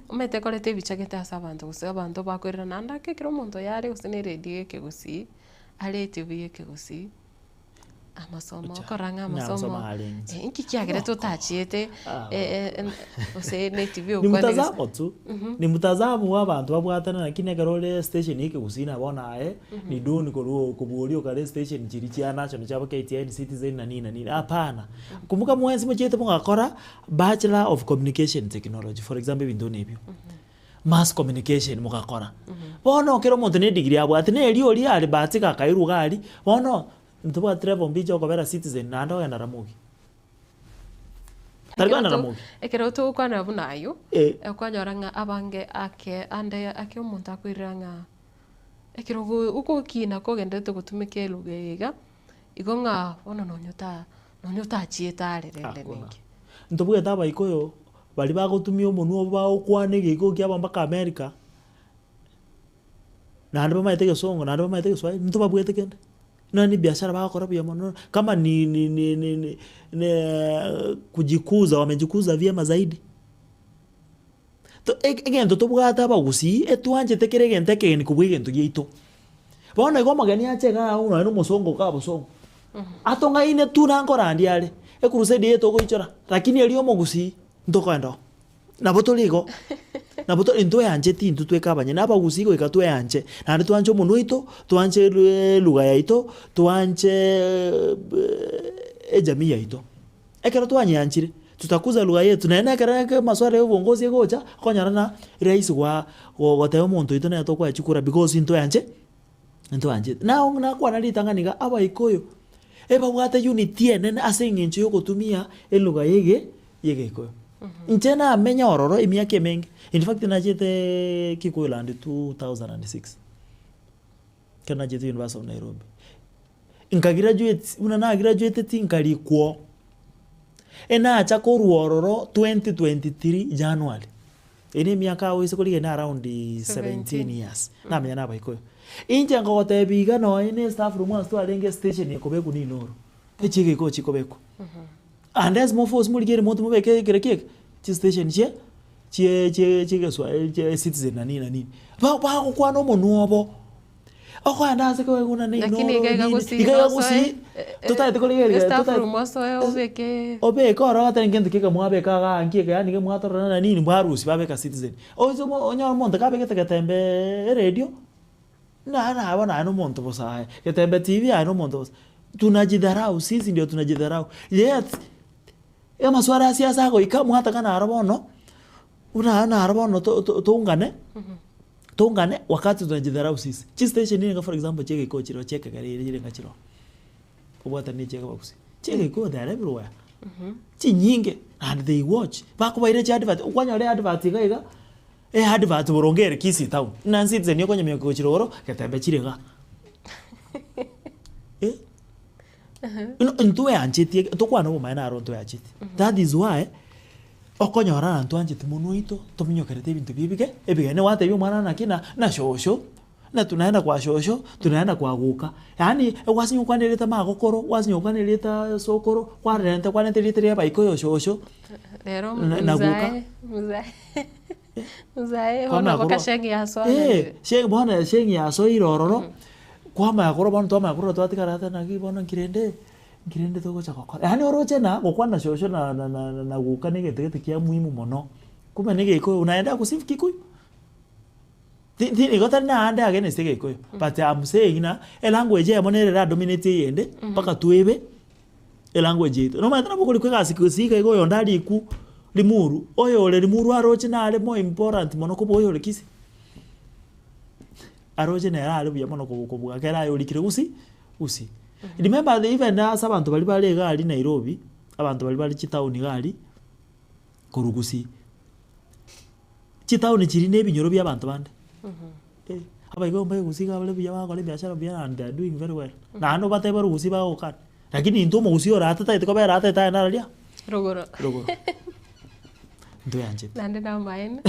[SPEAKER 3] Omanyete ekoreta ebicha gete ase abanto gose abanto bakoirana naende ake ekero omonto oyare gose na eredio ya ekegusii, are etibi ya ekegusii. Amasomo, okora ng'a amasomo,
[SPEAKER 4] arenge.
[SPEAKER 3] inki kiagerete otachiete gose ne etibi
[SPEAKER 4] Ni
[SPEAKER 3] okwane gose
[SPEAKER 4] mtazamo tu, ni mtazamo bwa abanto babwatane lakini ekero ore station ya ekegusii na bono aye ni duni korwa kobua oria okare station chiria chia national chiabo KTN, Citizen na nini na nini hapana. Kumbuka mwensi mochiete mogakora bachelor of communication technology for example ebinto buna ebio. Mass communication mogakora. Bono kera omonto ne edegree abwate, na eria oria are bahati gakairwa iga aria, bono ntobwati Trevor Ombija okobera Citizen naende ogenda Ramogi. Tari kogenda Ramogi.
[SPEAKER 3] Ekero togokwana buna aywo,
[SPEAKER 4] Eh.
[SPEAKER 3] okwanyora ng'a abange ake ande ake omonto akoirera ng'a ekero ogo ogokina kogenderete gotumeka eluga eye iga, igo ng'a bono nonye ota nonye otachiete are rende
[SPEAKER 4] Hakuna.
[SPEAKER 3] ninki.
[SPEAKER 4] Ntobwate abaikoyo baria bagotumia omonwa obo bagokwana egeiko kiabo mpaka America, naende bamaete egesongo naende bamaete egeswahili ntobabwate kende. Nonya na ebiashara bagokora buya mono kama ni ni ni ni ni ne kujikuza wamejikuza vyema zaidi. To ege egento tobwate abagusii etwanchete kera egento ekegeni kobua egento giaito. Bono igo omogeni ache igaa agwo nonye na omosongo igaa bosongo, atong'aine tu nankorandia are, ecrusade eye togoichora, lakini eria omogusii ntokoenda oo. Nabo tore igo, nabo tore ntweancheti intwe tweka abanyene, abagusii goika tweanche, naende twanche omonwa oito, twanche elugha yaito, twanche ejamii yaito. Ekero twanyeanchire, tutakuza lugha yetu, naende ekero eke amaswala ya obongozi egocha, okonyora ng'a rahisi gwa goteba omonto oito nere tokoa chikura because intweanche intweanchete. Nao nakwana ritang'ani iga, abaikoyo, ebabwate unity enene ase eng'encho ya ogotumia elugha ya ege ya egekoyo. Inche namenya ororo emiaka emenge, in fact nachiete Kikuyu land 2006, ekero nachiete University of Nairobi. Nkagraduate, buna nagraduateti nkarikwa oo, enacha korwa ororo 2023 January, eye na emiaka agoise korigena around 17 years, namenya na abaikoyo. Inche nkogotebia iga nonye na estaff room ase twarenge estation ekobekwa nino oro, echi egeko chikobekwa. And as moforce morigie remote mobeke ekere ki eke, chistation chie chie chie chiegeswahili chie ecitizen na nini na nini. Ba bagokwana omonwa obo. Okoenda ase koiguna nini
[SPEAKER 3] Lakini
[SPEAKER 4] oro
[SPEAKER 3] iga iga
[SPEAKER 4] nini,
[SPEAKER 3] gusii
[SPEAKER 4] iga iga
[SPEAKER 3] nosoe,
[SPEAKER 4] gusii, totaete korigereria
[SPEAKER 3] estaff
[SPEAKER 4] totaete
[SPEAKER 3] room osoe obeke
[SPEAKER 4] obeke ororo otebe ngento ki eke mwabeka igaa nki eke yaani mwatorora na nini mwarusia babeka citizen. Oise omo onyore omonto kabegete getembe eredio, naye nabo naye na omonto bosa aye, getembe tv aye na omonto bosa. Tunajidharau sisi ndio tunajidharau yet, amaswara ya siasa agoika mwataka naro bono, buna naro bono to- to- toungane. Toungane wakati tunajidharau sisi. Chistation nigo for example chia egekuo chiroo chia ekegere ere chire ng'a chiroo. Obwatani ne chia ekebagusi. Chia egekuo they are everywhere. Chinyinge and they watch. Bakobaira chiadvert, okwanyora eadvert iga iga, eadvert boronge ere Kisii town. Buna Citizen okonyamioka gochia rogoro, getembe chire igaa. Ino ntweanchetie tokwane obomaene aro ntweancheti. That is why, okonyora ng'a ntwancheti monwe oito, tominyokerete ebinto bia ebige, ebigeni gwatebia omwana naki na na shosho, na tunaenda kwa shosho, tunaenda kwa guka. Yaani egwasinywa gokwana erieta magokoro, gwasinywa gokwana erieta sokoro, kwarente kwarenta erieta ria abaikoyo shosho,
[SPEAKER 3] Rero
[SPEAKER 4] na na guka.
[SPEAKER 3] mzae mzae mzae bono
[SPEAKER 4] Kwamanya korwa
[SPEAKER 3] bokashegi yasoa
[SPEAKER 4] eh, she bono eshegi yasoire ororo, kwamanya korwa bono twamanya korwa twatigara ata naki bono nki rende, nki rende togocha gokora. Yaani oroche na gokwana shosho na na na na guka na egento gete kia muhimu mono, kumbe na egekuyu unaenda kusifu kikuyu? Ti ti igo tari naende against egekuyu, but am saying ng'a elanguage eyemo nere eradominate eyende, mpaka toebe elanguage yaito. Nomanyete nabo okorikwa egasi gose iga iga oyonde arikwu limuru, oyore limuru aroche nare more important mono kobua oyore kisii. Aroche nere are buya mono kobu kobua ekero aye orikire gusii gusii. Remember even ase abanto baria bare iga aria Nairobi, abanto baria bare chitown iga aria, korwa gusii, chitown chiria na ebinyoro bia abanto bande. Eh, abaibori mbaye gusii iga bare buya bagokora ebiashara buya and they are doing very well. Naende obatebie bare gusii bagokana, lakini intwe omogusii ore aa totagete kobera aa totagete agende araria
[SPEAKER 3] Rogoro.
[SPEAKER 4] rogoro. Ntweanchete.
[SPEAKER 3] Naende namaene,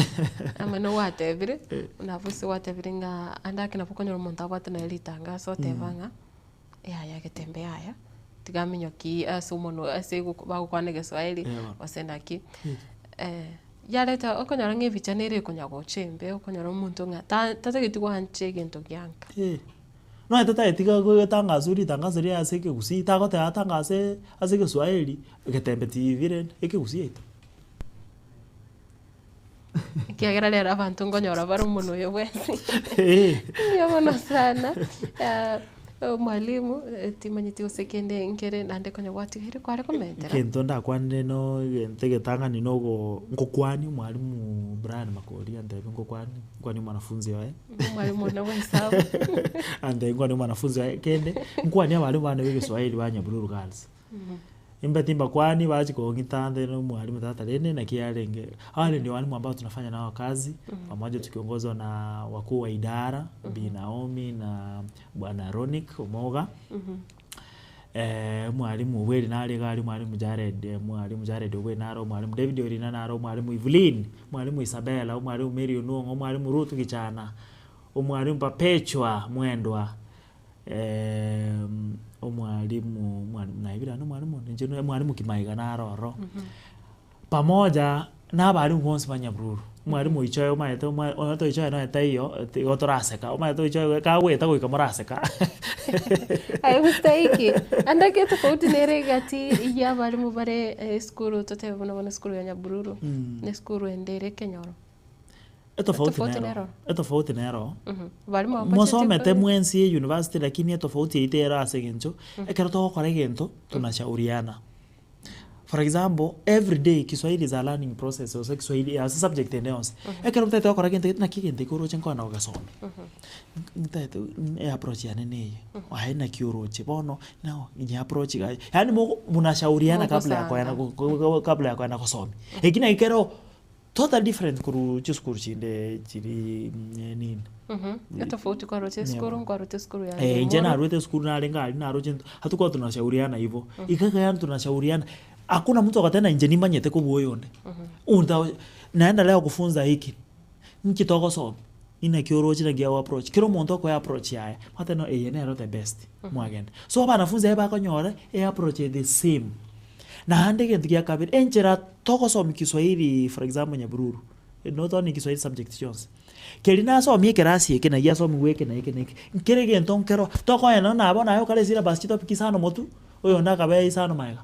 [SPEAKER 3] amaene gwatebire, nabo ase gwatebire ng'a ande ake nabo okonyora omonto abwate naye ritangaso oteba ng'a yaya getembe yaya, tiga aminyoki ase omonwe ase bagokwana egeswahili gose naki. Yareta okonyora ng'a ebicha nere ekonya gocha embe, okonyora omonto ng'a ta tatageti goancha egento gianka.
[SPEAKER 4] Nonya tatageti gotangaswa ritangaso riaye ase ekegusii, tagoteba atangase ase egeswahili, getembe TV rende, ekegusii yaito.
[SPEAKER 3] Ekiagera rero abanto nkonyora bare omonwe oyo bwensi. Mbuya mono sana, omwalimu, timanyeti gose kende nkere naende konya gwatigaire kware komentera.
[SPEAKER 4] Egento ndakwanire no egento egetang'ani na ogo ngokwania omwalimu Brian Makori antebie ngokwanie, nkwanie omwanafunzi oye.
[SPEAKER 3] Omwalimu one bwa esabu.
[SPEAKER 4] Antebie nkwanie omwanafunzi oye, kende nkwanie abalimu bane ba egeswahili ba Nyabururu Girls. Imbe timbakwani bachia kong'ita nte na omwalimu tata rende naki yarenge. Wale ndio walimu ambao tunafanya nao kazi pamoja tukiongozwa na wakuu wa idara Bi Naomi na Bwana Ronick Omoga. Omwalimu Obweri nare iga aria omwalimu Jared omwalimu Jared Obweri nare omwalimu David Orina nare omwalimu Evelyn, omwalimu Isabella, omwalimu Mary Onwong'o, omwalimu Ruth Gichana, omwalimu Perpetua Mwendwa. Omwalimu omwalimu naebire naende omwalimu onde inche omwalimu Kimaiga naro ororo, pamoja na abalimu bonsi ba Nyabururu, omwalimu oichoe omanyete omwa omanyete oichoe nonya taiyo igo toraseka, omanyete oichoe kagoeta goika moraseka.
[SPEAKER 3] Aye mstahiki, ande eke tofauti nere egati ya abalimu bare esukuru totebe buna bono esukuru ya Nyabururu, na esukuru ende ere ekenyoro.
[SPEAKER 4] Etofauti
[SPEAKER 3] Etofauti
[SPEAKER 4] nero,
[SPEAKER 3] nero.
[SPEAKER 4] etofauti nero,
[SPEAKER 3] Barimo abachete
[SPEAKER 4] mosomete
[SPEAKER 3] kore-
[SPEAKER 4] mwensi eyunivasiti lakini etofauti yaito ere ase eng'encho, ekero togokora egento, tunashauriana. For example, everyday kiswahili is a learning process gose kiswahili ase subject ende yonsi. Ekero otagete gokora gento gete naki egento eke oroche nkoenda gogesoma, ntagete eapproach yane neye, aye naki oroche bono nao nyeapproach iga yaani mogo munashauriana kabla ya koenda
[SPEAKER 3] Mogosanga.
[SPEAKER 4] kabla ya koenda gosomia. Eki naki kero Totally different korwa chisukuru chinde chiri nini.
[SPEAKER 3] Etofauti kwaroche esukuru nkwaroche esukuru ya
[SPEAKER 4] Eh, inche
[SPEAKER 3] Limuru.
[SPEAKER 4] narwete esukuru narenge aria naroche nto hatukuwa tunashauriana hivo. Iga iga yaani tunashauriana, hakuna mtu agoteba inche nimanyete kobua oyonde. Unta naenda leo kufunza hiki, nki togosoma, inaki oroche naki ago approach, kera omonto okoe approach yaye, mwateba no eye nero the best, mwagenda. So abanafunzi aye bakonyora eapproach the same. Naende egento gia kabere, enchera togosomia kiswahili for example nyabururu, not only kiswahili subject chionsi, keria nasomia ekerasi eke naki asomiwe eke na eke na eke, nkere egento nkero tokoenda nabo naye okare syllabus chitopic isano motwe, oyonde akabea isano magega.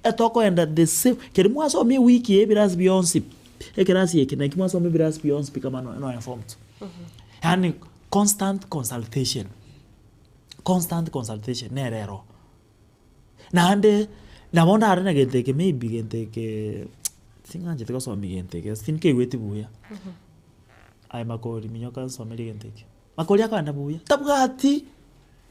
[SPEAKER 4] Etokoenda the same, keria mwasomia ewiki eye ebirasi bionsi pi, ekerasi eke naki mwasoma ebirasi bionsi pi kama nonya form two. Yaani constant consultation, constant consultation nere ero. Naende nabo ndare na gento eke maybe gento eke ting'ancheti gosomia gento eke gose tinkeigweti buya, aye makori minyoka nsomerie gento ekio. Makori akogenda buya, tabwati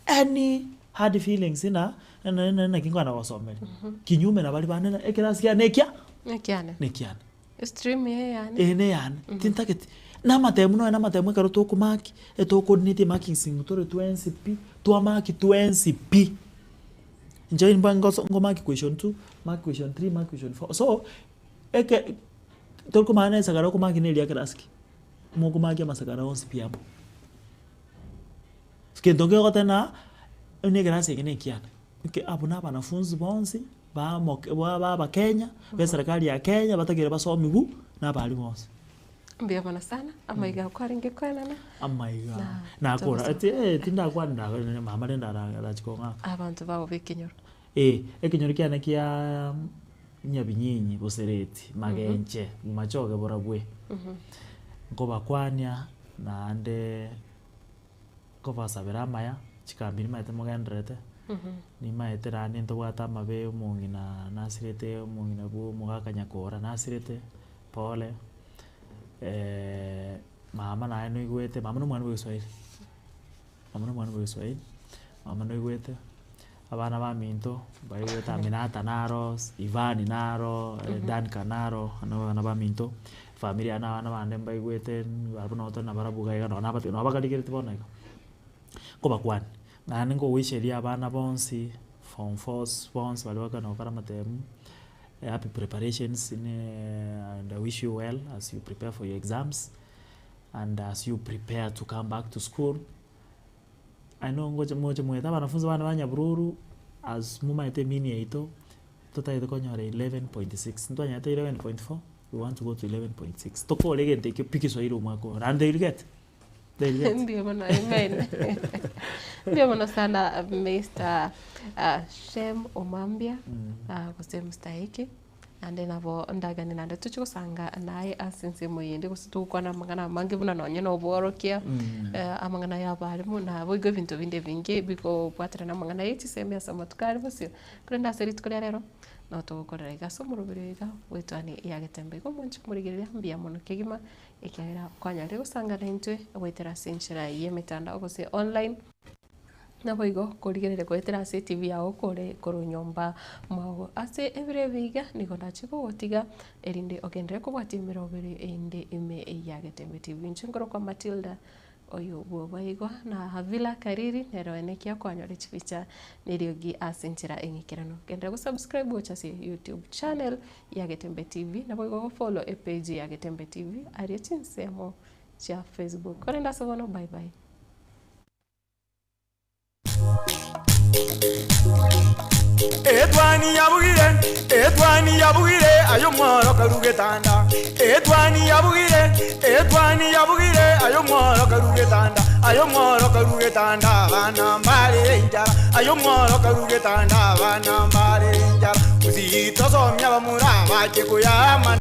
[SPEAKER 4] any hard feelings ng'a na na naki nkogenda gosomeria, kinyume na baria bande ng'a ekerasi kiane nekia
[SPEAKER 3] Nekiane.
[SPEAKER 4] nekiane.
[SPEAKER 3] Estream eye eyane.
[SPEAKER 4] Eye neyane, tintageti, na amatemu nonya na amatemu ekero tokomark, etokoordinate emarking scheme tore twensi pi, twamark twensi pi. Inche mba ngoso ngomark question two, mark question three, mark question four, so, eke torikomanya na esagara okomark na eria ekerasi ki, mokomark amasakara onsi pi amo. Kento nkegoteba ng'a onye ekerasi eke na ekiane, eke abwo na abanafunzi bonsi, bamoke ba ba abakenya, ba eserekari ya kenya batakeire basomiwu, na abalimu bonsi.
[SPEAKER 3] Mbuya mono sana, amaiga akwarenge koenana.
[SPEAKER 4] Amaiga,
[SPEAKER 3] Na
[SPEAKER 4] nakora
[SPEAKER 3] togosoka.
[SPEAKER 4] ati eh tindakwana na mama rende ara arachia kong'aka.
[SPEAKER 3] Abanto bago ba ekenyoro.
[SPEAKER 4] Eh, ekenyoro kiane kiaaa Nyabinyinyi, Bosereti, Magenche, Bomachoge, Borabwe, nkobakwania naende nkobasabera amaya, chikambi nimaete mogendererete, nimaete naende ntobwate amabe omong'ina nasirete omong'ina bwa omogaka Nyakora nasirete, pole, mama naye noigwete, mama na omwana bwa egeswahili, mama na omwana bwa egeswahili, mama noigwete, abana baminto mbaigwete Aminata naro, Ivani naro, Danka naro, abwo na abana baminto, efamiri yane abana bande mbaigwete, abwo nabo tore nabarabwo iga iga nonye na abate nabo bakarigereti bono iga. Nkobakwania, naende nkogoicheria abana bonsi, form fours bonsi baria bakogenda gokora amatemu, happy preparations and I wish you well as you prepare for your exams, and as you prepare to come back to school. I know ngocha moche moete abanafunzi bane ba Nyabururu, as momaete emini yaito, totagete konyora 11.6, ntwanyarete 11.4, we want to go to 11.6, tokore egento ekio pi kiswahili omwaka oyo, naende they will get, they will get.
[SPEAKER 3] Mbuya mono, amen. Mbuya mono sana Mr. Shem Omambia, gose mstahiki. Naende nabo ndaganie naende tochie gosanga naye ase ensemo eyende gose togokwana amang'ana amange buna nonye na obworokia, amang'ana ya abalimu naboigo ebinto binde ebinge bikobwaterana amang'ana ya chisemi ase amatuko are bosio. Korende ase rituko ria rero, nabo togokorera iga ase omoroberi oyo iga bwetwani ya Getembe. Igo omonche omorigereria mbuya mono kegima, ekiagera kwanyarire gosanga naintwe goetera ase enchera ya emetandao gose online. Naboigo korigereria goetera ase etibi yago kore korwa nyomba mwago. Ase ebiro ebi iga nigo ndache kogotiga erinde ogenderere kobwatia emeroberi ende ime ya Getembe TV. Inche nkorokwa Matilda oyo bw'oboigwa na Havila Kariri nere one ekiya kwanyora chibicha na eriogi ase enchera eng'ikeranu. Genderera gosubscribe gocha ase YouTube channel ya Getembe TV naboigo gofollow epage ya Getembe TV aria chinsemo chia Facebook. Korende ase bono bye bye.
[SPEAKER 2] Etwani yabugire, etwani yabugire, aye omworo karu getanda. Etwani yabugire, etwani yabugire, aye omworo karu getanda. Aye omworo karu getanda, abana mbare enchara. Aye omworo karu getanda, abana mbare enchara. Gusii tosomia abamura abache koyama.